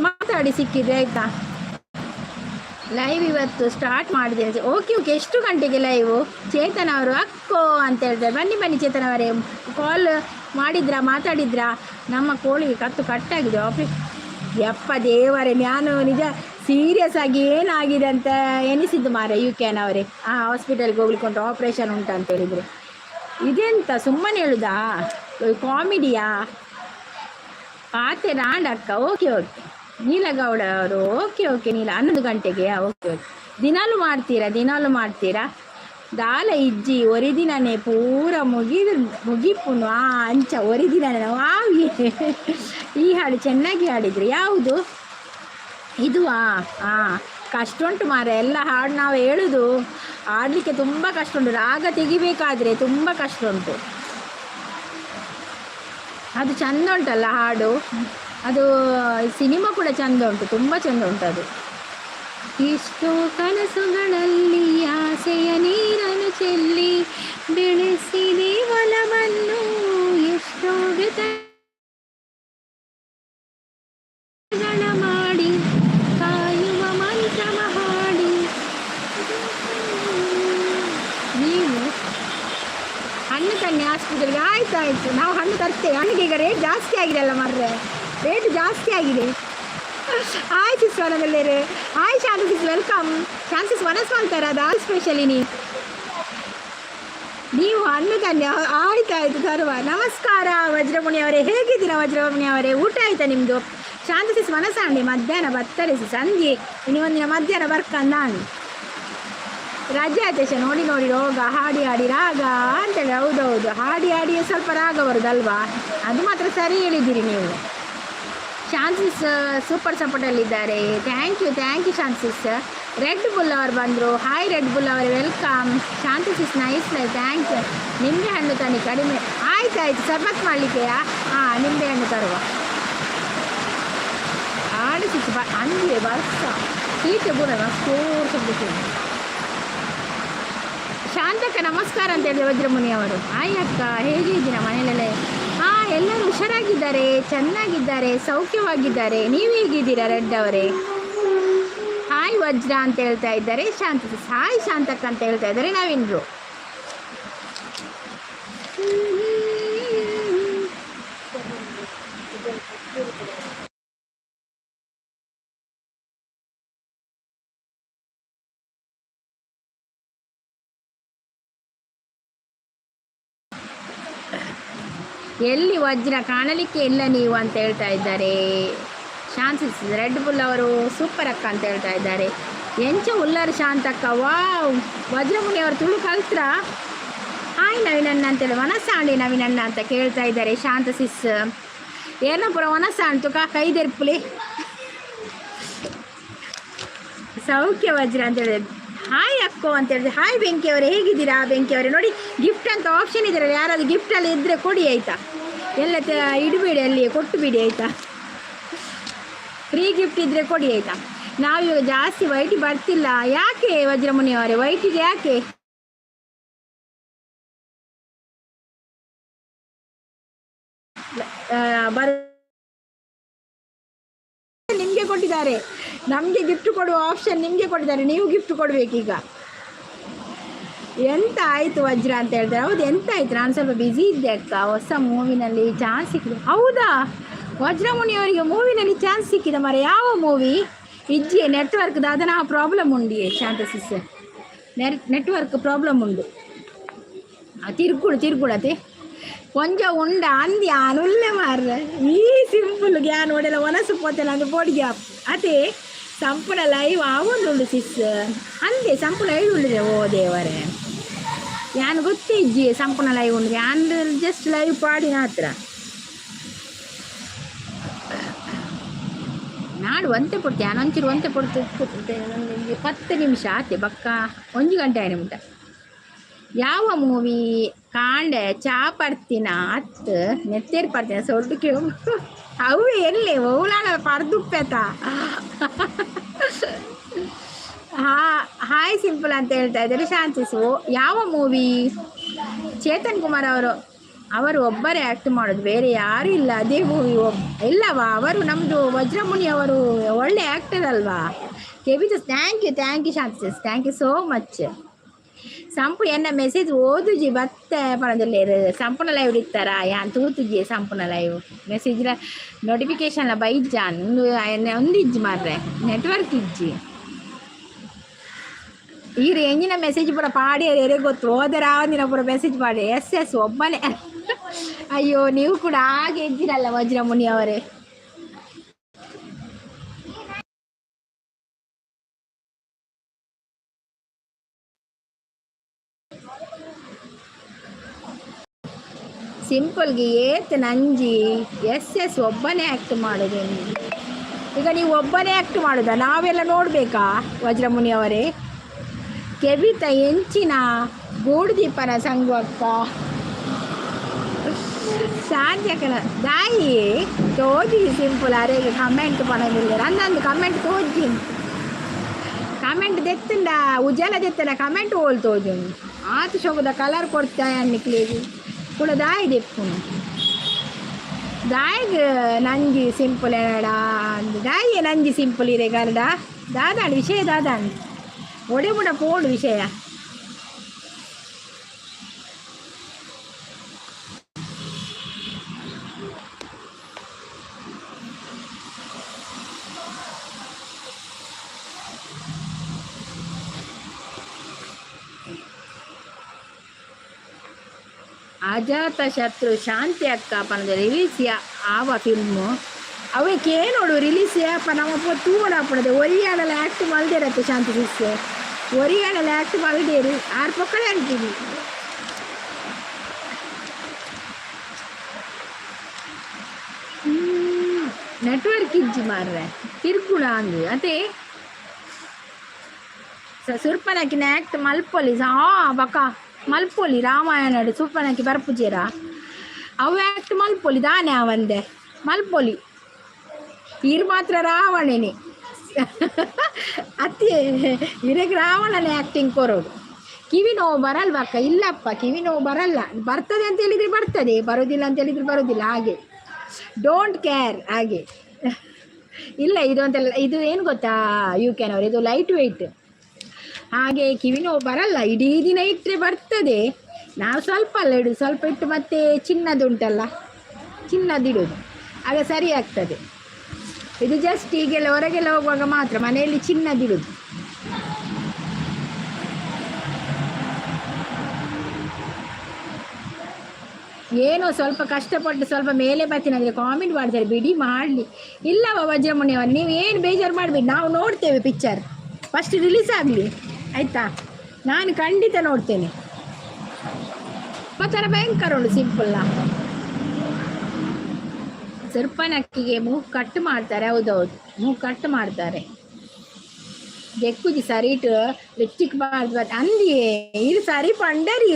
ಮಾತಾಡಿ ಸಿಕ್ಕಿದ್ರೆ ಆಯಿತಾ. ಲೈವ್ ಇವತ್ತು ಸ್ಟಾರ್ಟ್ ಮಾಡಿದ್ದೇನೆ. ಓಕೆ ಓಕೆ, ಎಷ್ಟು ಗಂಟೆಗೆ ಲೈವು? ಚೇತನ್ ಅವರು ಅಕ್ಕೋ ಅಂತ ಹೇಳ್ತಾರೆ. ಬನ್ನಿ ಬನ್ನಿ ಚೇತನ್ ಅವರೇ. ಕಾಲ್ ಮಾಡಿದ್ರಾ? ಮಾತಾಡಿದ್ರಾ? ನಮ್ಮ ಕೋಳಿಗೆ ಕತ್ತು ಕಟ್ಟಾಗಿದೆ ಆಫೀಸ್. ಯಪ್ಪ ದೇವರೇ, ನಾನು ನಿಜ ಸೀರಿಯಸ್ ಆಗಿ ಏನಾಗಿದೆ ಅಂತ ಎನಿಸಿದ್ದು ಮಾರೆ. You can ಅವರೇ, ಆ ಹಾಸ್ಪಿಟಲ್ಗೆ ಹೋಗ್ಲಿಕ್ಕೆ ಉಂಟು, ಆಪ್ರೇಷನ್ ಉಂಟು ಅಂತ ಹೇಳಿದರೆ, ಇದೆಂತ ಸುಮ್ಮನೆ ಹೇಳುದಾ? ಕಾಮಿಡಿಯಾ? ಪಾತೆ ರಾಂಡಕ್ಕ. ಓಕೆ ಓಕೆ ನೀಲಗೌಡ ಅವರು, ಓಕೆ ಓಕೆ ನೀಲ. 11 ಗಂಟೆಗೆ, ಓಕೆ ಓಕೆ. ದಿನಾಲು ಮಾಡ್ತೀರಾ? ದಿನಾಲು ಮಾಡ್ತೀರಾ? ದಾಲ ಇಜ್ಜಿ ಒರಿದಿನನೆ ಪೂರ ಮುಗಿದು ಮುಗಿಪುನು. ಆ ಅಂಚ ಒರಿದಿನನೆ ವಾವ್. ಈ ಹಾಡು ಚೆನ್ನಾಗಿ ಹಾಡಿದ್ರಿ. ಯಾವುದು ಇದು? ಆ ಹಾಂ, ಕಷ್ಟ ಉಂಟು ಮಾರ್ರೆ. ಎಲ್ಲ ಹಾಡು ನಾವು ಹೇಳುದು, ಹಾಡಲಿಕ್ಕೆ ತುಂಬ ಕಷ್ಟ ಉಂಟು. ರಾಗ ತೆಗಿಬೇಕಾದ್ರೆ ತುಂಬ ಕಷ್ಟ ಉಂಟು. ಅದು ಚಂದ ಉಂಟಲ್ಲ ಹಾಡು. ಅದು ಸಿನಿಮಾ ಕೂಡ ಚಂದ ಉಂಟು, ತುಂಬ ಚಂದ ಉಂಟು ಅದು. ಇಷ್ಟು ಕನಸುಗಳಲ್ಲಿ ಆಸೆಯ ನೀರನ್ನು ಚೆಲ್ಲಿ ಬೆಳೆಸಿದೆ ಒಲವನ್ನು, ಎಷ್ಟೋ ವ್ಯಥೆಗಳ ಮಾಡಿ ಕಾಯುವ ಮಂತ್ರ ಹಾಡಿ. ನೀವು ಹಣ್ಣು ತನ್ನಿ ಆಸ್ಪತ್ರೆಗೆ. ಆಯ್ತು ಆಯ್ತು, ನಾವು ಹಣ್ಣು ತರ್ತೇವೆ. ಹಣ್ಣಿಗೆ ಈಗ ರೇಟ್ ಜಾಸ್ತಿ ಆಗಿದೆ ಅಲ್ಲ ಮರ್ರೆ? ರೇಟ್ ಜಾಸ್ತಿ ಆಗಿದೆ. ಹಾಯ್ ಸಿಸ್ ವನದಲ್ಲೇರೆ. ಹಾಯ್ ಶಾಂತ ಸಿಸ್, welcome. ಶಾಂತ ಸಿಸ್ ವನಸ್ ಮಾಡ್ತಾರೆ ಅದು ಆಲ್ ಸ್ಪೆಷಲ್ ಇನಿ. ನೀವು ಹಣ್ಣು ತನ್ನಿ. ಆಯ್ತು ಆಯ್ತು, ತರುವ. ನಮಸ್ಕಾರ ವಜ್ರಮುನಿ ಅವರೇ, ಹೇಗಿದ್ದೀರಾ ವಜ್ರಮುನಿ ಅವರೇ? ಊಟ ಆಯ್ತಾ ನಿಮ್ಮದು? ಶಾಂತ ಸಿಸ್ ವನಸಾಂಡಿ ಮಧ್ಯಾಹ್ನ ಬರ್ತಾರೆ ಸಿಸ್. ಸಂಜೆ ಇನ್ನು ಒಂದಿನ ಮಧ್ಯಾಹ್ನ ಬರ್ಕಂದ ನಾನು. ರಜೆ ಆತೇಶ ನೋಡಿ ನೋಡಿ ರೋಗ. ಹಾಡಿ ಹಾಡಿ ರಾಗ ಅಂತೇಳಿ. ಹೌದೌದು, ಹಾಡಿ ಹಾಡಿಯೇ ಸ್ವಲ್ಪ ರಾಗ ಬರುದಲ್ವಾ? ಅದು ಮಾತ್ರ ಸರಿ ಹೇಳಿದ್ದೀರಿ ನೀವು. ಶಾಂತಿಸ್ ಸೂಪರ್ ಸಪೋರ್ಟಲ್ಲಿದ್ದಾರೆ. Thank you, thank you ಶಾಂತಿಸ್. Red bull ಅವರು ಬಂದರು. ಹಾಯ್ ರೆಡ್ ಬುಲ್ ಅವರೇ, welcome. Shanti sis, nice, thank you. ನಿಂಬೆ ಹಣ್ಣು ತನ್ನಿ, ಕಡಿಮೆ. ಆಯ್ತು ಆಯ್ತು, ಸರ್ಬತ್ ಮಾಡಲಿಕ್ಕೆಯಾ? ಹಾಂ, ನಿಂಬೆ ಹಣ್ಣು ತರುವ. ಆಡು ಸಿಸ್ ಬ ಅಂದಿಯೇ ಬರ್ಸ ಸೀತೆ ಪೂರ ಮಸ್ತ್. ಶಾಂತಕ್ಕ ನಮಸ್ಕಾರ ಅಂತ ಹೇಳಿದೆ ವಜ್ರಮುನಿ ಅವರು. ಹಾಯ್ ಅಕ್ಕ, ಹೇಗಿದ್ದೀರಾ? ಮನೆಯಲ್ಲೆಲ್ಲ? ಹಾಂ, ಎಲ್ಲರೂ ಹುಷಾರಾಗಿದ್ದಾರೆ, ಚೆನ್ನಾಗಿದ್ದಾರೆ, ಸೌಖ್ಯವಾಗಿದ್ದಾರೆ. ನೀವು ಹೇಗಿದ್ದೀರಾ ರೆಡ್ ಅವರೇ? ಹಾಯ್ ವಜ್ರ ಅಂತ ಹೇಳ್ತಾ ಇದ್ದಾರೆ ಶಾಂತ. ಹಾಯ್ ಶಾಂತಕ್ಕ ಅಂತ ಹೇಳ್ತಾ ಇದ್ದಾರೆ ನವೀನ್ರು. ಎಲ್ಲಿ ವಜ್ರ, ಕಾಣಲಿಕ್ಕೆ ಇಲ್ಲ ನೀವು ಅಂತ ಹೇಳ್ತಾ ಇದ್ದಾರೆ ಶಾಂತಿಸ್. ರೆಡ್ ಬುಲ್ ಅವರು ಸೂಪರ್ ಅಕ್ಕ ಅಂತ ಹೇಳ್ತಾ ಇದ್ದಾರೆ. ಎಂಚ ಉಲ್ಲರ್ ಶಾಂತಕ್ಕ? ವಾವ್, ವಜ್ರಮುನಿ ಅವರು ತುಳು ಕಲ್ತ್ರ? ಹಾಯ್ ನವೀನಣ್ಣ ಅಂತೇಳಿ, ವನಸಾಂಡಿ ನವೀನಣ್ಣ ಅಂತ ಕೇಳ್ತಾ ಇದ್ದಾರೆ ಶಾಂತ ಸಿಸ್. ಏನಪುರ ವನಸಾಂಡ್ ತುಕ ಕೈದೆರ್ಪುಲಿ. ಸೌಖ್ಯ ವಜ್ರ ಅಂತ ಹೇಳಿದೆ. ಹಾಯ್ ಅಕ್ಕೋ ಅಂತ ಹೇಳಿದೆ. ಹಾಯ್ ಬೆಂಕಿ ಅವರೇ, ಹೇಗಿದ್ದೀರಾ ಬೆಂಕಿ ಅವರೇ? ನೋಡಿ, ಗಿಫ್ಟ್ ಅಂತ ಆಪ್ಷನ್ ಇದ್ದಾರಲ್ಲ, ಯಾರಾದರೂ ಗಿಫ್ಟಲ್ಲಿ ಇದ್ದರೆ ಕೊಡಿ ಆಯಿತಾ? ಎಲ್ಲ ಇಡಬೇಡಿ, ಅಲ್ಲಿ ಕೊಟ್ಟು ಬಿಡಿ ಆಯಿತಾ? ಫ್ರೀ ಗಿಫ್ಟ್ ಇದ್ದರೆ ಕೊಡಿ ಆಯಿತಾ? ನಾವಿವಾಗ ಜಾಸ್ತಿ ವೈಟಿ ಬರ್ತಿಲ್ಲ ಯಾಕೆ ವಜ್ರಮುನಿ ಅವರೇ? ವೈಟಿಗೆ ಯಾಕೆ ಬರ್ ನಿಮಗೆ ಕೊಟ್ಟಿದ್ದಾರೆ. ನಮಗೆ ಗಿಫ್ಟ್ ಕೊಡುವ ಆಪ್ಷನ್ ನಿಮಗೆ ಕೊಟ್ಟಿದ್ದಾರೆ. ನೀವು ಗಿಫ್ಟ್ ಕೊಡಬೇಕೀಗ. ಎಂತ ಆಯಿತು ವಜ್ರ ಅಂತ ಹೇಳ್ತಾರೆ. ಹೌದು, ಎಂತ ಆಯಿತು? ನಾನು ಸ್ವಲ್ಪ ಬ್ಯುಸಿ ಇದ್ದೆ ಅಕ್ಕ. ಹೊಸ ಮೂವಿನಲ್ಲಿ ಚಾನ್ಸ್ ಸಿಕ್ಕಿದೆ. ಹೌದಾ, ವಜ್ರಮುನಿಯವರಿಗೆ ಮೂವಿನಲ್ಲಿ ಚಾನ್ಸ್ ಸಿಕ್ಕಿದೆ ಮರ. ಯಾವ ಮೂವಿ? ಇಜ್ಜಿ ನೆಟ್ವರ್ಕ್ ದಾದನ ಪ್ರಾಬ್ಲಮ್ ಉಂಡಿಯೇ ಶಾಂತ ಸಿಸ್? ನೆಟ್ವರ್ಕ್ ಪ್ರಾಬ್ಲಮ್ ಉಂಡು. ತಿರ್ಗುಳು ತಿರ್ಗುಳತೆ ಕೊಂಚ ಉಂಡ ಅಂದಿ ಅನುಲ್ಲೆ ಮಾರ್ರೆ. ಈ ಸಿಂಪಲ್ ಗ್ಯಾನ್ ಒಡೆಲ್ಲ ಒನಸು ಪೋತೆಲ್ಲ ಅಂದು ಪೋಡಿಗೆ ಅದೇ ಸಂಪೂರ್ಣ ಲೈವ್ ಆವೊಂದುಂಡು ಸಿಸ್ ಅಂದೆ. ಸಂಪೂರ್ಣ ಲೈವ್ ಉಂಡಿದೆ. ಓ ದೇವರೇ, ಯಾನ್ ಗೊತ್ತೇ ಇಜ್ಜಿ ಸಂಪೂರ್ಣ ಲೈವ್ ಉಂಡು. ಯಾನ್ ಜಸ್ಟ್ ಲೈವ್ ಪಾಡಿನ ಹತ್ರ ನಾಡು ಒಂತೆ ಪೊರ್ತು. ಯಾನ್ ಒಂಚೂರು ಒಂತೆ ಪೊರ್ತು, 10 ನಿಮಿಷ ಆತೆ ಬಕ್ಕ 1 ಗಂಟೆ ಆಯ್ನ ಮುಟ್ಟ. ಯಾವ ಮೂವಿ? ಕಾಂಡೆ ಚಾ ಪರ್ತಿನ ಅತ್ ನೆತ್ತೇರ್ ಪರ್ತಿನ ಸೊಡ್ಡು ಕೇವು ಅವು ಎಲ್ಲಿ ಓಲಾನ ಪರ್ದುಪ್ಪೆತ. ಹಾ, ಹಾಯ್ ಸಿಂಪಲ್ ಅಂತ ಹೇಳ್ತಾ ಇದ್ದಾರೆ ಶಾಂತಿಸು. ಯಾವ ಮೂವಿ? ಚೇತನ್ ಕುಮಾರ್ ಅವರು ಅವರು ಒಬ್ಬರೇ ಆ್ಯಕ್ಟ್ ಮಾಡೋದು, ಬೇರೆ ಯಾರೂ ಇಲ್ಲ. ಅದೇ ಮೂವಿ ಒಬ್ಬ ಇಲ್ಲವಾ? ಅವರು ನಮ್ಮದು ವಜ್ರಮುನಿ ಅವರು ಒಳ್ಳೆ ಆ್ಯಕ್ಟರ್ ಅಲ್ವಾ? ಕೆಬಿತ. Thank you, thank you ಶಾಂತಿಸ್, thank you so much. ಸಂಪು ಎನ್ನ ಮೆಸೇಜ್ ಓದುಜಿ ಬತ್ತೆ ಪಣದಲ್ಲೇರು. ಸಂಪೂರ್ಣ ಲೈವ್ ಇತ್ತಾರ ಯಾನ್ ತೂತುಜಿ. ಸಂಪೂರ್ಣ ಲೈವ್ ಮೆಸೇಜ್ ನೋಟಿಫಿಕೇಶನ್ ಬೈಜಾನ್ ಒಂದು ಇಜ್ಜಿ ಮಾರ್ರೆ, ನೆಟ್ವರ್ಕ್ ಇಜ್ಜಿ. ಈ ರೇಂಜಿನ ಮೆಸೇಜ್ ಪೂರ ಪಾಡಿ ಎರೆ ಗೊತ್ತು ಹೋದರೆ ದಿನ ಪೂರ ಮೆಸೇಜ್ ಪಾಡಿ. ಎಸ್ ಎಸ್, ಒಬ್ಬನೇ. ಅಯ್ಯೋ, ನೀವು ಕೂಡ ಹಾಗೆ ಇದ್ದೀರಲ್ಲ ವಜ್ರಮುನಿ ಅವರೇ. ಸಿಂಪಲ್ಗೆ ಏತ್ ನಂಜಿ ಎಸ್ ಎಸ್ ಒಬ್ಬನೇ ಆ್ಯಕ್ಟ್ ಮಾಡೋದು. ಈಗ ನೀವು ಒಬ್ಬನೇ ಆ್ಯಕ್ಟ್ ಮಾಡೋದಾ? ನಾವೆಲ್ಲ ನೋಡಬೇಕಾ ವಜ್ರಮುನಿಯವರೇ? ಕೆವಿತ ಎಂಚಿನ ಗೂಡುದೀಪನ ಸಂಗುವಕ್ಕ ಶಾಂತಿ ದಾಯಿ ತೋಜಿ ಸಿಂಪಲ್ ಅರೆಗೆ ಕಮೆಂಟ್ ಪಣವಿಲ್ಲ. ಅಂದಂದು ಕಮೆಂಟ್ ತೋಜಿ, ಕಮೆಂಟ್ ದೆತ್ತಂಡ ಉಜ್ಜಲ ದೆತ್ತಂಡ ಕಮೆಂಟ್ ಓಲ್ ತೋಜುಂಡು. ಆತು ಶೋಕದ ಕಲರ್ ಕೊಡ್ತಾ ಅನ್ನಿಕ್ಲೇಗಿ ಕೂಡ ದಾಯಿ ದೆಪ್ಪುನು. ದಾಯಿಗ್ ನಂಜಿ ಸಿಂಪಲ್ ಎನಡ ದಾಯಿ ನಂಜಿ ಸಿಂಪಲ್ ಇರೆ ಗರ್ಡ ದಾದಾಂಡ್ ವಿಷಯ ದಾದಾಂಡ್ ಒಡೆ ಮುಡ ಪೋಡು ವಿಷಯ. ಅಜಾತ ಶತ್ರು ಶಾಂತಿ ಅಕ್ಕ ಪನದ ರಿಲೀಸ್ ಆವ ಫಿಲ್ಮು ಅವೆ ಕೇನೋಡು ರಿಲೀಸ್ ಯಾಪ ನಮ್ಮ ತೂವಡಾಪುಣದೆ ಒರಿಯಾಡಲ ಆ್ಯಕ್ಟ್ ಮಲ್ದೇರತ್ತೆ ಶಾಂತಿ ಸಿಸ್ ಒರಿಯಾಡಲ ಆ್ಯಕ್ಟ್ ಮಲ್ದೇರು ಆರು ಪಕ್ಕಳೆ ಅಂತೀವಿ. ನೆಟ್ವರ್ಕ್ ಇಜ್ಜಿ ಮಾರ್ರೆ ತಿರ್ಗುಣ ಅಂದು ಅದೇ ಸುರ್ಪನಕ್ಕಿನ ಆ್ಯಕ್ಟ್ ಮಲ್ಪೊಲಿ ಸಾ ಬಕ ಮಲ್ಪೊಲಿ ರಾಮಾಯಣ ಸುರ್ಪನಕ್ಕಿ ಬರ್ಪುಜೇರ ಅವು ಆ್ಯಕ್ಟ್ ಮಲ್ಪೊಲಿ ದಾನೆ ಅವಂದೆ ಮಲ್ಪೊಲಿ ಈರ್ ಮಾತ್ರ ರಾವಣನೆ ಅತ್ತೆ ಇರಗ್ ರಾವಣನೇ ಆ್ಯಕ್ಟಿಂಗ್ ಕೊರೋದು. ಕಿವಿ ನೋವು ಬರಲ್ವಕ್ಕ? ಇಲ್ಲಪ್ಪ, ಕಿವಿ ನೋವು ಬರಲ್ಲ. ಬರ್ತದೆ ಅಂತ ಹೇಳಿದರೆ ಬರ್ತದೆ, ಬರೋದಿಲ್ಲ ಅಂತ ಹೇಳಿದರೆ ಬರೋದಿಲ್ಲ, ಹಾಗೆ don't care ಹಾಗೆ. ಇಲ್ಲ ಇದು ಅಂತೆಲ್ಲ ಇದು ಏನು ಗೊತ್ತಾ you can ಅವರು, ಇದು ಲೈಟ್ ವೆಯ್ಟ್, ಹಾಗೆ ಕಿವಿ ನೋವು ಬರಲ್ಲ. ಇಡೀ ದಿನ ಇಟ್ಟರೆ ಬರ್ತದೆ. ನಾವು ಸ್ವಲ್ಪ ಅಲ್ಲ ಇಡುದು, ಸ್ವಲ್ಪ ಇಟ್ಟು ಮತ್ತೆ ಚಿನ್ನದುಂಟಲ್ಲ ಚಿನ್ನದಿಡುವುದು, ಆಗ ಸರಿ ಆಗ್ತದೆ. ಇದು ಜಸ್ಟ್ ಹೀಗೆಲ್ಲ ಹೊರಗೆಲ್ಲ ಹೋಗುವಾಗ ಮಾತ್ರ, ಮನೆಯಲ್ಲಿ ಚಿನ್ನದಿಡುದು. ಏನೋ ಸ್ವಲ್ಪ ಕಷ್ಟಪಟ್ಟು ಸ್ವಲ್ಪ ಮೇಲೆ ಬರ್ತೀನಿ ಅಂದರೆ ಕಾಮೆಂಟ್ ಮಾಡ್ತಾರೆ, ಬಿಡಿ ಮಾಡಲಿ. ಇಲ್ಲವ ವಜ್ರಮುನಿಯವರು, ನೀವು ಏನು ಬೇಜಾರು ಮಾಡಬೇಡಿ, ನಾವು ನೋಡ್ತೇವೆ ಪಿಕ್ಚರ್. ಫಸ್ಟ್ ರಿಲೀಸ್ ಆಗಲಿ ಆಯಿತಾ, ನಾನು ಖಂಡಿತ ನೋಡ್ತೇನೆ. ಥರ ಭಯಂಕರ ಉಂಟು ಸಿಂಪಲ್ಲ. ಸರ್ಪನಕ್ಕಿಗೆ ಮೂಗು ಕಟ್ ಮಾಡ್ತಾರೆ. ಹೌದೌದು, ಮೂಗು ಕಟ್ ಮಾಡ್ತಾರೆ. ದೆಕ್ಕುಜಿ ಸರಿಟ್ ಲಿಪ್ಸ್ಟಿಕ್ ಬಾರ್ದು ಅಂದಿಯೇ ಇದು ಸರಿ ಪಂಡರಿ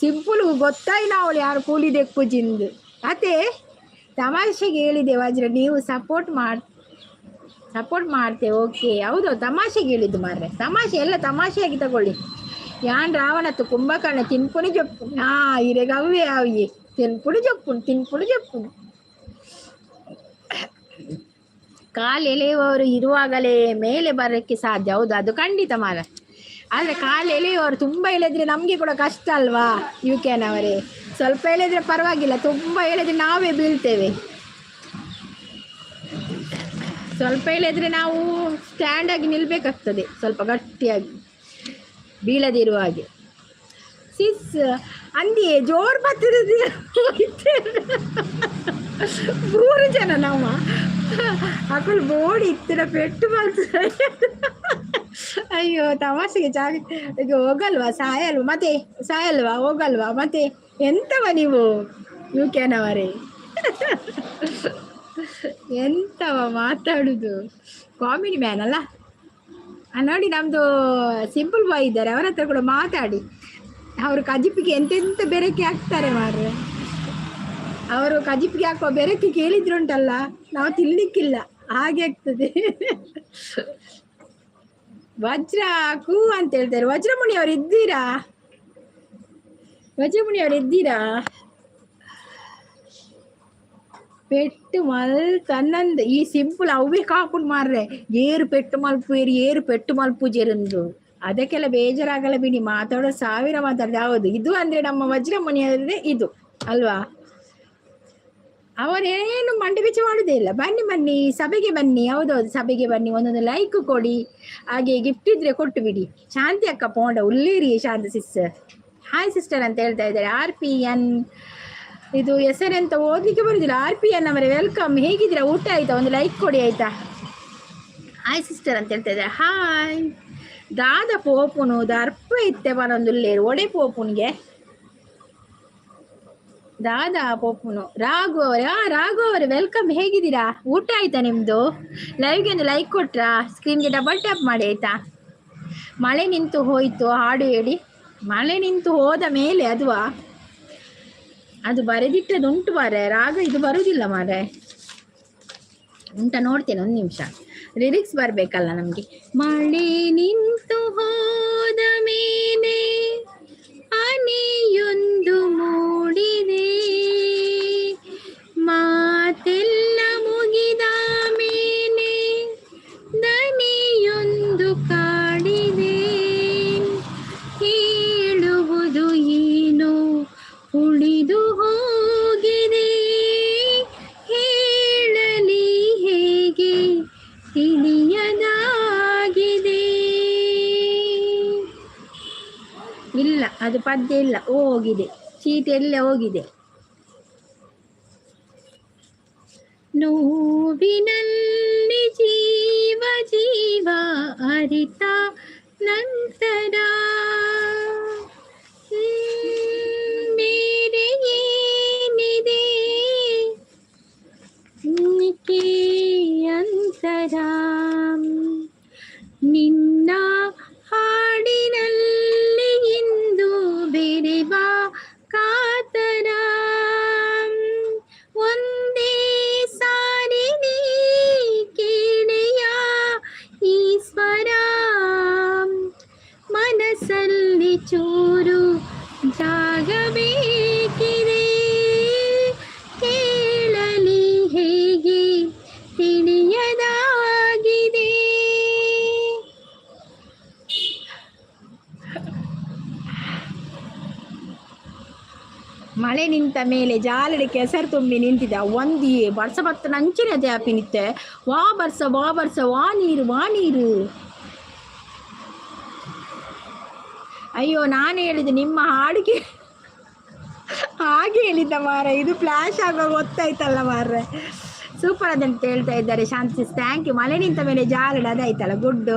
ಸಿಂಪಲ್ ಗೊತ್ತಾಯಿ ನಾವು ಯಾರು ಕೂಲಿ ದೆಕ್ಕುಜಿಂದು. ಅದೇ ತಮಾಷೆಗೆ ಹೇಳಿದೆ ವಜ್ರ, ನೀವು ಸಪೋರ್ಟ್ ಮಾಡ್ತೇವೆ ಓಕೆ. ಹೌದು, ತಮಾಷೆಗೆ ಹೇಳಿದ್ದು ಮಾರ್ರೆ, ತಮಾಷೆ ಎಲ್ಲ ತಮಾಷೆಯಾಗಿ ತಗೊಳ್ಳಿ. ಯಾನ್ ರಾವಣತ್ತು ಕುಂಭಕರ್ಣ ತಿನ್ಪುಣಿ ಜೊಪ್ಪು ಹಾ ಇರೆಗ ಅವೇ ಅವಿಯೇ ತಿನ್ಪುಣಿ ಜೊಪ್ಪುಣು ತಿನ್ಪುಣಿ ಜೊಪ್ಪುಣು. ಕಾಲು ಎಳೆಯುವವರು ಇರುವಾಗಲೇ ಮೇಲೆ ಬರೋಕ್ಕೆ ಸಾಧ್ಯ. ಹೌದು, ಅದು ಖಂಡಿತ ಮಾರ. ಆದರೆ ಕಾಲು ಎಳೆಯುವವರು ತುಂಬ ಎಳೆದ್ರೆ ನಮಗೆ ಕೂಡ ಕಷ್ಟ ಅಲ್ವಾ you can ಅವರೇ. ಸ್ವಲ್ಪ ಎಳೆದ್ರೆ ಪರವಾಗಿಲ್ಲ, ತುಂಬ ಎಳೆದ್ರೆ ನಾವೇ ಬೀಳ್ತೇವೆ. ಸ್ವಲ್ಪ ಎಳೆದ್ರೆ ನಾವು ಸ್ಟ್ಯಾಂಡಾಗಿ ನಿಲ್ಲಬೇಕಾಗ್ತದೆ, ಸ್ವಲ್ಪ ಗಟ್ಟಿಯಾಗಿ ಬೀಳದಿರುವ ಹಾಗೆ. ಸಿಸ್ ಅಂದಿಯೇ ಜೋರು ಬರ್ತದೆ. ಮೂರು ಜನ ನಮ್ಮ ಅಕುಲು ಬೋಡಿ ಇತ್ತಿನ ಪೆಟ್ಟು ಮಾಡ್ತಾರೆ. ಅಯ್ಯೋ ತಮಾಷೆಗೆ ಜಾಗ ಈಗ ಹೋಗಲ್ವಾ ಸಾಯಲ್ವಾ ಮತ್ತೆ, ಸಾಯಲ್ವಾ ಹೋಗಲ್ವಾ ಮತ್ತೆ, ಎಂತವ ನೀವು you can ಅವರೇ, ಎಂತವ ಮಾತಾಡುದು. ಕಾಮಿಡಿ ಮ್ಯಾನ್ ಅಲ್ಲ ನೋಡಿ, ನಮ್ಮದು ಸಿಂಪಲ್ ಬಾಯ್ ಇದ್ದಾರೆ, ಅವರ ಹತ್ರ ಕೂಡ ಮಾತಾಡಿ. ಅವರು ಕಜಿಪಿಗೆ ಎಂತೆಂತ ಬೆರಕೆ ಹಾಕ್ತಾರೆ ಮಾರ್ರೆ. ಅವರು ಕಜಿಪಿಗೆ ಹಾಕುವ ಬೆರಕೆ ಕೇಳಿದ್ರುಂಟಲ್ಲ, ನಾವು ತಿನ್ಲಿಕ್ಕಿಲ್ಲ ಹಾಗೆ ಆಗ್ತದೆ. ವಜ್ರ ಕೂ ಅಂತ ಹೇಳ್ತಾರೆ. ವಜ್ರಮುನಿ ಅವರು ಇದ್ದೀರಾ? ವಜ್ರಮುನಿ ಅವರು ಇದ್ದೀರಾ? ಪೆಟ್ಟು ಮಲ್ ತನ್ನಂದು ಈ ಸಿಂಪಲ್ ಅವೇ ಕಾಪುಂಡು ಮಾರ್ರೆ. ಏರು ಪೆಟ್ಟು ಮಲ್ಪುವೇರು, ಏರು ಪೆಟ್ಟು ಮಲ್ಪುಜೆರಂದು ಅದಕ್ಕೆಲ್ಲ ಬೇಜಾರಾಗಲ್ಲ ಬಿಡಿ. ಮಾತಾಡೋ ಸಾವಿರ ಮಾತಾಡೋದು. ಹೌದು, ಇದು ಅಂದರೆ ನಮ್ಮ ವಜ್ರಮುನಿಯವರೇ ಇದು ಅಲ್ವಾ? ಅವರೇನು ಮಂಡೆ ಬಿಚ್ಚಿ ಮಾಡುವುದೇ ಇಲ್ಲ. ಬನ್ನಿ ಬನ್ನಿ ಸಭೆಗೆ ಬನ್ನಿ. ಹೌದೌದು, ಸಭೆಗೆ ಬನ್ನಿ, ಒಂದೊಂದು ಲೈಕ್ ಕೊಡಿ, ಹಾಗೆ ಗಿಫ್ಟ್ ಇದ್ರೆ ಕೊಟ್ಟು ಬಿಡಿ. ಶಾಂತಿ ಅಕ್ಕ ಪೋಂಡ ಉಳ್ಳೇರಿ ಶಾಂತಿ ಸಿಸ್ಟರ್, ಹಾಯ್ ಸಿಸ್ಟರ್ ಅಂತ ಹೇಳ್ತಾ ಇದ್ದಾರೆ. ಆರ್ ಪಿ ಎನ್, ಇದು ಹೆಸರೆಂತ ಓದಲಿಕ್ಕೆ ಬರುದಿಲ್ಲ. ಆರ್ ಪಿ ಎನ್ ಅವರೇ welcome. ಹೇಗಿದ್ದೀರಾ? ಊಟ ಆಯ್ತಾ? ಒಂದು ಲೈಕ್ ಕೊಡಿ ಆಯ್ತಾ. ಹಾಯ್ ಸಿಸ್ಟರ್ ಅಂತ ಹೇಳ್ತಾ ಇದ್ದಾರೆ. ಹಾಯ್ ದಾದ ಪೋಪುನು ದರ್ಪ ಇತ್ತೆ ಬರೊಂದುಲ್ಲೇರು ಒಡೆ ಪೋಪುನ್ಗೆ. ದಾದಾ ಪೋಪುನು ರಾಘು ಅವರೇ. ರಾಘು ಅವರೇ welcome, ಹೇಗಿದ್ದೀರಾ? ಊಟ ಆಯ್ತಾ ನಿಮ್ದು? ಲೈವ್ಗೆ ಒಂದು ಲೈಕ್ ಕೊಟ್ರಾ? ಸ್ಕ್ರೀನ್ಗೆ ಡಬಲ್ ಟ್ಯಾಪ್ ಮಾಡಿ ಆಯ್ತಾ? ಮಳೆ ನಿಂತು ಹೋಯಿತು ಹಾಡು ಹೇಳಿ. ಮಳೆ ನಿಂತು ಹೋದ ಮೇಲೆ ಅದುವಾ ಅದು ಬರೆದಿಟ್ಟದ್ದು ಉಂಟು ಮಾರೆ, ರಾಗ ಇದು ಬರುವುದಿಲ್ಲ ಮಾರೆ. ಉಂಟ ನೋಡ್ತೇನೆ ಒಂದು ನಿಮಿಷ, ಲಿರಿಕ್ಸ್ ಬರಬೇಕಲ್ಲ ನಮಗೆ. ಮಳೆ ನಿಂತು ಹೋದ ಮೇಲೆ ಅನೆಯೊಂದು ಮೂಡಿದೆ, ಮಾತೆಲ್ಲ ಮುಗಿದ ಮೇಲೆ ದನಿಯೊಂದು ಕಾಡಿದೆ, ಹೇಳುವುದು ಏನೋ ಉಳಿದು ಹೋಗಿದೆ, ಹೇಳಲಿ ಹೇಗೆ ತಿಳಿಯದಾಗಿದೆ. ಇಲ್ಲ ಅದು ಪದ್ಯ ಇಲ್ಲ, ಹೋಗಿದೆ ಚೀಟಿ ಎಲ್ಲ ಹೋಗಿದೆ. ನೋವಿನಲ್ಲಿ ಜೀವ ಜೀವ ಅರಿತ ನಂತರ ಬೇರೆ ಏನಿದೆ ಅಂತರ, ನಿನ್ನ ಹಾಡಿನಲ್ಲಿ ಇಂದು ಬೇರೆ ಬಾ ಕಾತರ, ಒಂದೇ ಸಾರಿ ನೀ ಕೇಳೆಯ ಈಶ್ವರ, ಮನಸ್ಸಲ್ಲಿ ಚೂರು ಜಾಗ ಬೇಕಿದೆ, ಕೇಳಲಿ ಹೇಗೆ ತಿಳಿಯದಾಗಿದೆ. ಮಳೆ ನಿಂತ ಮೇಲೆ ಜಾಲಡಿ ಕೆಸರು ತುಂಬಿ ನಿಂತಿದೆ. ಒಂದು ಬರ್ಸ ಬತ್ತ ನಂಚಿನ ಅದೇ ನಿತ್ತೆ ವಾ ಬರ್ಸ ವಾ ಬರ್ಸ ವಾ ನೀರು ವಾ ನೀರು. ಅಯ್ಯೋ ನಾನು ಹೇಳಿದ್ದು ನಿಮ್ಮ ಹಾಡಿಗೆ ಹಾಗೆ ಹೇಳಿದ್ದ ಮಾರ, ಇದು ಫ್ಲ್ಯಾಶ್ ಆಗುವಾಗ ಗೊತ್ತಾಯ್ತಲ್ಲ ಮಾರ್ರೆ. ಸೂಪರ್ ಅದಂತ ಹೇಳ್ತಾ ಇದ್ದಾರೆ ಶಾಂತಿ, thank you. ಮಳೆ ನಿಂತ ಮೇಲೆ ಜಾಲಡ ಅದಾಯ್ತಲ್ಲ, ಗುಡ್.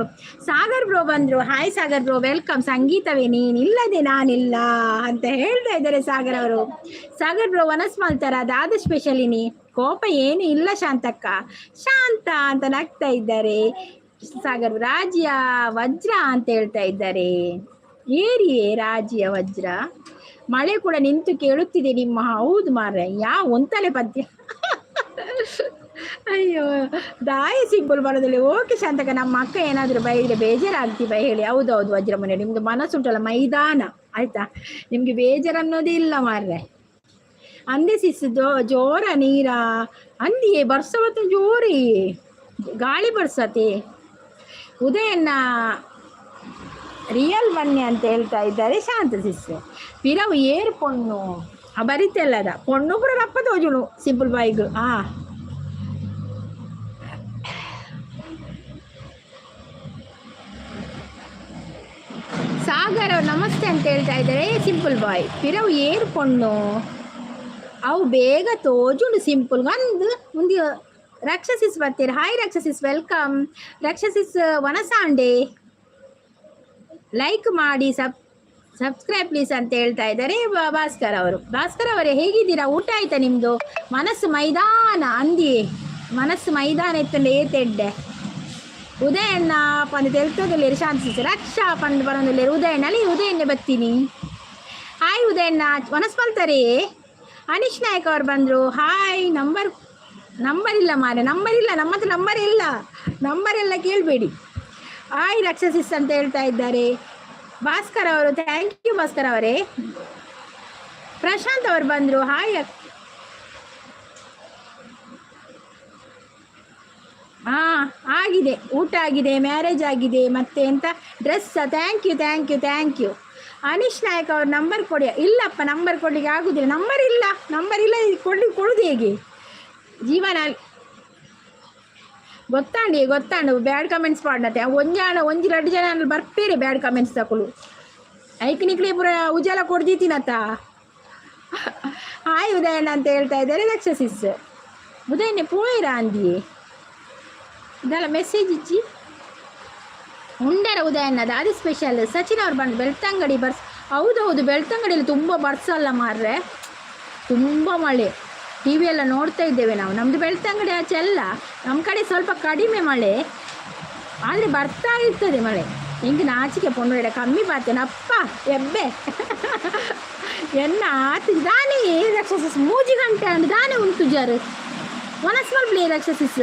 ಸಾಗರ್ ಬ್ರೋ ಬಂದರು, ಹಾಯ್ ಸಾಗರ್ ಬ್ರೋ, welcome. ಸಂಗೀತವೇ ನೀನಿಲ್ಲದೆ ನಾನಿಲ್ಲ ಅಂತ ಹೇಳ್ತಾ ಇದ್ದಾರೆ ಸಾಗರ್ ಅವರು. ಸಾಗರ್ ಬ್ರೋ ವನಸ್ ಮಾಡ್ತಾರ ಅದಾದ ಸ್ಪೆಷಲಿನಿ, ಕೋಪ ಏನು ಇಲ್ಲ ಶಾಂತಕ್ಕ, ಶಾಂತ ಅಂತ ನಗ್ತಾ ಇದ್ದಾರೆ ಸಾಗರ್. ರಾಜ್ಯ ವಜ್ರ ಅಂತ ಹೇಳ್ತಾ ಇದ್ದಾರೆ. ಏರಿಯೇ ರಾಜಿಯ ವಜ್ರ. ಮಳೆ ಕೂಡ ನಿಂತು ಕೇಳುತ್ತಿದೆ ನಿಮ್ಮ. ಹೌದು ಮಾರ್ರೆ, ಯಾವ ಒಂತಲೆ ಪದ್ಯ. ಅಯ್ಯೋ ದಾಯ ಸಿಂಪಲ್ ಬರೋದಿಲ್ಲ. ಓಕೆ ಶಾಂತಕ, ನಮ್ಮ ಅಕ್ಕ ಏನಾದರೂ ಬೈದರೆ ಬೇಜಾರಾಗ್ತಿ ಬೈ ಹೇಳಿ. ಹೌದೌದು ವಜ್ರಮನೆ, ನಿಮ್ಮದು ಮನಸ್ಸುಂಟಲ್ಲ ಮೈದಾನ ಆಯ್ತಾ, ನಿಮಗೆ ಬೇಜಾರು ಅನ್ನೋದೇ ಇಲ್ಲ ಮಾರ್ರೆ. ಅಂದೆ ಸಿಸ್ ಜೋರ ನೀರ ಅಂದಿಯೇ ಬರ್ಸವತ್ತ ಜೋರಿ ಗಾಳಿ ಬರ್ಸತೆ. ಉದಯನ್ನ ರಿಯಲ್ ಬನ್ನಿ ಅಂತ ಹೇಳ್ತಾ ಇದ್ದಾರೆ ಶಾಂತ ಸಿಸ್. ಪಿರವು ಏರು ಪೊಣ್ಣು ಬರಿತೆಲ್ಲದ ಪೊಣ್ಣು ಕೂಡ ರಪ್ಪ ತೋಜುನು ಸಿಂಪಲ್ ಬಾಯ್ಗು. ಸಾಗರ್ ಅವ್ರು ನಮಸ್ತೆ ಅಂತ ಹೇಳ್ತಾ ಇದ್ದಾರೆ ಸಿಂಪಲ್ ಬಾಯ್. ಪಿರವು ಏರು ಪೊಣ್ಣು ಅವು ಬೇಗ ತೋಜುಂಡು ಸಿಂಪಲ್ ಒಂದು ಮುಂದೆ. ರಕ್ಷಸಿಸ್ ಬರ್ತೀರ, ಹಾಯ್ ರಕ್ಷಸಿಸ್, welcome. ರಕ್ಷಸಿಸ್ ವನಸಾಂಡೆ ಲೈಕ್ ಮಾಡಿ ಸಬ್ಸ್ಕ್ರೈಬ್ ಪ್ಲೀಸ್ ಅಂತ ಹೇಳ್ತಾ ಇದ್ದಾರೆ ಭಾಸ್ಕರ್ ಅವರು. ಭಾಸ್ಕರ್ ಅವರೇ ಹೇಗಿದ್ದೀರಾ? ಊಟ ಆಯ್ತಾ ನಿಮ್ಮದು? ಮನಸ್ಸು ಮೈದಾನ ಅಂದಿ, ಮನಸ್ಸು ಮೈದಾನ ಇತ್ತಂಡೆ ಏತೆಡ್ಡೆ. ಉದಯಣ್ಣ ಪಂದ್ ತೆಲ್ತೋದಲ್ಲೇರು ಶಾಂತಿ ರಕ್ಷಾ ಪಂದ್ ಬರೋದಿಲ್ಲೇರು ಉದಯಣ್ಣ ಅಲ್ಲಿ ಉದಯಣ್ಣೆ ಬತ್ತೀನಿ. ಹಾಯ್ ಉದಯಣ್ಣ, ಮನಸ್ಸು ಮಲ್ತಾರೆ. ಅನೀಶ್ ನಾಯಕ್ ಅವ್ರು ಬಂದರು, ಹಾಯ್. ನಂಬರ್ ನಂಬರ್ ಇಲ್ಲ ಮಾರೆ, ನಂಬರ್ ಇಲ್ಲ ನಮ್ಮ ಹತ್ರ, ನಂಬರ್ ಇಲ್ಲ, ನಂಬರ್ ಎಲ್ಲ ಕೇಳಬೇಡಿ. ಹಾಯ್ ರಕ್ಷಸಿಸ್ ಅಂತ ಹೇಳ್ತಾ ಇದ್ದಾರೆ ಭಾಸ್ಕರ್ ಅವರು, thank you Bhaskar ಅವರೇ. ಪ್ರಶಾಂತ್ ಅವರು ಬಂದರು, ಹಾಯ್. ಹಾಂ ಆಗಿದೆ, ಊಟ ಆಗಿದೆ, ಮ್ಯಾರೇಜ್ ಆಗಿದೆ, ಮತ್ತೆ ಎಂತ dress. Thank you thank you thank you. Anish Nayak ಅವ್ರ ನಂಬರ್ ಕೊಡಿ. ಇಲ್ಲಪ್ಪ, ನಂಬರ್ ಕೊಡಲಿಕ್ಕೆ ಆಗುದಿಲ್ಲ, ನಂಬರ್ ಇಲ್ಲ, ನಂಬರ್ ಇಲ್ಲ, ಕೊಡ್ಲಿಕ್ಕೆ ಕೊಡೋದು ಹೇಗೆ? ಜೀವನ ಗೊತ್ತಾಂಡಿ ಗೊತ್ತಾಂಡು ಬ್ಯಾಡ್ ಕಮೆಂಟ್ಸ್ ಪಾಡ್ನತೆ ಒಂಜಾಣ ಒಂಜಿ ರಡ್ಡು ಜನ ಬರ್ಪೇರೆ ಬ್ಯಾಡ್ ಕಮೆಂಟ್ಸ್ ತಕೊಳು ಐಕ್ ನಿಕ್ಲೆ ಪೂರ ಉಜಾಲ ಕೊಡ್ದಿತ್ತಿನತ್ತ. ಹಾಯ್ ಉದಯಣ್ಣ ಅಂತ ಹೇಳ್ತಾ ಇದ್ದಾರೆ ರಕ್ಷಸಿಸ್. ಉದಯಣ್ಣೆ ಪೋಯಿರಾ ಅಂದಿಯೇ ಇದೆಲ್ಲ ಮೆಸೇಜ್ ಇಜ್ಜಿ ಉಂಡರ ಉದಯಣ್ಣ ಅದು ಸ್ಪೆಷಲ್. ಸಚಿನ್ ಅವ್ರು ಬಂದು ಬೆಳ್ತಂಗಡಿ ಬರ್ಸ್. ಹೌದೌದು, ಬೆಳ್ತಂಗಡಿಯಲ್ಲಿ ತುಂಬ ಬರ್ಸಲ್ಲ ಮಾರ್ರೆ. ತುಂಬ ಮಳೆ. ಟಿ ವಿ ಎಲ್ಲ ನೋಡ್ತಾ ಇದ್ದೇವೆ ನಾವು. ನಮ್ಮದು ಬೆಳ್ತಂಗಡಿ ಆಚೆ ಅಲ್ಲ, ನಮ್ಮ ಕಡೆ ಸ್ವಲ್ಪ ಕಡಿಮೆ ಮಳೆ, ಆದರೆ ಬರ್ತಾ ಇರ್ತದೆ ಮಳೆ. ಹಿಂಗೆ ನಾಚಿಕೆ ಪೊಣ್ಣು ಕಮ್ಮಿ ಪಾತೇನೆ ಅಪ್ಪ ಎಬ್ಬೆ ಎನ್ನ ಆತು ದಾನೆ ರಾಕ್ಷಸಸ್ ಮೂಜಿ ಗಂಟೆ ಅಂಡ್ ದಾನೆ ಉಂಟು ಜಾರು ಒನಸ್ ಮಲ್ಪ್ಲೆ ರಾಕ್ಷಸಿಸ್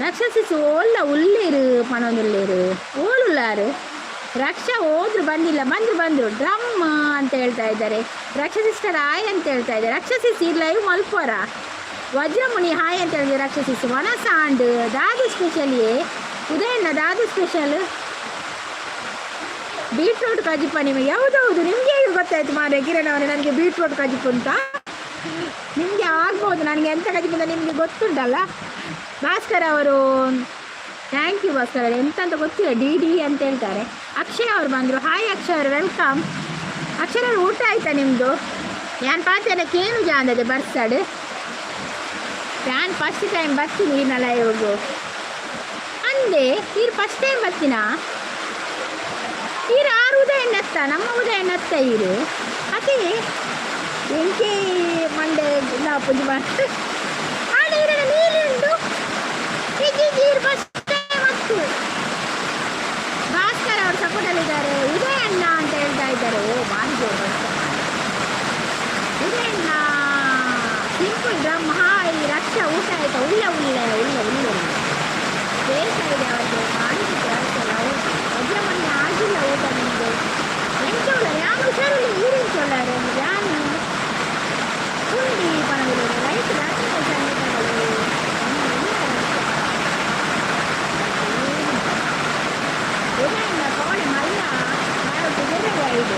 ರಾಕ್ಷಸಿಸ್ ಓಲ್ಲ ಉಲ್ಲೇರು ಪಣೊಂದುಲ್ಲೇರು ಓಲುಲ್ಲಾರು. ರಕ್ಷಾ ಹೋದ್ರು ಬಂದಿಲ್ಲ, ಬಂದರು ಬಂದರು. ಡ್ರಮ್ ಅಂತ ಹೇಳ್ತಾ ಇದ್ದಾರೆ. ರಕ್ಷಾ ಸಿಸ್ಟರ್ ಹಾಯ್ ಅಂತ ಹೇಳ್ತಾ ಇದ್ದಾರೆ. ರಕ್ಷಸಿಸ್ ಈ ಲೈವ್ ಮಲ್ಪೋರ. ವಜ್ರಮುನಿ ಹಾಯ್ ಅಂತ ಹೇಳಿದ್ರೆ. ರಕ್ಷಸಿಸ್ ವನಸಾಂಡ್ ದಾದು ಸ್ಪೆಷಲಿಯೇ ಉದಯಣ್ಣ ದಾದು ಸ್ಪೆಷಲ್ ಬೀಟ್ರೋಟ್ ಕಜಿಪ ನಿಮಗೆ? ಹೌದೌದು, ನಿಮಗೆ ಹೇಗೆ ಗೊತ್ತಾಯ್ತು ಮಾರೆ ಕಿರಣ್ ಅವರೇ ನನಗೆ ಬೀಟ್ರೋಟ್ ಕಜಿಪು ಅಂತ? ನಿಮಗೆ ಆಗ್ಬೋದು, ನನಗೆ ಎಂತ ಕಜಿಪು ಅಂತ ನಿಮಗೆ ಗೊತ್ತುಂಟಲ್ಲ. ಭಾಸ್ಕರ್ ಅವರು, thank you Bhaskar ಅವರು. ಎಂತ ಅಂತ ಗೊತ್ತಿಲ್ಲ, ಡಿ ಡಿ ಅಂತ ಹೇಳ್ತಾರೆ. ಅಕ್ಷಯ್ ಅವರು ಬಂದರು. ಹಾಯ್ ಅಕ್ಷಯ್ ಅವರು, welcome. Akshay ಅವರು, ಊಟ ಆಯ್ತಾ ನಿಮ್ಮದು? ಯಾನ್ ಪಾತೆಲ್ಲ ಕೇನು ಜಾಂದದೆ ಬರ್ಸಾಡು. ನಾನು ಫಸ್ಟ್ ಟೈಮ್ ಬರ್ತೀನಿ ಈರ್ನ ಲೈವ್ಗು ಅಂದೆ. ಈರ್ ಫಸ್ಟ್ ಟೈಮ್ ಬರ್ತೀನಾ? ಈರು ಆರು ಉದಯ ಎಣ್ಣತ್ತ, ನಮ್ಮ ಉದಯ ಎಣ್ಣತ್ತ ಈರು. ಅದೇ ಎಂಕೆ ಮಂಡೆ ಲಾಪುಜಿ ಮಾಡ ಆಡ ಈರನ ನೀಲಿ ಉಂಟು. ಈರು ಫಸ್ಟ್ ಟೈಮ್ ಅತ್ತು. ಭಾಸ್ಕರ್ ಅವರು ಸಪೋರ್ಟಲ್ಲಿದ್ದಾರೆ. ಉದಯ ಅಣ್ಣ ಅಂತ ಹೇಳ್ತಾ ಇದ್ದಾರೆ. ಓ, ಭಾರಿ ಜೋರು ಬರ್ತಾರೆ. ಉದಯಣ್ಣ ಸಿಂಪಲ್ ಡ್ರಮ್. ಹಾಯ್ ರಕ್ಷಾ, ಊಟ ಆಯ್ತಾ? ಉಳ್ಳೆ ಉಳ್ಳೆ ಉಳ್ಳೆ ಉಳ್ಳೆ ಇದೆ ಅವರಿಗೆ ಮಾಡಿದ್ದು ಅಷ್ಟಲ್ಲ. ವಜ್ರಮಣಿ ಆಗಿಲ್ಲ ಊಟ ನಿಮ್ಮದು? ಎಂಚ ಉಳ್ಳಾರೆ? ಯಾನು ಹುಷಾರಿಲ್ಲ. ಈರೆಂಚ ಉಳ್ಳಾರೆ? ಯಾನು ಪುಂಡಿ ಪಣವಿಲ್ಲ. ರೈಟ್, ರಾತ್ರಿ ಸಂಗೀತಗಳು ಇಲ್ಲ. ಉದಯಣ್ಣ ಕೋಣೆ ಮಲ್ಲ ನಾವು ಟುಗೆದರ್ ಐದು.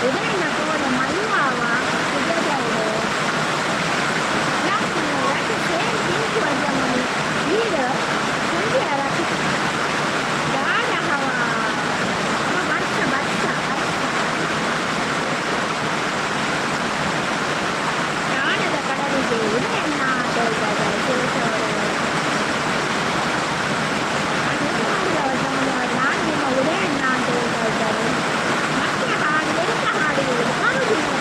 ಉದಯಣ್ಣ ಕೋಣೆ ಮಲ್ಲಾವ ಟುಗೆದರ್. ಸೇಮ್ ಪಿಂಕ್ ವಜ್ರಮಣಿ ಈಗ ಕುಂಡಿಯ ರಕ್ಷ ದಾದ ಹವ ವರ್ಷ ವರ್ಷ ವರ್ಷ ಪ್ರಾಣದ ಕಡಲಿಗೆ ಉದಯಣ್ಣ ಅಂತ ಹೇಳ್ತಾ ಇದ್ದಾರೆ ಶೇಷ ಅವರು. ನಾನು ಊಟ ಮಾಡಿದ ವಜ್ರಮಣಿ ಅವರು. ನಾನು ನಿಮ್ಮ ಉದಯಣ್ಣ ಅಂತ ಹೇಳ್ತಾ ಇದ್ದಾರೆ. ಮತ್ತೆ ಹಾಡು ಎಂತ ಹಾಡು ಹೇಳುದು? ಬರುವುದಿಲ್ಲ,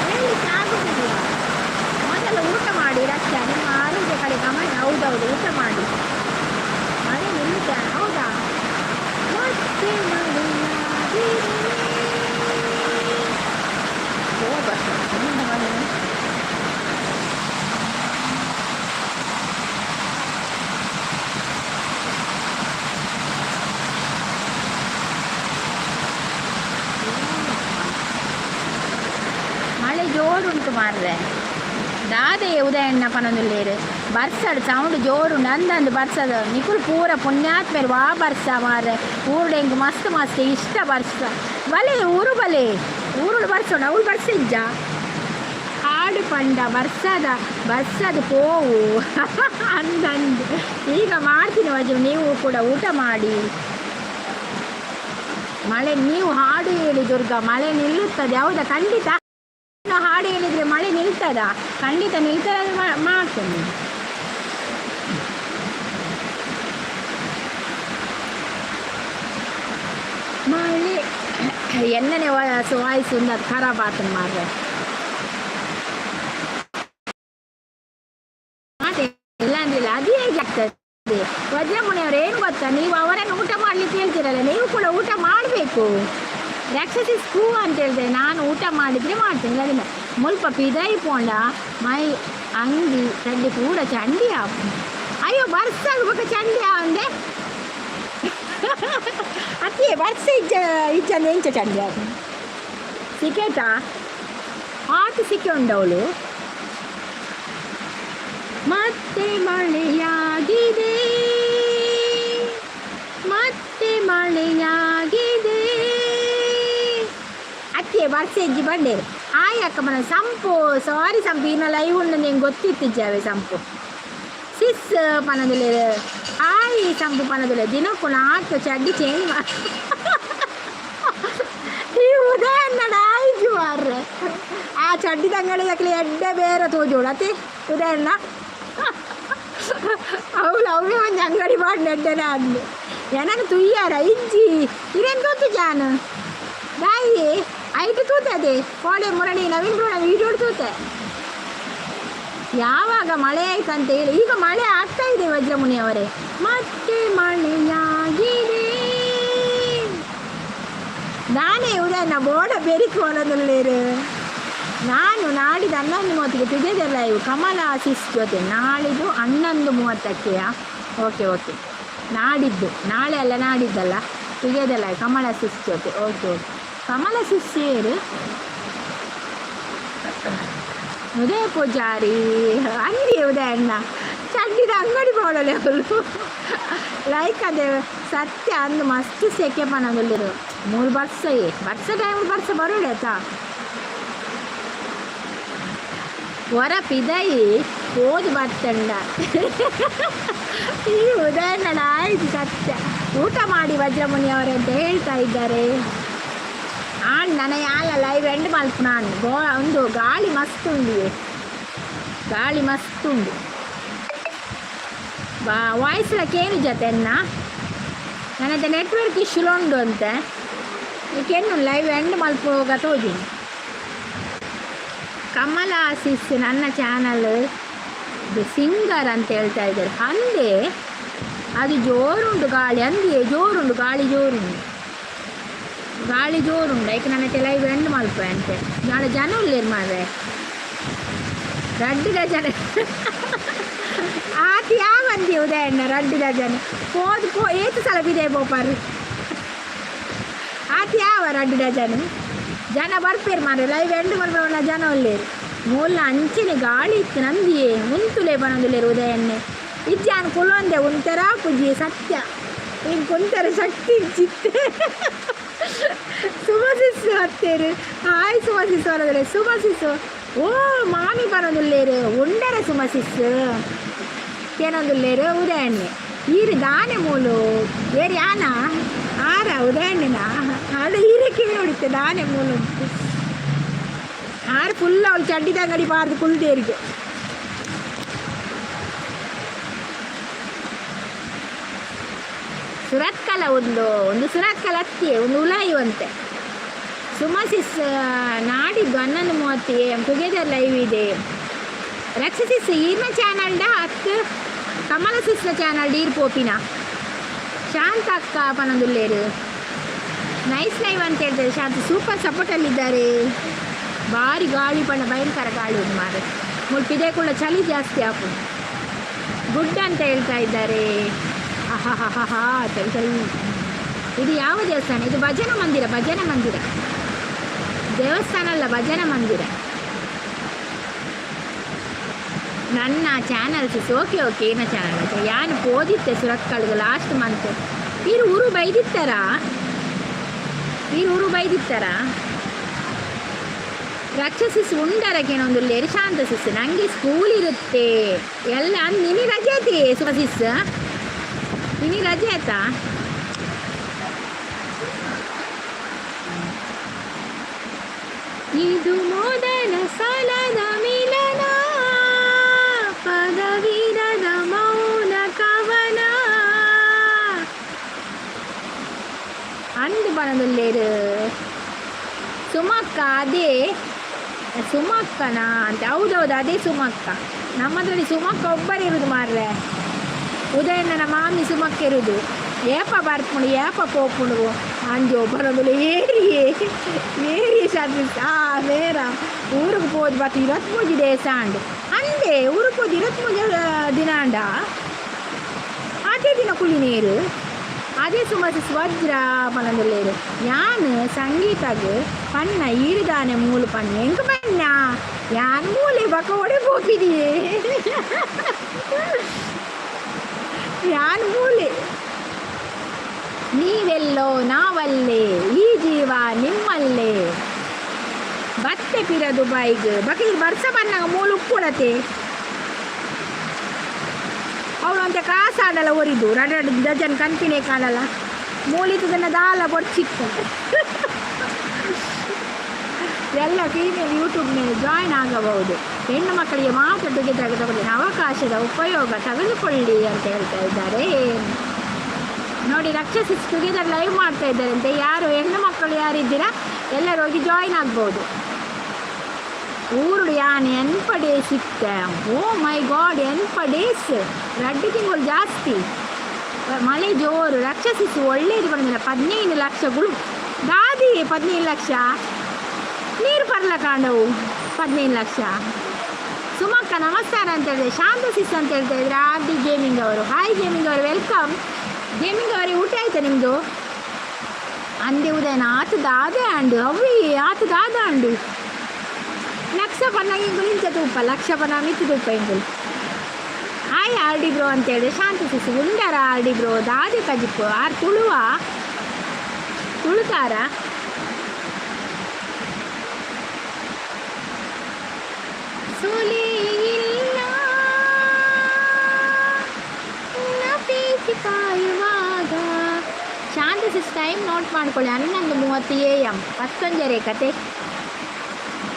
ಹೇಳಲಿಕ್ಕೆ ಆಗುವುದಿಲ್ಲ. ಮೊದಲು ಊಟ ಮಾಡಿ ರಕ್ಷಾ, ನಿಮ್ಮ ಆರೋಗ್ಯ ಕಡೆ ಗಮನ. ಹೌದೌದು, ಊಟ ಮಾಡಿ. ಮಳೆ ನಿಲ್ಲುತ್ತೆ, ಹೌದಾ? ಮತ್ತೆ ಮಳೆಯಾಗಿದೆ. ಓ ಬಸ್ ಎಂತ ಮಳೆ. ಮಳೆ ಜೋರುಂಟು ಮಾರ್ರೆ. ದಾದೆ ಉದಯಣ್ಣ ಪನೊಂದುಲ್ಲೇರು. ಬರ್ಸಡ್ ಸೌಂಡ್ ಜೋರುಂಡು ಅಂದಂದು ಬರ್ಸದ. ನಿಕುಲು ಪೂರ ಪುಣ್ಯಾತ್ಮೇರು. ವಾ ಬರ್ಸ ಮಾರ್ರೆ, ಊರುಡು ಎಂಕ್ ಮಸ್ತ್ ಮಸ್ತ್ ಇಷ್ಟ ಬರ್ಸ. ಬಲೆ ಊರು ಬಲೆ, ಊರುಡು ಬರ್ಸೋಣ. ಅವಳು ಬರ್ಸ ಇಜ್ಜ. ಹಾಡು ಪಂಡ ಬರ್ಸದ ಬರ್ಸದ ಪೋವು ಅಂದಂದು. ಈಗ ಮಾಡ್ತೀನಿ ವಜ್ರ, ನೀವು ಕೂಡ ಊಟ ಮಾಡಿ. ಮಳೆ ನೀವು ಹಾಡು ಹೇಳಿ ದುರ್ಗಾ, ಮಳೆ ನಿಲ್ಲುತ್ತದೆ. ಹೌದಾ? ಖಂಡಿತ ಹಾಡು ಹೇಳಿದರೆ ಮಳೆ ನಿಲ್ತದ? ಖಂಡಿತ ನಿಲ್ತದ, ಮಾಡ್ತೇನೆ. ಮಳೆ ಎನ್ನನೆ ವಾಯ್ಸ್ ಒಂದು ಅದು ಖರಾಬ್ ಆತನ ಮಾರ್ರೆ. ಇಲ್ಲ ಅಂದ್ರಿಲ್ಲ, ಅದು ಹೇಗೆ ಆಗ್ತದೆ? ವಜ್ರಮುನಿಯವರು, ಏನು ಗೊತ್ತಾ, ನೀವು ಅವರನ್ನು ಊಟ ಮಾಡಲಿಕ್ಕೆ ಹೇಳ್ತೀರಲ್ಲ, ನೀವು ಕೂಡ ಊಟ ಮಾಡಬೇಕು. ರಾಕ್ಷಸಿ ಸ್ಕೂ ಅಂತ ಹೇಳಿದೆ. ನಾನು ಊಟ ಮಾಡಿದರೆ ಮಾಡ್ತೇನೆ, ಇಲ್ಲದಿಲ್ಲ. ಮುಲ್ಪ ಪಿದಾಯಿ ಪೋಂಡ ಮೈ ಅಂಗಿ ಚಡ್ಡಿ ಪೂರ ಚಂಡಿ ಆಪು. ಅಯ್ಯೋ, ಬರ್ಸಾಗ ಬೊಕ ಚಂಡಿ ಆವಂದೆ. ಅತ್ತೆ ಬರ್ಸ ಇಜ್ಜ ಇಜ್ಜಂದೆ ಎಂಚ ಚಂಡಿ ಆಪು? ಸಿಕ್ಕೇತಾ? ಆತು ಸಿಕ್ಕಿ ಉಂಡವಳು. ಮತ್ತೆ ಮಳೆಯಾಗಿದೆ, ಮತ್ತೆ ಮಳೆಯಾಗಿದೆ. ಅತ್ತೆ ಬರ್ಸ ಇಜ್ಜಿ ಬಂಡೇರು. ಆಯ್ ಅಕ್ಕ ಮನ ಸಂಪು, ಸಾರಿ ಸಂಪು, ಇನ್ನ ಲೈವ್ ಉಂಡು ನಿಂಗೆ ಗೊತ್ತಿತ್ತಿಜ್ಜಾವೆ. ಸಂಪು ಸಿಸ್ ಪನದುಲೆ. ಆಯ್ ಸಂಪು ಪನದುಲೆ. ದಿನಕ್ಕೂ ನಾಲ್ಕು ಚಡ್ಡಿ ಚೇಂಜ್ ಮಾ ಈ ಉದಯಣ್ಣಡ ಆಯ್ತು ಮಾರ್ರೆ. ಆ ಚಡ್ಡಿ ತಂಗಡಿ ಅಕ್ಲೆ ಎಡ್ಡೆ ಬೇರೆ ತೋಜೋಡು. ಅತಿ ಉದಯಣ್ಣ ಅವಳು ಅವಳು ಒಂಜಿ ಅಂಗಡಿ ಮಾಡಿ ಎಡ್ಡೆನೆ ಅಂದು ಎನನ್ ತುಯ್ಯಾರ ಇಜ್ಜಿ. ಇರೇನು ಗೊತ್ತು ಜಾನು ದಾಯಿ ಐಟು ತೂತೆ ಅದೇ ಕೋಡೆ ಮುರಳಿ ನವೀನ್ ಬ್ರೋಣ ವೀಡಿಯೋ ತೂತೆ. ಯಾವಾಗ ಮಳೆ ಆಯ್ತಂತ ಹೇಳಿ. ಈಗ ಮಳೆ ಆಗ್ತಾ ಇದೆ ವಜ್ರಮುನಿ ಅವರೇ. ಮತ್ತೆ ಮಳೆಯಾಗಿದೆ. ನಾನೇ ಉದಯನ ಬೋಡ ಬೆರಿಕು ಹೊಲದಲ್ಲೇರು. ನಾನು ನಾಡಿದ್ದು 11:30ಕ್ಕೆ ಟುಗೆದರ್ ಲೈವ್ ಕಮಲ ಸಿಸ್ ಜೊತೆ. ನಾಳಿದ್ದು 11:30ಕ್ಕೆಯಾ? ಓಕೆ ಓಕೆ, ನಾಡಿದ್ದು, ನಾಳೆ ಅಲ್ಲ, ನಾಡಿದ್ದಲ್ಲ. ಟುಗೆದರ್ ಲೈವ್ ಕಮಲ ಸಿಸ್ ಜೊತೆ. ಓಕೆ ಓಕೆ, ಕಮಲ ಸಿಸ್ ಸೇರು. ಉದಯ ಪೂಜಾರಿ ಅಂಗಡಿ ಉದಯಣ್ಣ ಚಡ್ಡಿದ ಅಂಗಡಿ ಬೋಡಲೆ ಅವರು ಲೈಕ್. ಅದೇ ಸತ್ಯ ಅಂದು ಮಸ್ತ್ ಸೆಕೆ ಪನೊಂದುಲ್ಲೆರ್. ಮೂಲು ಬರ್ಸ ಬರ್ಸ ಟೈಮ್ ಬರ್ಸ ಬರೋಡೆ ಆತಾ. ಒರ ಪಿದಯಿ ಪೋದು ಬತ್ತಂಡ ಈ ಉದಯಣ್ಣನ ಆಯ್ತು ಸತ್ಯ. ಊಟ ಮಾಡಿ ವಜ್ರಮುನಿ ಅವರೇ ಅಂತ ಹೇಳ್ತಾ ಇದ್ದಾರೆ. ಆಣ್ ನನ ಯಾಲ ಲೈವ್ ಎಂಡ್ ಮಲ್ಪುನ ಗೋ. ಒಂದು ಗಾಳಿ ಮಸ್ತ್ ಉಂಡು, ಗಾಳಿ ಮಸ್ತ್ ಉಂಡು. ಬಾ ವಾಯ್ಸ್ ಕೇನು ಜೊತೆ ನನ್ನದು ನೆಟ್ವರ್ಕ್ ಇಶ್ಯೂ ಉಂಡು ಅಂತ ಕೆನ್ನು ಲೈವ್ ಎಂಡ್ ಮಲ್ಪುವಾಗ ತೋಜಿನಿ. ಕಮಲಾ ಸಿಸ್ ನನ್ನ ಚಾನಲ್ ಸಿಂಗರ್ ಅಂತ ಹೇಳ್ತಾ ಇದ್ದಾರೆ. ಅಂದೆ ಅದು ಜೋರುಂಟು ಗಾಳಿ ಅಂದಿಯೇ, ಜೋರುಂಟು ಗಾಳಿ, ಜೋರುಂಟು ಗಾಳಿ, ಜೋರುಂಡು. ಐಕ್ ನನ್ನ ಲೈವ್ ಎಂಡ್ ಮಲ್ಪ ಅಂತೆ. ನಾಳೆ ಜನ ಉಲ್ಲೇರು ಮಾರ್ರೆ, ರಡ್ಡು ಡಜನ್ ಆತ ಯಾವ ಅಂದಿ ಉದಯಣ್ಣ. ರಡ್ಡು ಡಜನ್ ಪೋದು ಪೋ ಏತು ಸಲ ಬಿದೆ ಪೋಪಾರು ಆತ ಯಾವ 2 ಡಜನ್ ಜನ ಬರ್ಪೇರು ಮಾರ್ರೆ. ಲೈವ್ ಎಂಡ್ ಮಲ್ಪವನ ಜನ ಉಲ್ಲೇರು. ಮೂಲ ಅಂಚಿನ ಗಾಳಿ ಇತ್ತು ನಂದಿಯೇ ಉಂತುಲೆ ಬನೊಂದುಲ್ಲೇರು ಉದಯಣ್ಣೆ. ಇಜ್ಜಾನ್ ಕುಲೊಂದೆ ಉಂತರ ಪುಜಿ ಸತ್ಯ. ಹಿಂಗೆ ಕುಂತಾರೆ ಶಕ್ತಿ ಚಿತ್ತೆ. ಸುಮಸಿಸ್ಸು ಹತ್ತೇರು. ಹಾಯ್ ಸುಮಸಿಸ್ಸು ಬರೋದಿಲ್ಲ. ಸುಮಸಿಸ್ಸು ಓ ಮಾಮಿ ಬರೋದುಲ್ಲೇರು ಉಂಡರ ಸುಮಸಿಸ್ಸು ಏನೊಂದುಲ್ಲೇರು ಉದಯಣ್ಣೆ. ಈರು ದಾನೆ ಮೂಲು ಬೇರೆ ಯಾನ ಆರ ಉದಯಣ್ಣನ ಆಡ ಈರೆ ಕಿವಿ ಹೊಡಿತೆ. ದಾನೆ ಮೂಲು ಆರು ಫುಲ್ ಅವಳು ಚಡ್ಡಿದ ಅಂಗಡಿ ಬಾರ್ದು ಕುಲ್ದೇರಿಗೆ. ಸುರತ್ಕಲ ಒಂದು ಒಂದು ಸುರತ್ಕಲ ಅತ್ತಿಯೇ ಒಂದು ಉಲಾಯುವಂತೆ. ಸುಮಸಿಸ್ ನಾಡಿದ್ದು 11:30 ಎ.ಎಮ್. ಟುಗೆದರ್ ಲೈವ್ ಇದೆ. ರಕ್ಷಸಿಸ್ ಈರ್ನ ಚಾನಲ್ಡ ಅತ್ತು ಕಮಲ ಸಿಸ್ನ ಚಾನಲ್ ಈರ್ ಪೋಪಿನ. ಶಾಂತ ಅಕ್ಕ ಪನೊಂದುಲ್ಲೇರು. ನೈಸ್ ಲೈವ್ ಅಂತ ಹೇಳ್ತಾರೆ. ಶಾಂತ ಸೂಪರ್ ಸಪೋರ್ಟಲ್ಲಿದ್ದಾರೆ. ಭಾರಿ ಗಾಳಿ ಪಂಡ ಭಯಂಕರ ಗಾಳಿ ಉಂಟು ಮಾರೆ. ಮುಲ್ಪಿದೆ ಕೂಡ ಚಳಿ ಜಾಸ್ತಿ ಆಪುಂಡು. ಗುಡ್ ಅಂತ ಹೇಳ್ತಾ ಇದ್ದಾರೆ. ಆಹಾ ಚಳಿ ಚಳಿ. ಇದು ಯಾವ ದೇವಸ್ಥಾನ? ಇದು ಭಜನಾ ಮಂದಿರ, ಭಜನಾ ಮಂದಿರ. ದೇವಸ್ಥಾನ ಅಲ್ಲ, ಭಜನಾ ಮಂದಿರ. ನನ್ನ ಚಾನಲ್ಸ್ ಓಕೆ ಓಕೆ. ಏನ ಚಾನಲ್ ಯಾನು ಪೋದಿತ್ತೆ ಸುರತ್ಕಲ್ಗೆ ಲಾಸ್ಟ್ ಮಂತ್. ಈರು ಊರು ಬೈದಿತ್ತಾರ? ಈರು ಊರು ಬೈದಿತ್ತಾರ? ರಕ್ಷಸಿಸ್ ಉಂಡರಕೇನೊಂದು ಶಾಂತ ಸಿಸ್ ನನಗೆ ಸ್ಕೂಲ್ ಇರುತ್ತೆ ಎಲ್ಲ. ನಿನಿ ರಜೆ ಐತಿ ಸುಮಸಿಸ್, ನಿನಿ ರಜೆ ಆಯ್ತಾ? ಇದು ಮೊದಲ ಸಲದ ಮಿಲನ, ಪದವಿರದ ಮೌನ ಕವನ ಅಂದು ಬನದುಲ್ಲೇರು ಸುಮಕ್ಕ. ಅದೇ ಸುಮಕ್ಕನಾ ಅಂತ. ಹೌದೌದು, ಅದೇ ಸುಮಕ್ಕ. ನಮ್ಮದ್ರಲ್ಲಿ ಸುಮಕ್ಕ ಒಬ್ಬರೇ ಇರುದು ಮಾರ್ರೆ. ಉದಯಣ್ಣನ ಮಾಮಿ ಸುಮಕ್ಕ ಇರುದು. ಏಪ ಬರ್ಪುಂಡು ಏಪ ಪೋಪುಂಡು ಅಂಜೋ ಬರೋದಿಲ್ಲ. ಏರಿಯೇ ಏರಿಯೇ ಶಾಂತಿ ಆ ಬೇರ ಊರಿಗೆ ಪೋದು ಬತ್ತು 23 ಡೇಸ್ ಆಂಡ್ ಅಂದೆ. ಊರಿಗೆ ಪೋದು 23 ದಿನ ಆಂಡ. ಅದೇ ದಿನ ಕುಳಿ ನೀರು ಅದೇ ಸುಮಾರು ವಜ್ರ ಪನೊಂದುಲ್ಲೇರು. ಯಾನ್ ಸಂಗೀತಗ್ ಪಣ್ಣ ಈರುದಾನೆ ಮೂಲು ಪಣ್ಣ ಎಂಕ್ ಪಣ್ಣ ಯಾನ್ ಮೂಲೆ ಬಕ ಒಡೆ ಪೋಪಿದಿಯೇ ಯಾನ್ ಮೂಲೆ. ನೀವೆಲ್ಲೋ ನಾವಲ್ಲೇ, ಈ ಜೀವ ನಿಮ್ಮಲ್ಲೇ. ಬತ್ತೆ ಪಿರ ದುಬೈಗ್ ಬಕ ಈ ಬರ್ಸ ಬನ್ನಾಗ ಮೂಲು ಉಪ್ಪುಡತೆ. ಅವಳು ಅಂತ ಕಾಸಾಡಲ್ಲ ಒರಿದು ರಡ ಡಜನ್ ಕನ್ಪಿನೇ ಕಾಣಲ್ಲ. ಮೂಲಿತದನ್ನ ದಾಲ ಬೊಡ್ಚಿತ್ತು. ಎಲ್ಲ ಫೀಮೇಲ್ ಯೂಟ್ಯೂಬ್ ಮೇಲೆ ಜಾಯ್ನ್ ಆಗಬಹುದು. ಹೆಣ್ಣು ಮಕ್ಕಳಿಗೆ ಮಾತ್ರ ಟುಗೆದರ್ ತಗೊಳ್ಳಿ, ಅವಕಾಶದ ಉಪಯೋಗ ತೆಗೆದುಕೊಳ್ಳಿ ಅಂತ ಹೇಳ್ತಾ ಇದ್ದಾರೆ. ನೋಡಿ, ರಕ್ಷಸಿಸ್ ಟುಗೆದರ್ ಲೈವ್ ಮಾಡ್ತಾ ಇದ್ದಾರೆ ಅಂತೆ. ಯಾರು ಹೆಣ್ಣು ಮಕ್ಕಳು ಯಾರಿದ್ದೀರಾ? ಎಲ್ಲರೂ ಹೋಗಿ ಜಾಯಿನ್ ಆಗ್ಬೋದು. ಊರುಡು ಯಾನ್ ಎನ್ಪ ಡೇಸ್ ಇತ್ತೆ. ಓ ಮೈ ಗಾಡ್, ಎನ್ಪ ಡೇಸ್, 2 ತಿಂಗಳು ಜಾಸ್ತಿ. ಮಳೆ ಜೋರು ರಕ್ಷಸಿಸು ಒಳ್ಳೇದು ಬಂದಿಲ್ಲ. 15 ಲಕ್ಷಗಳು ದಾದಿ, 15 ಲಕ್ಷ ನೀರು ಪರ್ಲ ಕಾಂಡವು, 15 ಲಕ್ಷ. ಸುಮಕ್ಕ ನಮಸ್ಕಾರ ಅಂತ ಹೇಳಿದೆ. ಶಾಂತ ಸಿಸ್ ಅಂತ ಹೇಳ್ತಾ ಇದ್ರೆ ಆರ್ ಡಿ ಗೇಮಿಂಗ್ ಅವರು. ಹಾಯ್ ಗೇಮಿಂಗ್ ಅವರು, welcome. Gaming ಅವರೇ, ಊಟ ಆಯ್ತಾ ನಿಮ್ಮದು? ಅಂದೆ ಉದಯನ ಆತ ದಾದೆ ಅಂಡು ಅವ್ವಿ ಆತ ದಾದ ಅಂಡು. ಲಕ್ಷ ಪನ್ನಾಗ ಇಂಗುಲು ಇಂಚ ತೂಪ, ಲಕ್ಷ ಪನ್ನ ಮಿತ್ತು ತೂಪ ಇಂಗುಲು. ಹಾಯ್ ಆರ್ ಡಿ ಬ್ರೋ ಅಂತ ಹೇಳಿದ್ರೆ ಶಾಂತ ಸಿಸ್. ಉಂಡರ ಆರ್ ಡಿ ಬ್ರೋ? ದಾದೆ ಕಜಿಪ್ಪು? ಆರ್ ತುಳುವ, ತುಳುತಾರ? ಸೋಲೇ ಇಲ್ಲ ನಿನ್ನ ಪ್ರೀತಿ ಕಾಯುವಾಗ. ಶಾಂತ ಸಿಸ್, ಟೈಮ್ ನೋಟ್ ಮಾಡ್ಕೊಳ್ಳಿ, 11:30 ಎ ಎಮ್, ಪತ್ತೊಂಜರೆ ಕತೆ.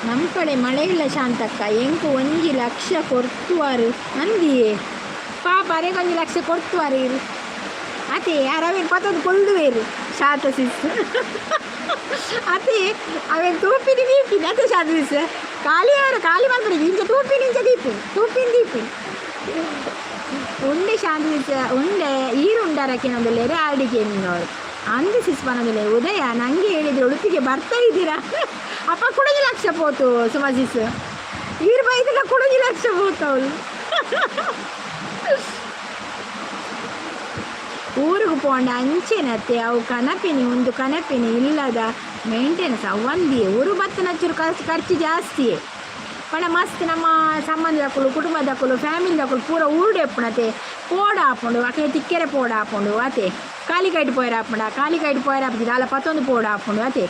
ನಮ್ಮ ಕಡೆ ಮಳೆ ಇಲ್ಲ ಶಾಂತಕ್ಕ. ಎಂಕು 1 ಲಕ್ಷ ಕೊರ್ತುವಾರು ಅಂದಿಯೇ. ಪಾಪ, ಅರೆಗೊಂಜಿ ಲಕ್ಷ ಕೊರ್ತುವಾರು ಇರು ಅತೆ. ಯಾರವೇನು ಪತ್ತೊಂದು ಕೊಲ್ದುವೇರು ಶಾಂತ ಸಿಸ್. ಅತೆ, ಅವೇನು ತೂಪಿನಿ ದೀಪಿನಿ ಅತೆ. ಶಾಂತ ಸಿಸ್, ಖಾಲಿ ಅವರ ಖಾಲಿ ಮಲ್ಪಡಿ. ಇಂಚ ತೂಪಿನಿ, ಇಂಚ ದೀಪಿನಿ, ತೂಪಿನ ದೀಪಿನಿ. ಉಂಡೆ ಶಾಂತ ಸಿಸ್, ಉಂಡೆ. ಈರು ಉಂಡರಕ್ಕೆ ಆರ್ ಡಿ ಗೇಮಿಂಗ್ ಅವರು. ಅಂದು ಸಿಸ್ ಪನೊಂದುಲ್ಲೆರ್. ಉದಯ ನಂಗೆ ಹೇಳಿದ್ರು ಉಡುಪಿಗೆ ಬರ್ತಾ ಇದ್ದೀರಾ. ಅಪ್ಪ, ಕುಡಜಿ ಲಕ್ಷ ಪೋತು. ಸುಮಸಿಸ್ ಈರು ಬೈದಿಲ್ಲ, ಕುಡಜಿ ಲಕ್ಷ ಪೋತು ಅವಳು. ಊರಿಗೆ ಪೋಂಡ ಅಂಚೆನತ್ತೆ ಅವು ಕನಪಿನಿ ಒಂದು ಕನಪಿನಿ ಇಲ್ಲದ ಮೇಂಟೆನೆನ್ಸ್ ಅವಂದಿ. ಊರು ಬತ್ತನ ಚೂರು ಖರ್ಚು ಖರ್ಚು ಜಾಸ್ತಿ. ಪಂಡ ಮಸ್ತ್ ನಮ್ಮ ಸಂಬಂಧದಕ್ಕುಲು, ಕುಟುಂಬದಕ್ಕುಲು, ಫ್ಯಾಮಿಲಿದಕ್ಕುಲು ಪೂರ ಊರುಡೆ ಎಪ್ಪುನತೆ. ಪೋಡ ಆಪುಂಡು ಅಕೆ ತಿಕ್ಕೆರೆ, ಪೋಡ ಆಪುಂಡು ಅತೆ. ಕಾಲಿಕೈಟ್ ಪೋಯರ ಆಪುಂಡ, ಕಾಲಿಕೈಟ್ ಪೋಯರ ಆಪುಜಿ, ದಾಲ ಪತ್ತೊಂದು ಪೋಡ ಆಪುಂಡು ಅತೆ.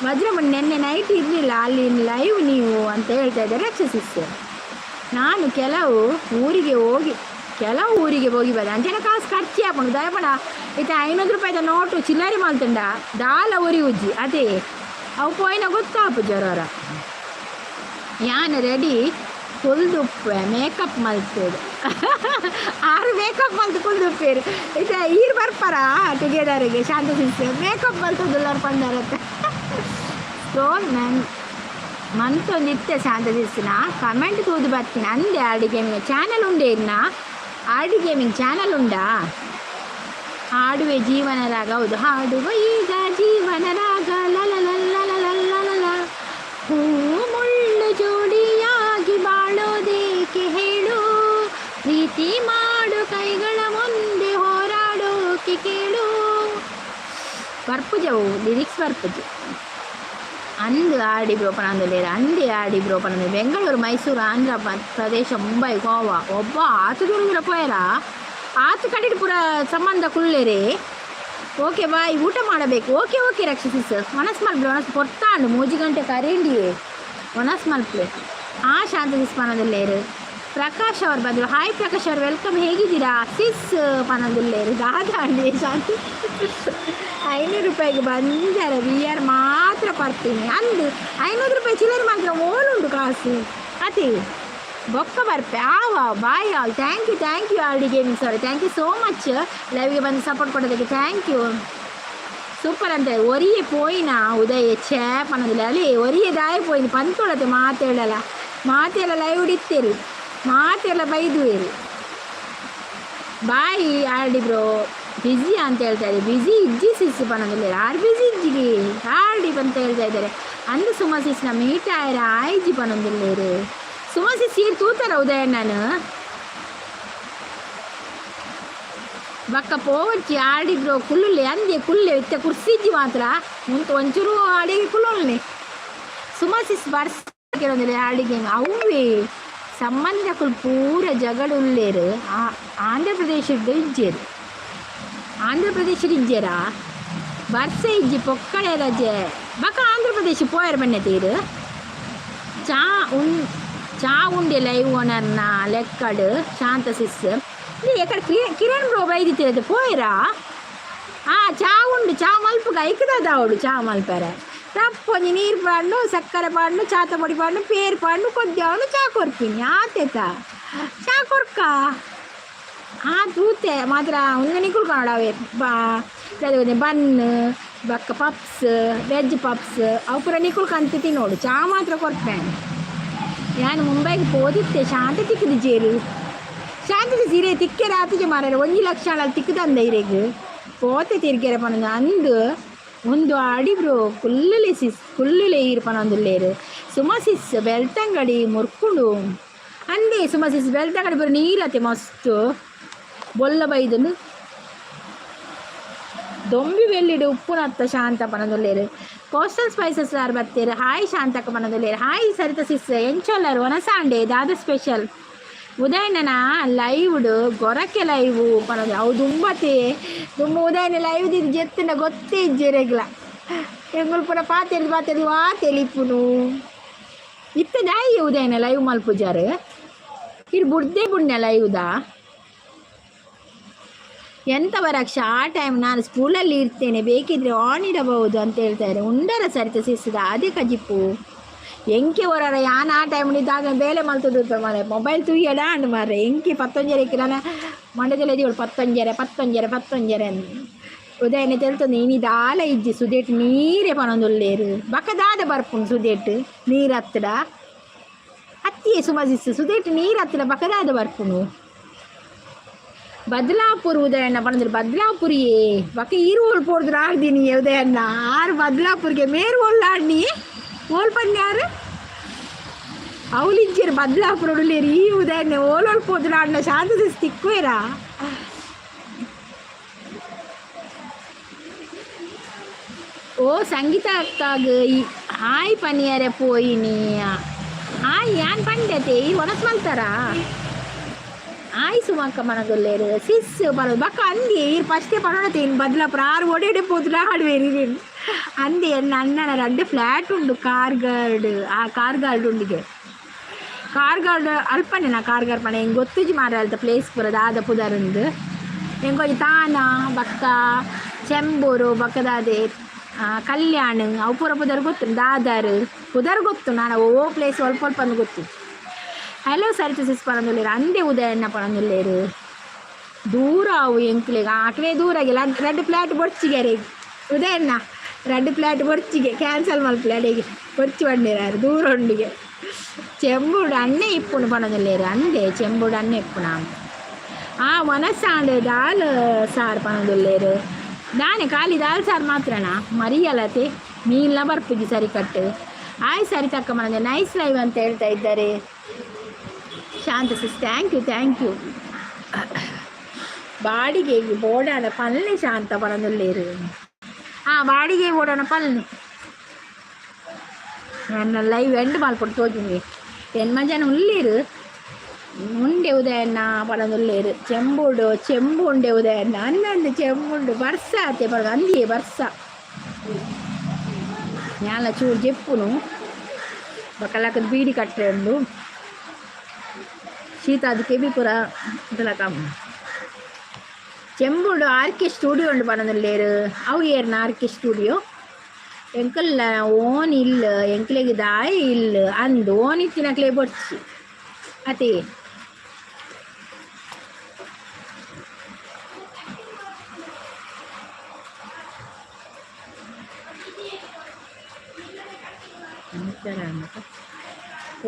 ವಜ್ರಮಣಿ, ನಿನ್ನೆ ನೈಟ್ ಇರಲಿಲ್ಲ ಅಲ್ಲಿ ಲೈವ್ ನೀವು ಅಂತ ಹೇಳ್ತಾ ಇದ್ದಾರೆ ರಕ್ಷಸಿಸ್. ನಾನು ಕೆಲವು ಊರಿಗೆ ಹೋಗಿ ಬದ. ಅಂಚನೆ ಕಾಸು ಖರ್ಚಿ ಆಪುಂಡು. ದಯಪಡ ಇತ್ತೆ 500 ರೂಪಾಯಿದ ನೋಟು ಚಿಲ್ಲರೆ ಮಲ್ತುಂಡ ದಾಲ ಊರಿ ಉಜ್ಜಿ ಅದೇ. ಅವು ಪೋಯಿನ ಗೊತ್ತಾಪು ಜ್ವರ. ಯಾನ್ ರೆಡಿ ಕುಲ್ದುಪ್ಪೆ, ಮೇಕಪ್ ಮಲ್ತೇವೆ. ಆರು ಮೇಕಪ್ ಮಲ್ತು ಕುಲ್ದುಪ್ಪೇರು. ಇತ್ತೆ ಈರ್ ಬರ್ಪಾರ ಟುಗೆದರಿಗೆ? ಶಾಂತ ಸಿಸ್, ಮೇಕಪ್ ಮಲ್ತುದುಲ್ಲರ್ ಪಂಡರತ್ತೆ. ಸ್ಟೋನ್ ಮ್ಯಾನ್ ಮಂತೊಂದಿತ್ತೆ. ಶಾಂತ ಸಿಸ್ನ ಕಮೆಂಟ್ ತೂದು ಬರ್ತೀನಿ ಅಂದೆ. ಆರ್ ಡಿ ಗೇಮಿಂಗ್ ಚಾನಲ್ ಉಂಡೆ ಇನ್ನ? ಆರ್ ಡಿ ಗೇಮಿಂಗ್ ಚಾನಲ್ ಉಂಡಾ? ಹಾಡುವೆ ಜೀವನ ರಾಗ. ಹೌದು, ಹಾಡುವ ಈಗ ಜೀವನ ರಾಗ. ಲಲ. ಹೂ ಮುಳ್ಳು ಜೋಡಿಯಾಗಿ ಬಾಳೋದೇಕೆ ಹೇಳು? ಪ್ರೀತಿ ಮಾಡು ಕೈಗಳ ಮುಂದೆ ಹೋರಾಡೋಕೆ ಕೇಳು. ಬರ್ಪುಜವು ಲಿರಿಕ್ಸ್ ಬರ್ಪುಜಿ. ಅಂದು ಆರ್ ಡಿ ಬ್ರೋ ಪನೊಂದುಲ್ಲೆರ್. ಅಂದೆ R D bro ಪನೊಂದು. Bengaluru, Mysuru, Andhra Pradesh, Mumbai, Goa. ಒಬ್ಬ ಆತು ದೂರ ಪೋಯರ? ಆತು ಕಡೆಗೆ ಪೂರ ಸಂಬಂಧ ಕುಲ್ಲೇರೆ. ಓಕೆ ಬಾಯ್, ಊಟ ಮಾಡಬೇಕು. ಓಕೆ ಓಕೆ ರಕ್ಷಿಸಿ ಸರ್. ಒಣಸ್ ಮಲ್ಪಲೆ, ಒಣಸ್ ಪೊರ್ತಾಂಡು, 3 ಗಂಟೆ ಕರಿಂಡಿಯೇ. ಒಣಸ್ ಮಲ್ಪಲೆ. ಆ ಶಾಂತ ಸಿಸ್ ಪನೊಂದುಲ್ಲೆರ್. ಪ್ರಕಾಶ್ ಅವರು ಬಂದರು. ಹಾಯ್ ಪ್ರಕಾಶ್ ಅವರು, welcome. ಹೇಗಿದ್ದೀರಾ ಸಿಸ್ ಪನೊಂದುಲ್ಲೆರ್. ದಾದಾ ಅಂಡಿ ಶಾಂತಿ. 500 ರೂಪಾಯಿಗೆ ಬಂಜಾರ ಬಿಯರ್ ಮಾತ್ರ ಪರ್ತೀನಿ ಅಂದು. 500 ರೂಪಾಯಿ ಚಿಲ್ಲರೆ ಮಾತ್ರ ಓಲುಂಡು ಕಾಸು ಅತಿ. ಬೊಕ್ಕ ಬರ್ಪೆ ಆವ. Bye all, thank you, thank you R D gaming sir, thank you so much. ಲೈವ್ಗೆ ಬಂದು ಸಪೋರ್ಟ್ ಕೊಡೋದಕ್ಕೆ thank you. Super ಅಂತ. ಒರಿಯೆ ಪೋಯಿನ ಉದಯ ಛೇ ಪನ್ನದಿಲ್ಲ. ಅಲ್ಲಿ ಒರಿಯೆ ದಾಯ ಪೋಯಿನ ಪಂತೊಳತೆ. ಮಾತೇಳಲ್ಲ ಮಾತೆಲ್ಲ ಲೈವ್ ಇಡಿತ್ತೇರಿ, ಮಾತೆಲ್ಲ ಬೈದುವೇರಿ. ಬಾಯ್ ಆರ್ ಡಿ ಬ್ರೋ. ಬ್ಯುಸಿ ಅಂತ ಹೇಳ್ತಾ ಇದ್ದಾರೆ. ಬ್ಯುಸಿ ಇಜ್ಜಿ ಸಿಸ್ ಪನ್ನದಿಲ್ಲ. ಆರ್ ಬ್ಯುಸಿ ಇಜ್ಜಿಗೆ ಆರ್ ಡಿ ಅಂತ ಹೇಳ್ತಾ ಇದ್ದಾರೆ. ಅಂದು ಸುಮ ಸಿಸ್ನ ಮೀಟ್ ಆಯರ ಆಯ್ಜಿ ಪನ್ನೊಂದಿಲ್ಲೇರು. ಸುಮ ಸಿಸ್ ಸೀರ್ ತೂತಾರ ಉದಯಣ್ಣನು? ಬಕ್ಕ ಪೋವಚ್ಚಿ ಆರ್ ಡಿ ಬ್ರೋ. ಕುಲ್ಲುಲ್ಲೆ ಅಂದೆ, ಕುಲ್ಲೆ ಇತ್ತೆ ಕುರ್ಸಿಜ್ಜಿ ಮಾತ್ರ ಮುಂತ ಒಂಚೂರು ಅಡಿಗೆ ಕುಲ್ಲೊಲ್ನೆ. ಸುಮಸಿಸ್ ಬರ್ಸ ಕೆಲವೊಂದಿಲ್ಲ ಆರ್ ಡಿ ಗೇಮ್. ಅವೇ ಸಂಬಂಧಕುಲು ಪೂರ ಜಗಳ ಉಲ್ಲೇರು. ಆಂಧ್ರ ಪ್ರದೇಶದ ಇಜ್ಜೇರು, ಆಂಧ್ರ ಪ್ರದೇಶದ ಇಜ್ಜೇರಾ? ಬರ್ಸ ಇಜ್ಜಿ, ಪೊಕ್ಕಳೆ ರಜೆ. ಬಕ ಆಂಧ್ರ ಪ್ರದೇಶ ಪೋಯರ್ ಬನ್ನೆ ತೀರು. ಚಾ ಉಣ್, ಚಾ ಉಂಡೆ ಲೈವ್ ಓನರ್ನ ಲೆಕ್ಕಡು. ಶಾಂತ ಸಿಸ್, ಎಕಡೆ ಕಿರಣ್ ಬ್ರೋ ಬೈದಿತ್ತಿರತ್ತೆ ಪೋಯರಾ? ಆ ಚಾ ಉಂಡು, ಚಾ ಮಲ್ಪುಗ ಐಕದ ಅವಳು. ಚಾ ಮಲ್ಪರೆ ತಪ್ಪೊಂಜಿ ನೀರು ಪಾಡ್ನು, ಸಕ್ಕರೆ ಪಾಡ್ನು, ಚಾತ ಪೊಡಿ ಪಾಡ್ನು, ಪೇರು ಪಾಡ್ನು, ಕೊದ್ಯಾವನು ಚಾ ಕೊರ್ಪಿನಿ ಆತೇತ. ಚಾ ಕೊರ್ಕ ಆ ತೂತೆ ಮಾತ್ರ ಒಂದು ನಿಕುಲ್ ಕಾಣವೇ ಬಾ. ಬನ್ ಬಕ್ಕ ಪಪ್ಸ್ ವೆಜ್ ಪಪ್ಸ್ ಅವು ಪೂರ ನಿಕುಲು ಕಂತು ತಿನ್ನೋಡು ಚಾ ಮಾತ್ರ ಕೊರ್ಪೆ. ಯಾನ್ ಮುಂಬೈಗೆ ಪೋದಿತ್ತೆ ಶಾಂತ ತಿಕ್ಕುದು ಜೇರು ಶಾಂತದ ಸೀರೆ ತಿಕ್ಕೆರೆ ಆತಿಜಿ ಮಾರ್ರೆ. 1 ಲಕ್ಷ ತಿಕ್ಕುದಂದ ಇರೆಗ್ ಪೋತೆ ತಿರ್ಗೆರೆ ಪನೊಂದು ಅಂದ್ ಉಂದು ಅಡಿ ಬ್ರೋ. ಕುಲ್ಲುಲೆ ಸಿಸ್, ಕುಲ್ಲುಲೆ ಈರ್ ಪನೊಂದುಲ್ಲೇರು. ಸುಮಾ ಸಿಸ್ ಬೆಳ್ತಂಗಡಿ ಮುರ್ಕುಂಡು ಅಂದೆ. ಸುಮಾ ಸಿಸ್, ಬೆಳ್ತಂಗಡಿ ಪೂರ ನೀರತೆ ಮಸ್ತ್ ಬೊಲ್ಲ ಬೈದುಂಡು. ದೊಂಬಿ ಬೆಳ್ಳಿಡು ಉಪ್ಪುನತ್ತ ಶಾಂತ ಪನೊಂದುಲ್ಲೇರು. ಕೋಸ್ಟಲ್ ಸ್ಪೈಸಸ್ ಆರ್ ಬತ್ತೇರು. ಹಾಯ್ ಶಾಂತಕ್ಕ ಪನೊಂದುಲ್ಲೇರು. ಹಾಯ್ ಸರಿತ ಸಿಸ್, ಎಂಚೊಲ್ಲರು? ವನಸಾಂಡೆ ದಾದ ಸ್ಪೆಷಲ್? ಉದಯಣ್ಣನ ಲೈವ್ಡ್ ಗೊರಕೆ ಲೈವ್ ಪನೊಂದು. ಅವು ದುಂಬತೆ ದುಂಬು ಉದಯನ ಲೈವ್ ದಿದ್ದು ಜೆತ್ತಿನ ಗೊತ್ತೇ ಇಜ್ಜೆರೆಗ್ಲ. ಎಂಗುಲು ಪೂರ ಪಾತೆರ್ದು ಪಾತೆರ್ದು ವಾ ತೆಲಿಪುನು. ಇತ್ತೆ ದಾಯಿ ಉದಯನ ಲೈವ್ ಮಲ್ಪುಜಾರು? ಇರ್ ಬುಡ್ದೆ ಬುಡ್ನೆ ಲೈವ್ದ. ಎಂತ ಬರಕ್ಷ ಆ ಟೈಮ್ ನಾನು ಸ್ಕೂಲಲ್ಲಿ ಇರ್ತೇನೆ, ಬೇಕಿದ್ರೆ ಆನ್ ಇಡಬಹುದು ಅಂತ ಹೇಳ್ತಾರೆ. ಉಂಡರ ಸರಿತ ಸಿಸ್ದ ಅದೇ ಕಜಿಪು ಎಂಕೆ ಹೊರರ ಯಾನ್ ಆ ಟೈಮ್ ಇದ್ದಾಗ ಬೇಲೆ ಮಲ್ತುದು ಮಾರೆ. ಮೊಬೈಲ್ ತೂಯಡ ಅಂಡ್ ಮಾರ್ರೆ. ಎಂಕೆ ಪತ್ತೊಂಜರೆ ನಾನು ಮಂಡ್ಯದಲ್ಲಿ ಇದೀವಳು. ಪತ್ತೊಂಜರೆ ಪತ್ತೊಂಜರೆ ಪತ್ತೊಂಜರೆ ಅಂದ್ ಉದಯನೆ ತೆಲ್ತೊಂದು. ಇನಿ ದಾಲ ಇಜ್ಜಿ, ಸುದೇಟ್ ನೀರೇ ಪನೊಂದುಲ್ಲೇರು. ಬಕ ದಾದ ಬರ್ಪುಂಡು ಸುದೇಟ್ ನೀರು ಹತ್ತಡ ಅತ್ತಿಯೇ ಸುಮಜಿಸ್? ಸುದೇಟ್ ನೀರು ಹತ್ತಡ ಬಕ ದಾದ ಬರ್ಪುಂಡು? ಬದಲಾಪುರ ಉದಯಣ್ಣ ಪನಂದ್ರೆ ಬದಲಾಪುರಿಯೇ. ಬಕ ಈರು ಓಲ್ ಪೋಡ್ದು ಆಡ್ದೀನಿ ಉದಯಣ್ಣ ಆರು ಬದಲಾಪುರಿಗೆ ಮೇರು ಓಲ್ ಆಡ್ನಿ ಓಲ್ ಪನ್ಯಾರು ಅವಲಿಜ್ಜರು ಬದಲಾಪುರ ಉಳ್ಳೇರು. ಈ ಉದಯಣ್ಣ ಓಲೋಲ್ ಪೋದು ಆಡ್ನ ಶಾಂತ ತಿಕ್ವೇರಾ? ಓ ಸಂಗೀತ ಅಕ್ಕಾಗ ಹಾಯ್ ಪನಿಯರೆ ಪೋಯಿನಿ. ಹಾಯ್ ಯಾನ್ ಪಂಡತೆ ಈ ಒಣಸ್ ಮಲ್ತಾರಾ? ಆಯ್ ಸುಮಕ್ಕ ಮನದೊಲ್ಲೇರು. ಸಿಸ್ ಬರೋದು ಬಕ್ಕ ಅಂದಿ ಈರ್ ಫಸ್ಟೇ ಪನೊಡತೆ ಇನ್ನು ಬದಲಾಪುರ ಆರು ಒಡೆಡೆ ಪೋದು ಆಡುವೇರಿ ಅಂದೆ. ಎನ್ನ ಅಣ್ಣನ ರಡ್ಡು ಫ್ಲ್ಯಾಟ್ ಉಂಡು ಕಾರ್ಗಾರ್ಡ್, ಆ ಕಾರ್ಗಾರ್ಡ್ ಉಂಡಿಗೆ ಕಾರ್ಗಾರ್ಡ್ ಅಲ್ಪನೆ. ನಾ ಕಾರ್ಗಾರ್ ಪಣ ಎಂಗ್ ಗೊತ್ತುಜಿ ಮಾರ ಅಲ್ತ ಪ್ಲೇಸ್ ಪೂರ ದಾದ ಪುದರುಂದು. ಎಂಕೊಂಜಿ ತಾನ ಬಕ್ಕ ಚೆಂಬೂರು ಬಕ್ಕದಾದೆ ಕಲ್ಯಾಣ ಅವು ಪೂರ ಪುದರ್ ಗೊತ್ತು. ದಾದರ್ ಪುದರ್ ಗೊತ್ತು. ನಾನು ಓ ಪ್ಲೇಸ್ ಒಲ್ಪ ಒಲ್ಪ ಅಂದ್ ಗೊತ್ತು. ಹಲೋ ಸರಿತ ಸಿಸ್ ಪನೊಂದುಲ್ಲೇರು. ಅಂದೆ ಉದಯಣ್ಣ ಪನೊಂದುಲ್ಲೇರು. ದೂರ ಅವು ಎಂಕ್ಲೆಗ್ ಆಕ್ಲೆ ದೂರ ಆಗಿಲ್ಲ. ರಡ್ಡು ಫ್ಲ್ಯಾಟ್ ಬೊಡ್ಚಿಗೆ ಅರೆಗ್ ಉದಯಣ್ಣ, ರಡ್ಡು ಫ್ಲ್ಯಾಟ್ ಬೊಡ್ಚಿಗೆ ಕ್ಯಾನ್ಸಲ್ ಮಲ್ಪಲೆ ಅಡೆಗೆ ಬೊರ್ಚಿ ಬಂಡೇರು ದೂರ ಉಂಡಿಗೆ. ಚೆಂಬುಡು ಅಣ್ಣೆ ಇಪ್ಪುನು ಪನೊಂದುಲ್ಲೇರು. ಅಂದೆ ಚೆಂಬುಡು ಅಣ್ಣೆ ಇಪ್ಪುನ. ಆ ವನಸಾಂಡ್ ದಾಲ್ ಸಾರು ಪನೊಂದುಲ್ಲೇರು. ದಾನೆ ಖಾಲಿ ದಾಲ್ ಸಾರು ಮಾತ್ರನಾ? ಮರಿಯಲತೆ ಮೀನ್ಲ ಬರ್ಪುಜಿ ಸರಿ ಕಟ್ಟು. ಆಯ್ ಸರಿ ತಕ್ಕ ಮನಂದೆ. ನೈಸ್ ಲೈವ್ ಅಂತ ಹೇಳ್ತಾ ಇದ್ದಾರೆ ಶಾಂತ sis. Thank you, thank you. ಬಾಡಿಗೆಗೆ ಬೋಡಾನ ಪಲ್ಲೆ ಶಾಂತ ಪನೊಂದುಲ್ಲೇರು. ಆ ಬಾಡಿಗೆ ಬೋಡಾನ ಪಲ್ಲೆ. ನನ್ನ ಲೈವ್ ಎಂಡ್ ಮಲ್ಪೊಡು ತೋಜುಂಗೆ. ಎನ್ಮ ಜನ ಉಳ್ಳೇರು? ಉಂಡೆ ಉದಯಣ್ಣ ಪನೊಂದುಲ್ಲೇರು. ಚೆಂಬುಡು ಚೆಂಬು ಉಂಡೆ ಉದಯಣ್ಣ ಅನ್ನಂದು. ಚೆಂಬುಂಡು ಬರ್ಸ ಆತೆ ಪಡ ಅಂದಿಯೇ ಬರ್ಸ. ಯಾನ್ಲ ಚೂರು ಜೆಪ್ಪುನು ಬೊಕ ಬೀಡಿ ಕಟ್ಟೆ ಉಂಡು. ಶೀತ ಅದು ಕೆಬಿ ಪೂರ ಇದೆಲ್ಲ. ಚೆಂಬುಡು ಆರ್ ಕೆ ಸ್ಟುಡಿಯೋ ಉಂಡು ಪನೊಂದುಲ್ಲೇರು. ಅವು ಏರ್ನ ಆರ್ ಕೆ ಸ್ಟುಡಿಯೋ? ಎಂಕಲ್ಲ ಓನ್ ಇಲ್ಲ, ಎಂಕ್ಲೆಗ್ ದಾಯ ಇಲ್ಲ ಅಂದ್ ಓನ್ ಇತ್ತಿನಕ್ಲೆ ಬೊಡ್ಚಿ ಅತೆ.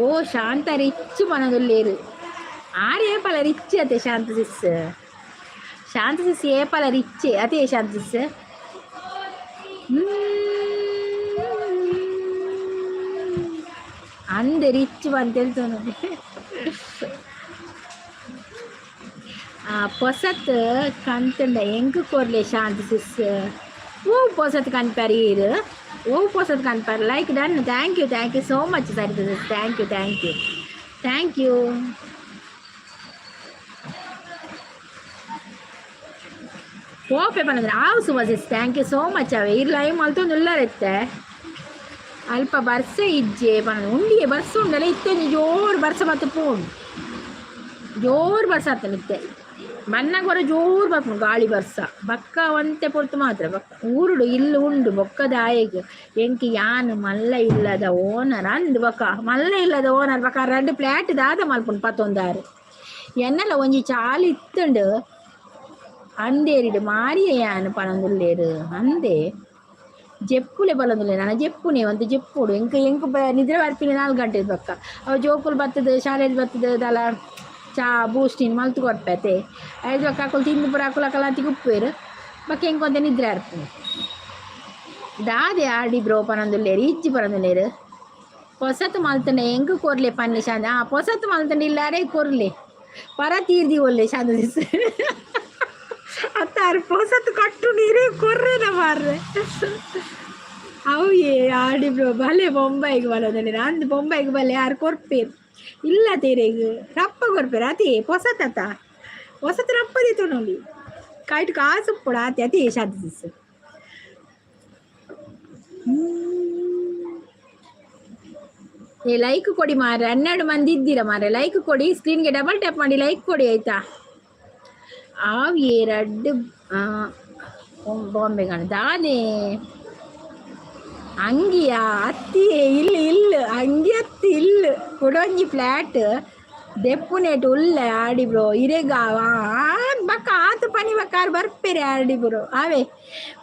ಓ ಶಾಂತ ರಿಚ್ ಪನೊಂದುಲ್ಲೇರು. ಆರ್ ಏಪಲ ರಿಚ್ ಅತೆ ಶಾಂತ ಸಿಸ್? ಶಾಂತ ಸಿಸ್ ಏಪಲ ರಿಚ್ ಅತೆ ಶಾಂತ ಸಿಸ್? ಅಂದೆ ರಿಚ್ ಬಂತೇಳ್ತಾನೆ. ಆ ಪೊಸತ್ ಕಂತುಂಡ ಎಂಕ್ ಕೊರ್ಲೆ ಶಾಂತ ಸಿಸ್. ಓ ಪೊಸತ್ ಕನ್ಪರ್ ಈರ್? ಓ ಪೊಸತ್ ಕನ್ಪರ್? Like done. Thank you, thank you so much Saritha sis. Thank you, thank you, thank you. ಪೋಪೆ ಪನಂದ್ರೆ ಆವು ಸುಮ sis, thank you so much. ಅವೆ ಇರ್ ಲೈವ್ ಮಲ್ತೊಂದುಲ್ಲರೆತ್ತೆ. ಅಲ್ಪ ಬರ್ಸ ಇಜ್ಜೆ ಪನೊಂದು. ಉಂಡಿಯೇ ಬರ್ಸ ಉಂಡಲ್ಲ ಇತ್ತೆ? ಜೋರು ಬರ್ಸ ಮತ್ತು ಪೋಂಡು. ಜೋರು ಬರ್ಸ ಆತನ ಇತ್ತೆ. ಬನ್ನಗ ಜೋರು ಬರ್ಪುಂಡು ಗಾಳಿ ಬರ್ಸ. ಬಕ್ಕ ಒಂತೆ ಪೊರ್ತು ಮಾತ್ರ ಬಕ್ಕ ಊರುಡು ಇಲ್ಲು ಉಂಡು ಬೊಕ್ಕದ ಆಯೆಗ್. ಎಂಕ್ ಯಾನ್ ಮಲ್ಲ ಇಲ್ಲದ ಓನರ್ ಅಂದ್. ಬೊಕ್ಕ ಮಲ್ಲ ಇಲ್ಲದ ಓನರ್ ಬೊಕ್ಕ ರಡ್ಡ್ ಫ್ಲ್ಯಾಟ್ ದಾದ ಮಲ್ಪುಂಡು ಪತ್ತೊಂದಾರು. ಎನ್ನಲ ಒಂಜಿ ಚಾಲ್ ಇತ್ತುಂಡು ಅಂದೇರಿಡ್ ಮಾರಿಯ ಯಾನ್ ಪನೊಂದುಲ್ಲೇರು. ಅಂದೆ ಜೆಪ್ಪುಲೆ ಬಲೊಂದುಲ್ಲೆ ನನ ಜೆಪ್ಪುನೆ ಒಂತೆ ಜೆಪ್ಪೊಡು. ಎಂಕ್ ಎಂಕ್ ನಿದ್ರೆ ಬರ್ಪಿನಿ 4 ಗಂಟೆ ಬೊಕ್ಕ. ಅವು ಜೋಕುಲು ಬತ್ತುದು, ಶಾಲೆಡ್ ಬತ್ತುದು, ದಾಲ ಚಾ ಬೂಸ್ಟ್ ಮಲ್ತ್ ಕೊರ್ಪೆ. ಐದು ಬೊಕ್ಕ ಅಕುಲು ತಿಂದು ಪೂರ ಅಕುಲು ಅಕಲಾತಿಗೆ ಉಪ್ಪುವೆರ್. ಬೊಕ್ಕ ಎಂಕ್ ಒಂತೆ ನಿದ್ರೆ ಬರ್ಪುಂಡು. ದಾದೆ ಆಡಿ ಬ್ರೋ ಪನೊಂದುಲ್ಲೆರ್? ಇಜ್ಜಿ ಪನೊಂದುಲ್ಲೆರ್. ಪೊಸತ್ ಮಲ್ತಂಡ ಎಂಕ್ ಕೊರ್ಲೆ ಪನ್ನಿ ಶಾಂತ. ಆ ಪೊಸತ್ ಮಲ್ತಂಡ ಇಲ್ಲಾರೆ ಕೊರ್ಲೆ, ಪರ ತೀರ್ದಿ ಒಲ್ಲೆ ಶಾಂತ. ಅತ್ತಾರು ಪೊಸತ್ ಕಟ್ಟು ನೀರೇ ಕೊರ್ರೆನ ಮಾರ್ರೆ. ಅವು ಏ ಆಡಿ ಬ್ರೋ ಬಲೆ, ಬೊಂಬೈಗೆ ಬಲೊಂದುಲ್ಲೆರ್. ಅಂದ್, ಬೊಂಬೈಗೆ ಬಲೆ, ಆರು ಕೊರ್ಪೇರು ಇಲ್ಲ ತೇರೆಗ್ ರಪ್ಪ ಕೊರ್ಪೇರು. ಅದೇ ಪೊಸತತ, ಹೊಸತು ರಪ್ಪ ದೆತೊನೊಲಿ, ಕೈಟ್ ಕಾಸು ಉಪ್ಪೊಡು ಆತೆ. ಅದೇ ಶಾಂತ ಸಿಸ್. ಏ, ಲೈಕ್ ಕೊಡಿ ಮಾರ್ರೆ. 12 ಮಂದಿ ಇದ್ದೀರ ಮಾರ್ರೆ, ಲೈಕ್ ಕೊಡಿ. ಸ್ಕ್ರೀನ್ಗೆ ಡಬಲ್ ಟ್ಯಾಪ್ ಮಾಡಿ ಲೈಕ್ ಕೊಡಿ, ಆಯ್ತಾ? ಆವ್ ಏ ರಡ್ಡ್ ಬಾಂಬೆ ಗಾಣ ದಾನೆ ಅಂಗಿಯಾ ಅತ್ತಿಯೇ? ಇಲ್ಲ ಇಲ್ಲ, ಅಂಗಿ ಅತ್ತಿ ಇಲ್ಲ. ಕುಡೊಂಜಿ ಫ್ಲಾಟ್ ದೆಪ್ಪುನೇಟ್ ಉಲ್ಲೆ ಆಡಿ ಬ್ರೋ ಇರೆಗ. ಬಕ್ಕ ಆತು ಪನಿ ಬಕ್ಕ ಆರು ಬರ್ಪೇರೆ ಆಡಿ ಬ್ರೋ. ಆವೆ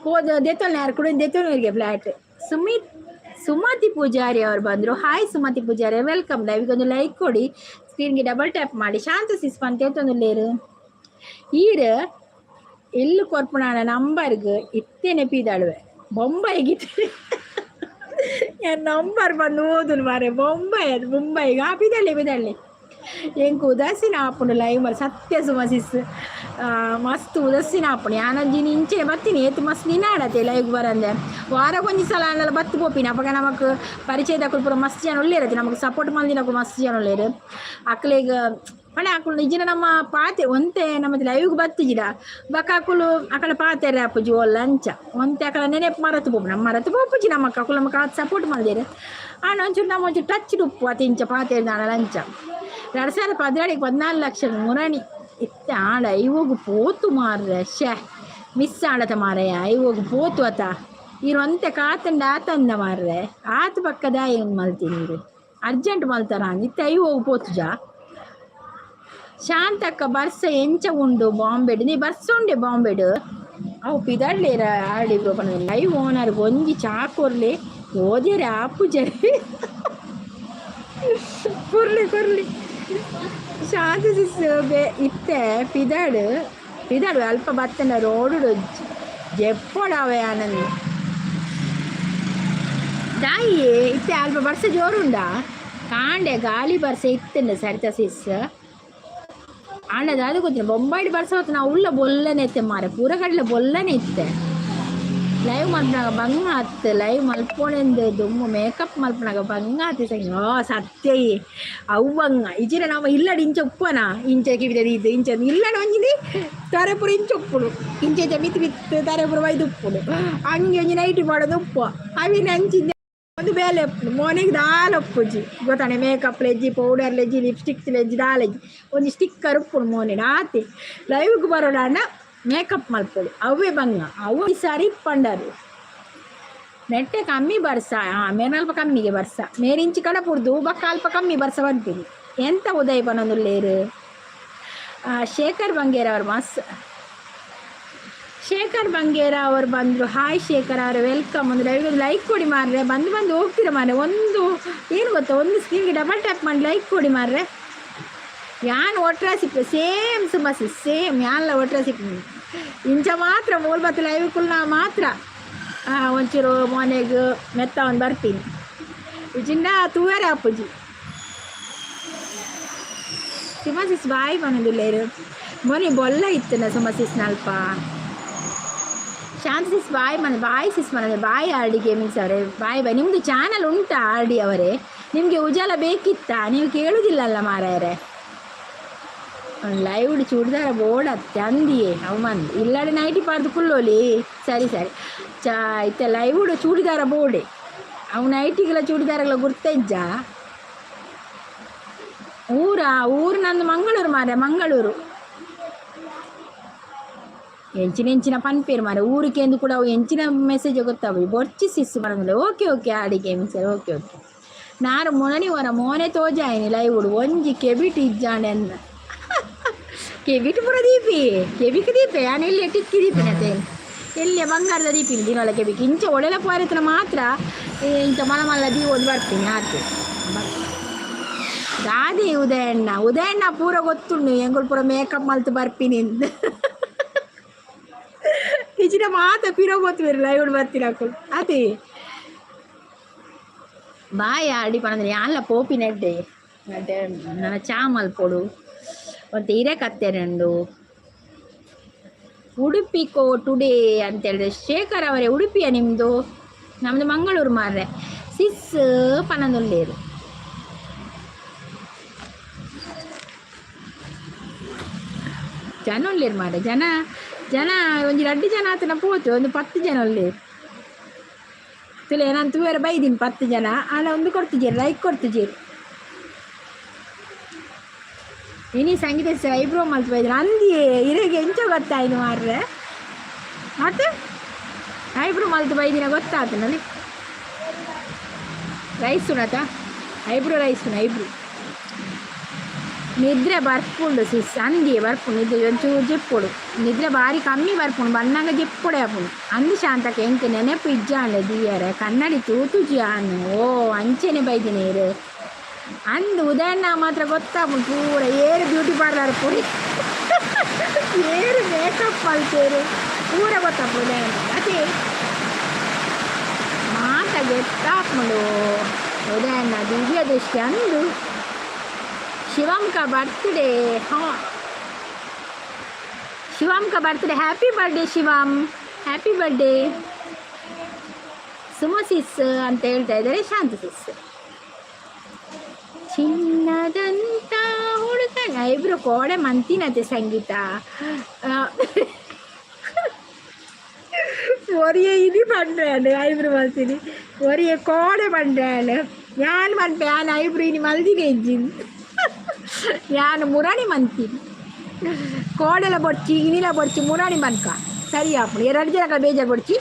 ಪೋದು ದೆತ್ತೊಲ್ನೆ ಯಾರು ಕುಡೊಂಜಿ ದೆತ್ತೊಲ್ನೆಗೆ ಫ್ಲಾಟ್. ಸುಮಿತ್, ಸುಮತಿ ಪೂಜಾರಿ ಅವರು ಬಂದರು. Hi Sumati Poojari, welcome. ಲೈವ್ಗೆ ಒಂದು ಲೈಕ್ ಕೊಡಿ, ಸ್ಕ್ರೀನ್ಗೆ ಡಬಲ್ ಟ್ಯಾಪ್ ಮಾಡಿ. ಶಾಂತ ಸಿಸ್ ಪಂತೇತೊಂದುಲ್ಲೇರು. ಈರ್ ಎಲ್ಲು ಕೊರ್ಪುಣಾನ ನಂಬರ್ಗ್ ಇತ್ತೇನೆ ಪೀದಾಳುವೆ. ಬೊಂಬೈಗೆ ನಂಬರ್ ಬಂದು ಓದುನು ಮಾರೆ. ಬೊಂಬೈ ಅದು ಮುಂಬೈಗೆ. ಆ ಪಿದಳ್ಳಿ ಪಿದಳ್ಳಿ. ಎಂಕ್ ಉದಾಸೀನ ಆಪುಂಡು ಲೈವ್ ಮಲ್ ಸತ್ಯ ಸುಮಸಿಸ್. ಮಸ್ತ್ ಉದಾಸೀನ ಆಪುಂಡು. ಯಾನೊಂಜಿ ಇಂಚೆನೆ ಬತ್ತೀನಿ, ಏತ್ ಮಸ್ತ್ ದಿನ ಆಡತೆ ಲೈವ್ ಬರಂದೆ. ವಾರಕ್ಕೊಂಜಿ ಸಲ ಆಂಡಲ ಬತ್ತು ಪೋಪಿನಿ. ಅಪಗ ನಮಕ್ ಪರಿಚಯದಕುಲು ಪೂರ ಮಸ್ತ್ ಜನ ಉಲ್ಲೆರ್, ನಮಕ್ ಸಪೋರ್ಟ್ ಮಲ್ದಿನಕುಲು ಮಸ್ತ್ ಜನ ಉಲ್ಲೆರ್. ಅಕ್ಲೆಗ್ ಪಂಡ ಅಕುಲು ನಿಜಿನ ನಮ್ಮ ಪಾತೆ ಒಂತೆ ನಮ್ಮ ಲೈವ್ಗ್ ಬತ್ತಿಜಿಡ ಬೊಕ ಅಕುಲು ಅಕಲ ಪಾತೆರೆ ಆಪುಜಿ ಓಲ್ಲ. ಅಂಚ ಒಂತೆ ಅಕಲ ನೆನೆಪು ಮರತ್ ಪೋಪು. ನಮ್ಮ ಮರತ್ ಪೋಪುಜಿ ನಮಕ್, ಅಕುಲು ನಮಕ್ ಆತ್ ಸಪೋರ್ಟ್ ಮಲ್ದೆರ್. ಆಂಡ ಒಂಚೂರು ನಮ್ಮ ಒಂಚೂರು ಟಚ್ ಉಪ್ಪು ಅತಿ ಇಂಚ ಪಾತೆರ್ದಾಂಡಲ ಅಂಚ. 2012ಕ್ಕೆ 14 ಲಕ್ಷ ಮುರಣಿ ಇತ್ತೆ ಆಂಡ ಇವಾಗ ಪೋತು ಮಾರ್ರೆ. ಶ್ಯೆ, ಮಿಸ್ ಆಡತ ಮಾರಯ್ಯ. ಇವಾಗ ಪೋತು ಅತ. ಈರ್ ಒಂತೆ ಕಾತಂಡ ಆತಂದ ಮಾರ್ರೆ. ಆತ ಪಕ್ಕದ ಏನು ಮಲ್ತೀನಿ ಇರು ಅರ್ಜೆಂಟ್ ಮಲ್ತಾರ. ಇತ್ತೆ ಐವೋಗು ಪೋತುಜಾ. ಶಾಂತಕ್ಕ, ಬರ್ಸ ಎಂಚ ಉಂಡು ಬಾಂಬೆಡ್? ನೀ ಬರ್ಸ ಉಂಡೆ ಬಾಂಬೆಡ್? ಅವು ಪಿದಡ್ಲೇರ ಆಡಿ ಬ್ರೋ. ಲೈವ್ ಓನರ್ ಒಂಜಿ ಚಾ ಕೊರ್ಲೆ. ಓದೇರೆ ಆಪುಜರಿ. ಕೊರ್ಲಿ ಕೊರ್ಲಿ. ಶಾಂತ ಸಿಸ್ ಬೇ ಇತ್ತೆ ಪಿದಾಡು ಪಿದಾಡು. ಅಲ್ಪ ಬತ್ತನ ರೋಡು ಜೆಪ್ಪೊಡಾವೆ ಆನಂದ್ ದಾಯಿ. ಇತ್ತೆ ಅಲ್ಪ ಬರ್ಸ ಜೋರುಂಡಾ? ಕಾಂಡೆ ಗಾಳಿ ಬರ್ಸ ಇತ್ತಂಡ ಸರಿತಾ ಸಿಸ್. ಆಂಡ ಅದು ಗೊತ್ತಿಲ್ಲ, ಬೊಂಬಾಯ್ಡ್ ಬರ್ಸ ಹೊತ್ತು ನಾವು ಉಲ್ಲ ಬೊಲ್ಲನೆ ಇತ್ತೆ ಮಾರೆ. ಪೂರ ಕಡಲೆ ಬೊಲ್ಲನೆ ಇತ್ತೆ. ಲೈವ್ ಮಲ್ಪನಾಗ ಬಂಗ ಆತ್. ಲೈವ್ ಮಲ್ಪೊನೆಂದು ದುಮ್ಮು ಮೇಕಪ್ ಮಲ್ಪನಾಗ ಬಂಗ ಆತ್ ಸಂಗಿ. ಓ ಸತ್ಯ, ಅವು ಬಂಗ ಇಜಿನ. ನಮ್ಮ ಇಲ್ಲಡ್ ಇಂಚ ಉಪ್ಪನ ಇಂಚ ಕಿವಿದ ಇದು ಇಂಚ ಇಲ್ಲಡ್ ಒಂಜಿನಿ ತರೆ ಪೂರ ಇಂಚ ಉಪ್ಪುಡು, ಇಂಚ ಇಂಚ ಮಿತ್ ಮಿತ್ ತರೆ ಪೂರ ವೈದು ಉಪ್ಪುಡು. ಹಂಗೆ ಒಂಜಿ ನೈಟ್ ಮಾಡೋದು ಉಪ್ಪು ಅವಿನ ಅಂಚಿಂದ ಒಂದು ಬೇಲೆ ಉಪ್ಪುಡು. ಮೋನೆಗೆ ದಾಲ ಉಪ್ಪುಜಿ ಗೊತ್ತಾನೆ. ಮೇಕಪ್ ಲೆಜ್ಜಿ, ಪೌಡರ್ ಲೆಜ್ಜಿ, ಲಿಪ್ಸ್ಟಿಕ್ ಲೆಜ್ಜಿ, ದಾಲ ಲೆಜ್ಜಿ. ಒಂಜಿ ಸ್ಟಿಕ್ಕರ್ ಉಪ್ಪುಡು ಮೋನೆಡ್ ಆತೆ. ಲೈವ್ಗೆ ಬರೋಡಾಂಡ ಮೇಕಪ್ ಮಲ್ಪೊಡು, ಅವೇ ಬಂಗ. ಅವು ಸರಿ ಪಂಡರು. ನೆಟ್ಟೆ ಕಮ್ಮಿ ಬರ್ಸ. ಹಾಂ, ಮೇನಲ್ಪ ಕಮ್ಮಿಗೆ ಬರ್ಸ. ಮೇರಿಂಚಿ ಕಡ ಪುರ್ದು ಬೊಕ್ಕ ಅಲ್ಪ ಕಮ್ಮಿ ಬರ್ಸ ಬಂತೀನಿ. ಎಂತ ಉದಯ ಪನೊಂದುಲ್ಲೇರು? ಶೇಖರ್ ಬಂಗೇರ್ ಅವರು ಮಸ್ ಶೇಖರ್ ಬಂಗೇರ ಅವರು ಬಂದರು. ಹಾಯ್ ಶೇಖರ್ ಅವರೇ, welcome. ಒಂದು ಲೈವ್ ಲೈಕ್ ಕೊಡಿ ಮಾರ್ರೆ. ಬಂದು ಬಂದು ಹೋಗ್ತೀರ ಮಾರ್ರೆ. ಒಂದು ಏನು ಗೊತ್ತಾ, ಒಂದು ಸ್ಕ್ರೀನ್ಗೆ ಡಬಲ್ ಟ್ಯಾಪ್ ಮಾಡಿ ಲೈಕ್ ಕೊಡಿ ಮಾರ್ರೆ. ಯಾನ್ ಒಟ್ರಾಸಿಪ್ಪೆ ಸೇಮ್ ಸುಮಸಿ ಸೇಮ್. ಯಾನ್ಲ ಒಟ್ರಾಸಿಪ್ಪೆ. ಇಂಚ ಮಾತ್ರ ಮೂಲ್ ಬತ್ತು ಲೈವ್ ಕುಲ್ನ ಮಾತ್ರ ಒಂಚೂರು ಮನೆಗೆ ಮೆತ್ತ ಒಂದು ಬರ್ತೀನಿ. ಇಜಿಂಡ ತೂವೆರೆ ಆಪುಜಿ. ಸುಮಸಿಸ್ ಬಾಯ್ ಪನೊಂದುಲ್ಲೆರ್. ಮೊನ್ನೆ ಬೊಲ್ಲ ಇತ್ತನ ಸುಮಸಿಸ್ ನಲ್ಪ. ಶಾಂತ ಸಿಸ್ ಬಾಯ್ ಮನೆ. ಬಾಯ್ ಸಿಸ್ ಮನೆ. ಬಾಯ್ ಆರ್ ಡಿ ಗೇಮಿಂಗ್ಸ್ ಅವರೇ, ಬಾಯ್ ಬಾಯ್. ನಿಮ್ಮದು ಚಾನಲ್ ಉಂಟಾ ಆರ್ ಡಿ ಅವರೇ? ನಿಮಗೆ ಉಜಾಲ ಬೇಕಿತ್ತಾ? ನೀವು ಕೇಳುವುದಿಲ್ಲಲ್ಲ ಮಾರಾಯರೆ. ಲೈವ್ ಚೂಡಿದಾರ ಬೋಡತ್ತೆ ಅಂದಿಯೇ ಅವು ಮಂದಿ ಇಲ್ಲಡೆ ನೈಟಿ ಪಾಡ್ದು ಕುಲ್ಲೋಲಿ. ಸರಿ ಸರಿ. ಚಾ ಇತ್ತೆ ಲೈವ್ ಚೂಡಿದಾರ ಬೋಡೆ. ಅವು ನೈಟಿಗೆಲ್ಲ ಚೂಡಿದಾರಗಳ ಗುರ್ತೆಜ್ಜ. ಊರಾ? ಊರು ನಂದು ಮಂಗಳೂರು ಮಾರೆ, ಮಂಗಳೂರು. ಎಂಚಿನ ಎಂಚಿನ ಪನ್ಪೇರು ಮಾರೆ. ಊರಿಗೆ ಕೂಡ ಅವು ಎಂಚಿನ ಮೆಸೇಜ್ ಗೊತ್ತಾವು. ಬೊರ್ಚಿ ಸಿಸ್ ಬರಂದಿಲ್ಲ. ಓಕೆ ಓಕೆ ಆಡಿ ಗೇಮಿಂಗ್ ಸರ್, ಓಕೆ ಓಕೆ. ನಾನು ಮೊನನಿ ವರ ಮೋನೆ ತೋಜಾಯಿನಿ ಲೈವ್ ಒಂಜಿ ಕೆಬಿಟ್ ಇಜ್ಜಾಂಡೆ ಅನ್ನ. ಕೆಬಿಟ್ ಪೂರ ದೀಪಿ, ಕೆಬಿಕ್ ದೀಪೆ. ಯಾನ್ ಇಲ್ಲಿ ಟಿಕ್ಕಿ ದೀಪಿನ ತೇನ್. ಎಲ್ಲಿಯ ಬಂಗಾರದ ದೀಪಿನಿ ದಿನೊಲ ಕೆಬಿಕ್ ಇಂಚ ಒಡೆಲ ಪೋರೆತನ ಮಾತ್ರ ಇಂಚ ಮಲ ಮಲ್ಲ ದೀವೊಂದು ಬರ್ತೀನಿ ಆತು. ದಾದಿ ಉದಯಣ್ಣ, ಉದಯಣ್ಣ ಪೂರ ಗೊತ್ತುಂಡು ಎಂಗುಲ್ ಪೂರ ಮೇಕಪ್ ಮಲ್ತು ಬರ್ಪಿನಿ. ಇಚಿನ ಮಾತ ಪಿರ ಗೊತ್ತು ಲೈವ್ ಬರ್ತೀನಿ ಅಕ್ಕಳು ಅದೇ. ಬಾಯ್ ಅಡಿ ಪಣಂದ್ರೆ ಯಾನ್ಲ ಪೋಪಿ ನೆಡ್ಡೆ ನನ್ನ ಚಾಮಲ್ ಪೊಡು ಒಂತೆ ಇರೆ ಕತ್ತೆರಂಡು. ಉಡುಪಿ ಕೋ ಟುಡೇ ಅಂತ ಹೇಳಿದ್ರೆ ಶೇಖರ್ ಅವರೇ, ಉಡುಪಿಯ ನಿಮ್ಮದು? ನಮ್ಮದು ಮಂಗಳೂರು ಮಾರ್ರೆ. ಸಿಸ್ ಪನಂದುಲ್ಲೇರು. ಜನ ಉಲ್ಲೇರು ಮಾರ್ರೆ. ಜನ ಜನ ಒಂಜಿ ರಡ್ಡು ಜನ ಆತನ ಪೋತು ಒಂದು 10 ಜನ ಉಲ್ಲೇರು. ತುಲೆ ನಾನು ತೂವೆರೆ ಬೈದೀನಿ 10 ಜನ ಆಂಡ ಒಂದು ಕೊಡ್ತಿದ್ದೀರಿ, ಲೈಕ್ ಕೊಡ್ತಿದ್ದೀರಿ. ಇನಿ ಸಂಗೀತ ಐಬ್ರೋ ಮಲ್ತ್ ಬೈದ್ರ ಅಂದಿಯೇ ಇರೆಗೆ ಎಂಚ ಗೊತ್ತಾಯ್ನು ಮಾರ್ರೆ. ಮತ್ತೆ ಐಬ್ರೋ ಮಲ್ತ್ ಬೈದಿನ ಗೊತ್ತಾತನಲ್ಲಿ ರೈಸ್ ಉಣತ ಐಬ್ರೋ ರೈಸ್ ಉಣ ಐಬ್ರೋ. ನಿದ್ರೆ ಬರ್ಪುಂಡು ಸಿಸ್ ಅಂದಿಯೇ ಬರ್ಪುಂಡು ನಿದ್ರೆ. ಒಂಚೂರು ಜೆಪ್ಪೊಡು, ನಿದ್ರೆ ಬಾರಿ ಕಮ್ಮಿ ಬರ್ಪುಂಡು. ಬನ್ನಗ ಜೆಪ್ಪೊಡೆ ಆಪುಂಡು. ಅಂದು ಶಾಂತಕ್ಕೆ ಎಂಕ್ ನೆನಪು ಇಜ್ಜಾಂಡ ದೀಯರೆ ಕನ್ನಡಿ ತೂತುಜಿ ಆನು. ಓ ಅಂಚೆನೆ ಬೈದಿನೇರು ಅಂದು ಉದಯಣ್ಣ ಮಾತ್ರ ಗೊತ್ತಾಪುಂಡು ಪೂರ. ಏರು ಬ್ಯೂಟಿ ಪಾರ್ಲರ್ ಪೂರಿ, ಏರು ಮೇಕಪ್ ಮಲ್ತೇರು ಪೂರ ಗೊತ್ತಾಪುಂಡು ಉದಯಣ್ಣ. ಅದೇ ಮಾತ ಗೊತ್ತಾಪುಂಡು ಉದಯಣ್ಣ ದಿವ್ಯ ದೃಷ್ಟಿ ಅಂದು. ಶಿವಂಕ ಬರ್ತ್ಡೇ, ಹಾಂ, ಶಿವಂಕ birthday. Happy birthday Shivam, happy birthday. Suma sis ಅಂತ ಹೇಳ್ತಾ ಇದ್ದಾರೆ ಶಾಂತ ಸಿಸ್. ಚಿನ್ನದಂತ ಹುಡುಗ ಇಬ್ರು ಕೋಡೆ ಮಂತಿನತೆ ಸಂಗೀತ ಒರಿಯ ಇನಿ ಪಂಡ್ರೆ ಐಬ್ರು ಮಲ್ತೀನಿ ಒರಿಯ ಕೋಡೆ ಪಂಡ್ರೆ ಯಾನ್ ಮನ್ಪೆ ಯಾನ್ ಐಬ್ರು ಇನಿ ಮಲ್ದಿನ ಇಜ್ಜಿನ್ ಯಾನ್ ಮುರಾಣಿ ಮಂತೀನಿ ಕೋಡೆಲ ಬೊಡ್ಚಿ ಇನಿಲ ಬೊಡ್ಚಿ ಮುರಾಣಿ ಮನ್ಕ ಸರಿ ಆಪುಂಡು. ಎರಡು ಜನಕ ಬೇಜಾರು ಬೊಡ್ಚಿ.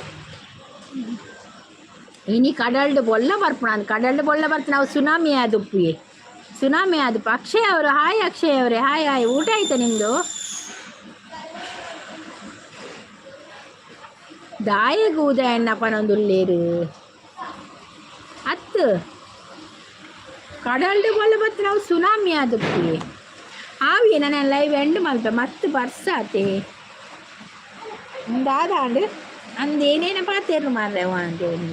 ಇನಿ ಕಡಲ್ಡ್ ಬೊಲ್ಲ ಬರ್ಪುಣ ಕಡಲ್ಡ್ ಬೊಲ್ಲ ಬರ್ತ ನಾವು ಸುನಾಮಿ ಆದುಪ್ಪುಯೆ ಸುನಾಮಿ ಆದಪ್ಪ. ಅಕ್ಷಯ್ ಅವರು, ಹಾಯ್ ಅಕ್ಷಯ್ ಅವರೇ, ಹಾಯ್ ಹಾಯ್. ಊಟ ಆಯ್ತಾ ನಿಮ್ಮದು? ದಾಯಗ ಉದಯಣ್ಣ ಪನೊಂದುಲ್ಲೇರು ಅತ್ತು ಕಡಲ್ಡ್ ಬೊಲ್ಲ ಬತ್ತು ನಾವು ಸುನಾಮಿ ಆದುಪ್ಪುಯೆ. ಆವಿಯೆ ನನ್ನ ಲೈವ್ ಎಂಡ್ ಮಲ್ಪ ಮತ್ತೆ ಬರ್ಸಾತೆ ದಾದಾಂಡ್ ಅಂದೇನೇನ ಪಾತೇರು ಮಾರ್ರೆ ಅಂತೇಳಿ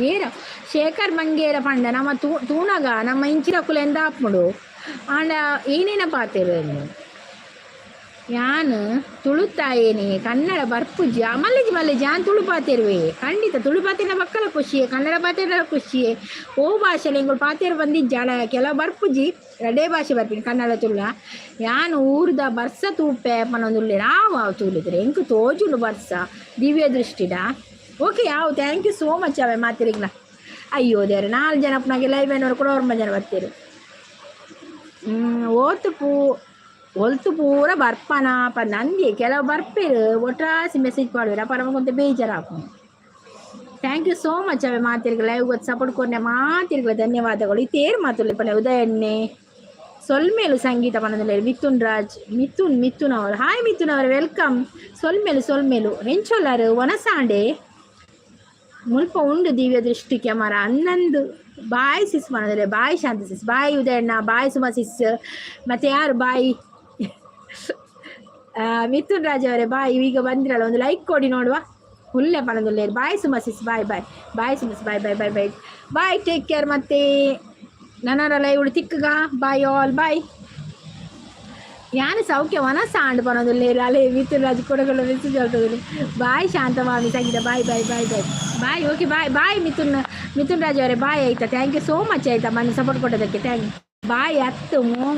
ಏರ ಶೇಖರ್ ಮಂಗೇರ ಪಂಡ ನಮ್ಮ ತೂನಗ ನಮ್ಮ ಇಂಚಿನಕುಲು ಎಂದ ಆಪುಂಡು ಆಂಡ ಏನೇನ ಪಾತೆರು ಯಾನ್ ತುಳುತಾಯೇನೆ ಕನ್ನಡ ಬರ್ಪುಜಿ ಮಲ್ಲೆಜಿ ಮಲ್ಲೆಜಿ ಯಾನ್ ತುಳು ಪಾತೆರುವೆ ಖಂಡಿತ. ತುಳು ಪಾತೆರ್ನ ಬಕ್ಕಲ ಖುಷಿಯೇ, ಕನ್ನಡ ಪಾತೆರ್ನ ಖುಷಿಯೇ. ಓ ಭಾಷೆ ಎಂಗುಲು ಪಾತೆರು ಬಂದಿಜ್ಜಾಳ ಕೆಲವು ಬರ್ಪುಜಿ, ರಡೇ ಭಾಷೆ ಬರ್ಪಿನಿ ಕನ್ನಡ ತುಳುವ. ಯಾನ್ ಊರ್ದ ಬರ್ಸ ತೂಪೆ ಪನೊಂದುಲ್ಲೆರ್ ಆವು ತೂಲಿದ್ರೆ ಎಂಕ್ ತೋಜುಂಡು ಬರ್ಸ ದಿವ್ಯ ದೃಷ್ಟಿಡ. ಓಕೆ ಯಾವು thank you so much ಅವೆ ಮಾತಿರಿಗ್ಲ. ಅಯ್ಯೋ ದೇವ್ರೆ, 4 ಜನ ಅಪ್ಪನಾಗೆ ಲೈವ್ ಏನೋರು ಕೂಡ ಒರ್ಮ ಜನ ಬರ್ತೀರು. ಓತು ಪೂ ಒಲ್ತು ಪೂರ ಬರ್ಪನ ಪಂದ್ ಅಂದಿ ಕೆಲವು ಬರ್ಪೇರು ಒಟ್ರಾಸಿ ಮೆಸೇಜ್ ಪಾಡುವೆರ್ ಅಪ್ಪ ನಮಗೊಂತೆ ಬೇಜಾರಾಪುಂಡು. Thank you so much ಅವೆ ಮಾತಿರ್ಗ ಲೈವ್ ಗೊತ್ತು ಸಪೋರ್ಟ್ ಕೊರ್ನೆ ಮಾತಿರ್ಗಲ ಧನ್ಯವಾದಗಳು. ಇತ್ತೇರು ಮಾತುಲ್ಲೆ ಪಂಡ ಉದಯಣ್ಣೆ ಸೊಲ್ಮೇಲು ಸಂಗೀತ ಪನೊಂದುಲ್ಲೆರ್. ಮಿಥುನ್ ರಾಜ್ ಮಿಥುನ್ ಮಿಥುನ್ ಅವರು, ಹಾಯ್ ಮಿಥುನ್ ಅವರು, welcome. ಸೊಲ್ಮೇಲು ಸೊಲ್ಮೇಲು ಎಂಚೊಲ್ಲರು ವನಸಾಂಡೆ ಮುಲ್ಪ ಉಂಡು ದಿವ್ಯ ದೃಷ್ಟಿ ಕ್ಯಾಮರಾ ಅನ್ನಂದು. ಬಾಯ್ ಸಿಸ್ ಪನೊಂದುಲ್ಲೆ. ಬಾಯ್ ಶಾಂತಿ ಸಿಸ್, ಬಾಯ್ ಉದಯಣ್ಣ, ಬಾಯ್ ಸುಮಾ ಸಿಸ್. ಮತ್ತೆ ಯಾರು ಬಾಯ್? ಮಿಥುನ್ ರಾಜ್ ಅವರೇ ಬಾಯ್. ಈಗ ಬಂದಿರಲ್ಲ ಒಂದು ಲೈಕ್ ಕೊಡಿ ನೋಡುವ. ಹುಲ್ಲೆ ಪನೊಂದುಲ್ಲೆರ್. Bye Suma sis, bye bye bye Suma, bye bye bye bye bye, take care. ಮತ್ತೆ ನನರ ಲೈವ್ ತಿಕ್ಕಗ. Bye all bye. ಯಾನ್ ಸೌಖ್ಯ ವನಸ ಆಂಡ್ ಪನೊಂದುಲ್ಲೆರ್. ಅಲೆ ಮಿಥುನ್ ರಾಜ್ ಕೊಡಗಲ ಮೆಸೇಜ್ ಆಲ್ತದೆ. ಬಾಯ್ ಶಾಂತ ಮಾಮಿ Sangeetha, bye bye bye bye bye. Okay bye bye Mithun Mithun Raj ಅವರೇ ಬಾಯ್ ಆಯ್ತಾ. Thank you so much ಆಯ್ತಾ, ಮನೆ ಸಪೋರ್ಟ್ ಕೊಟ್ಟೋದಕ್ಕೆ thank ಬಾಯ್. ಅತ್ತು ಮೋ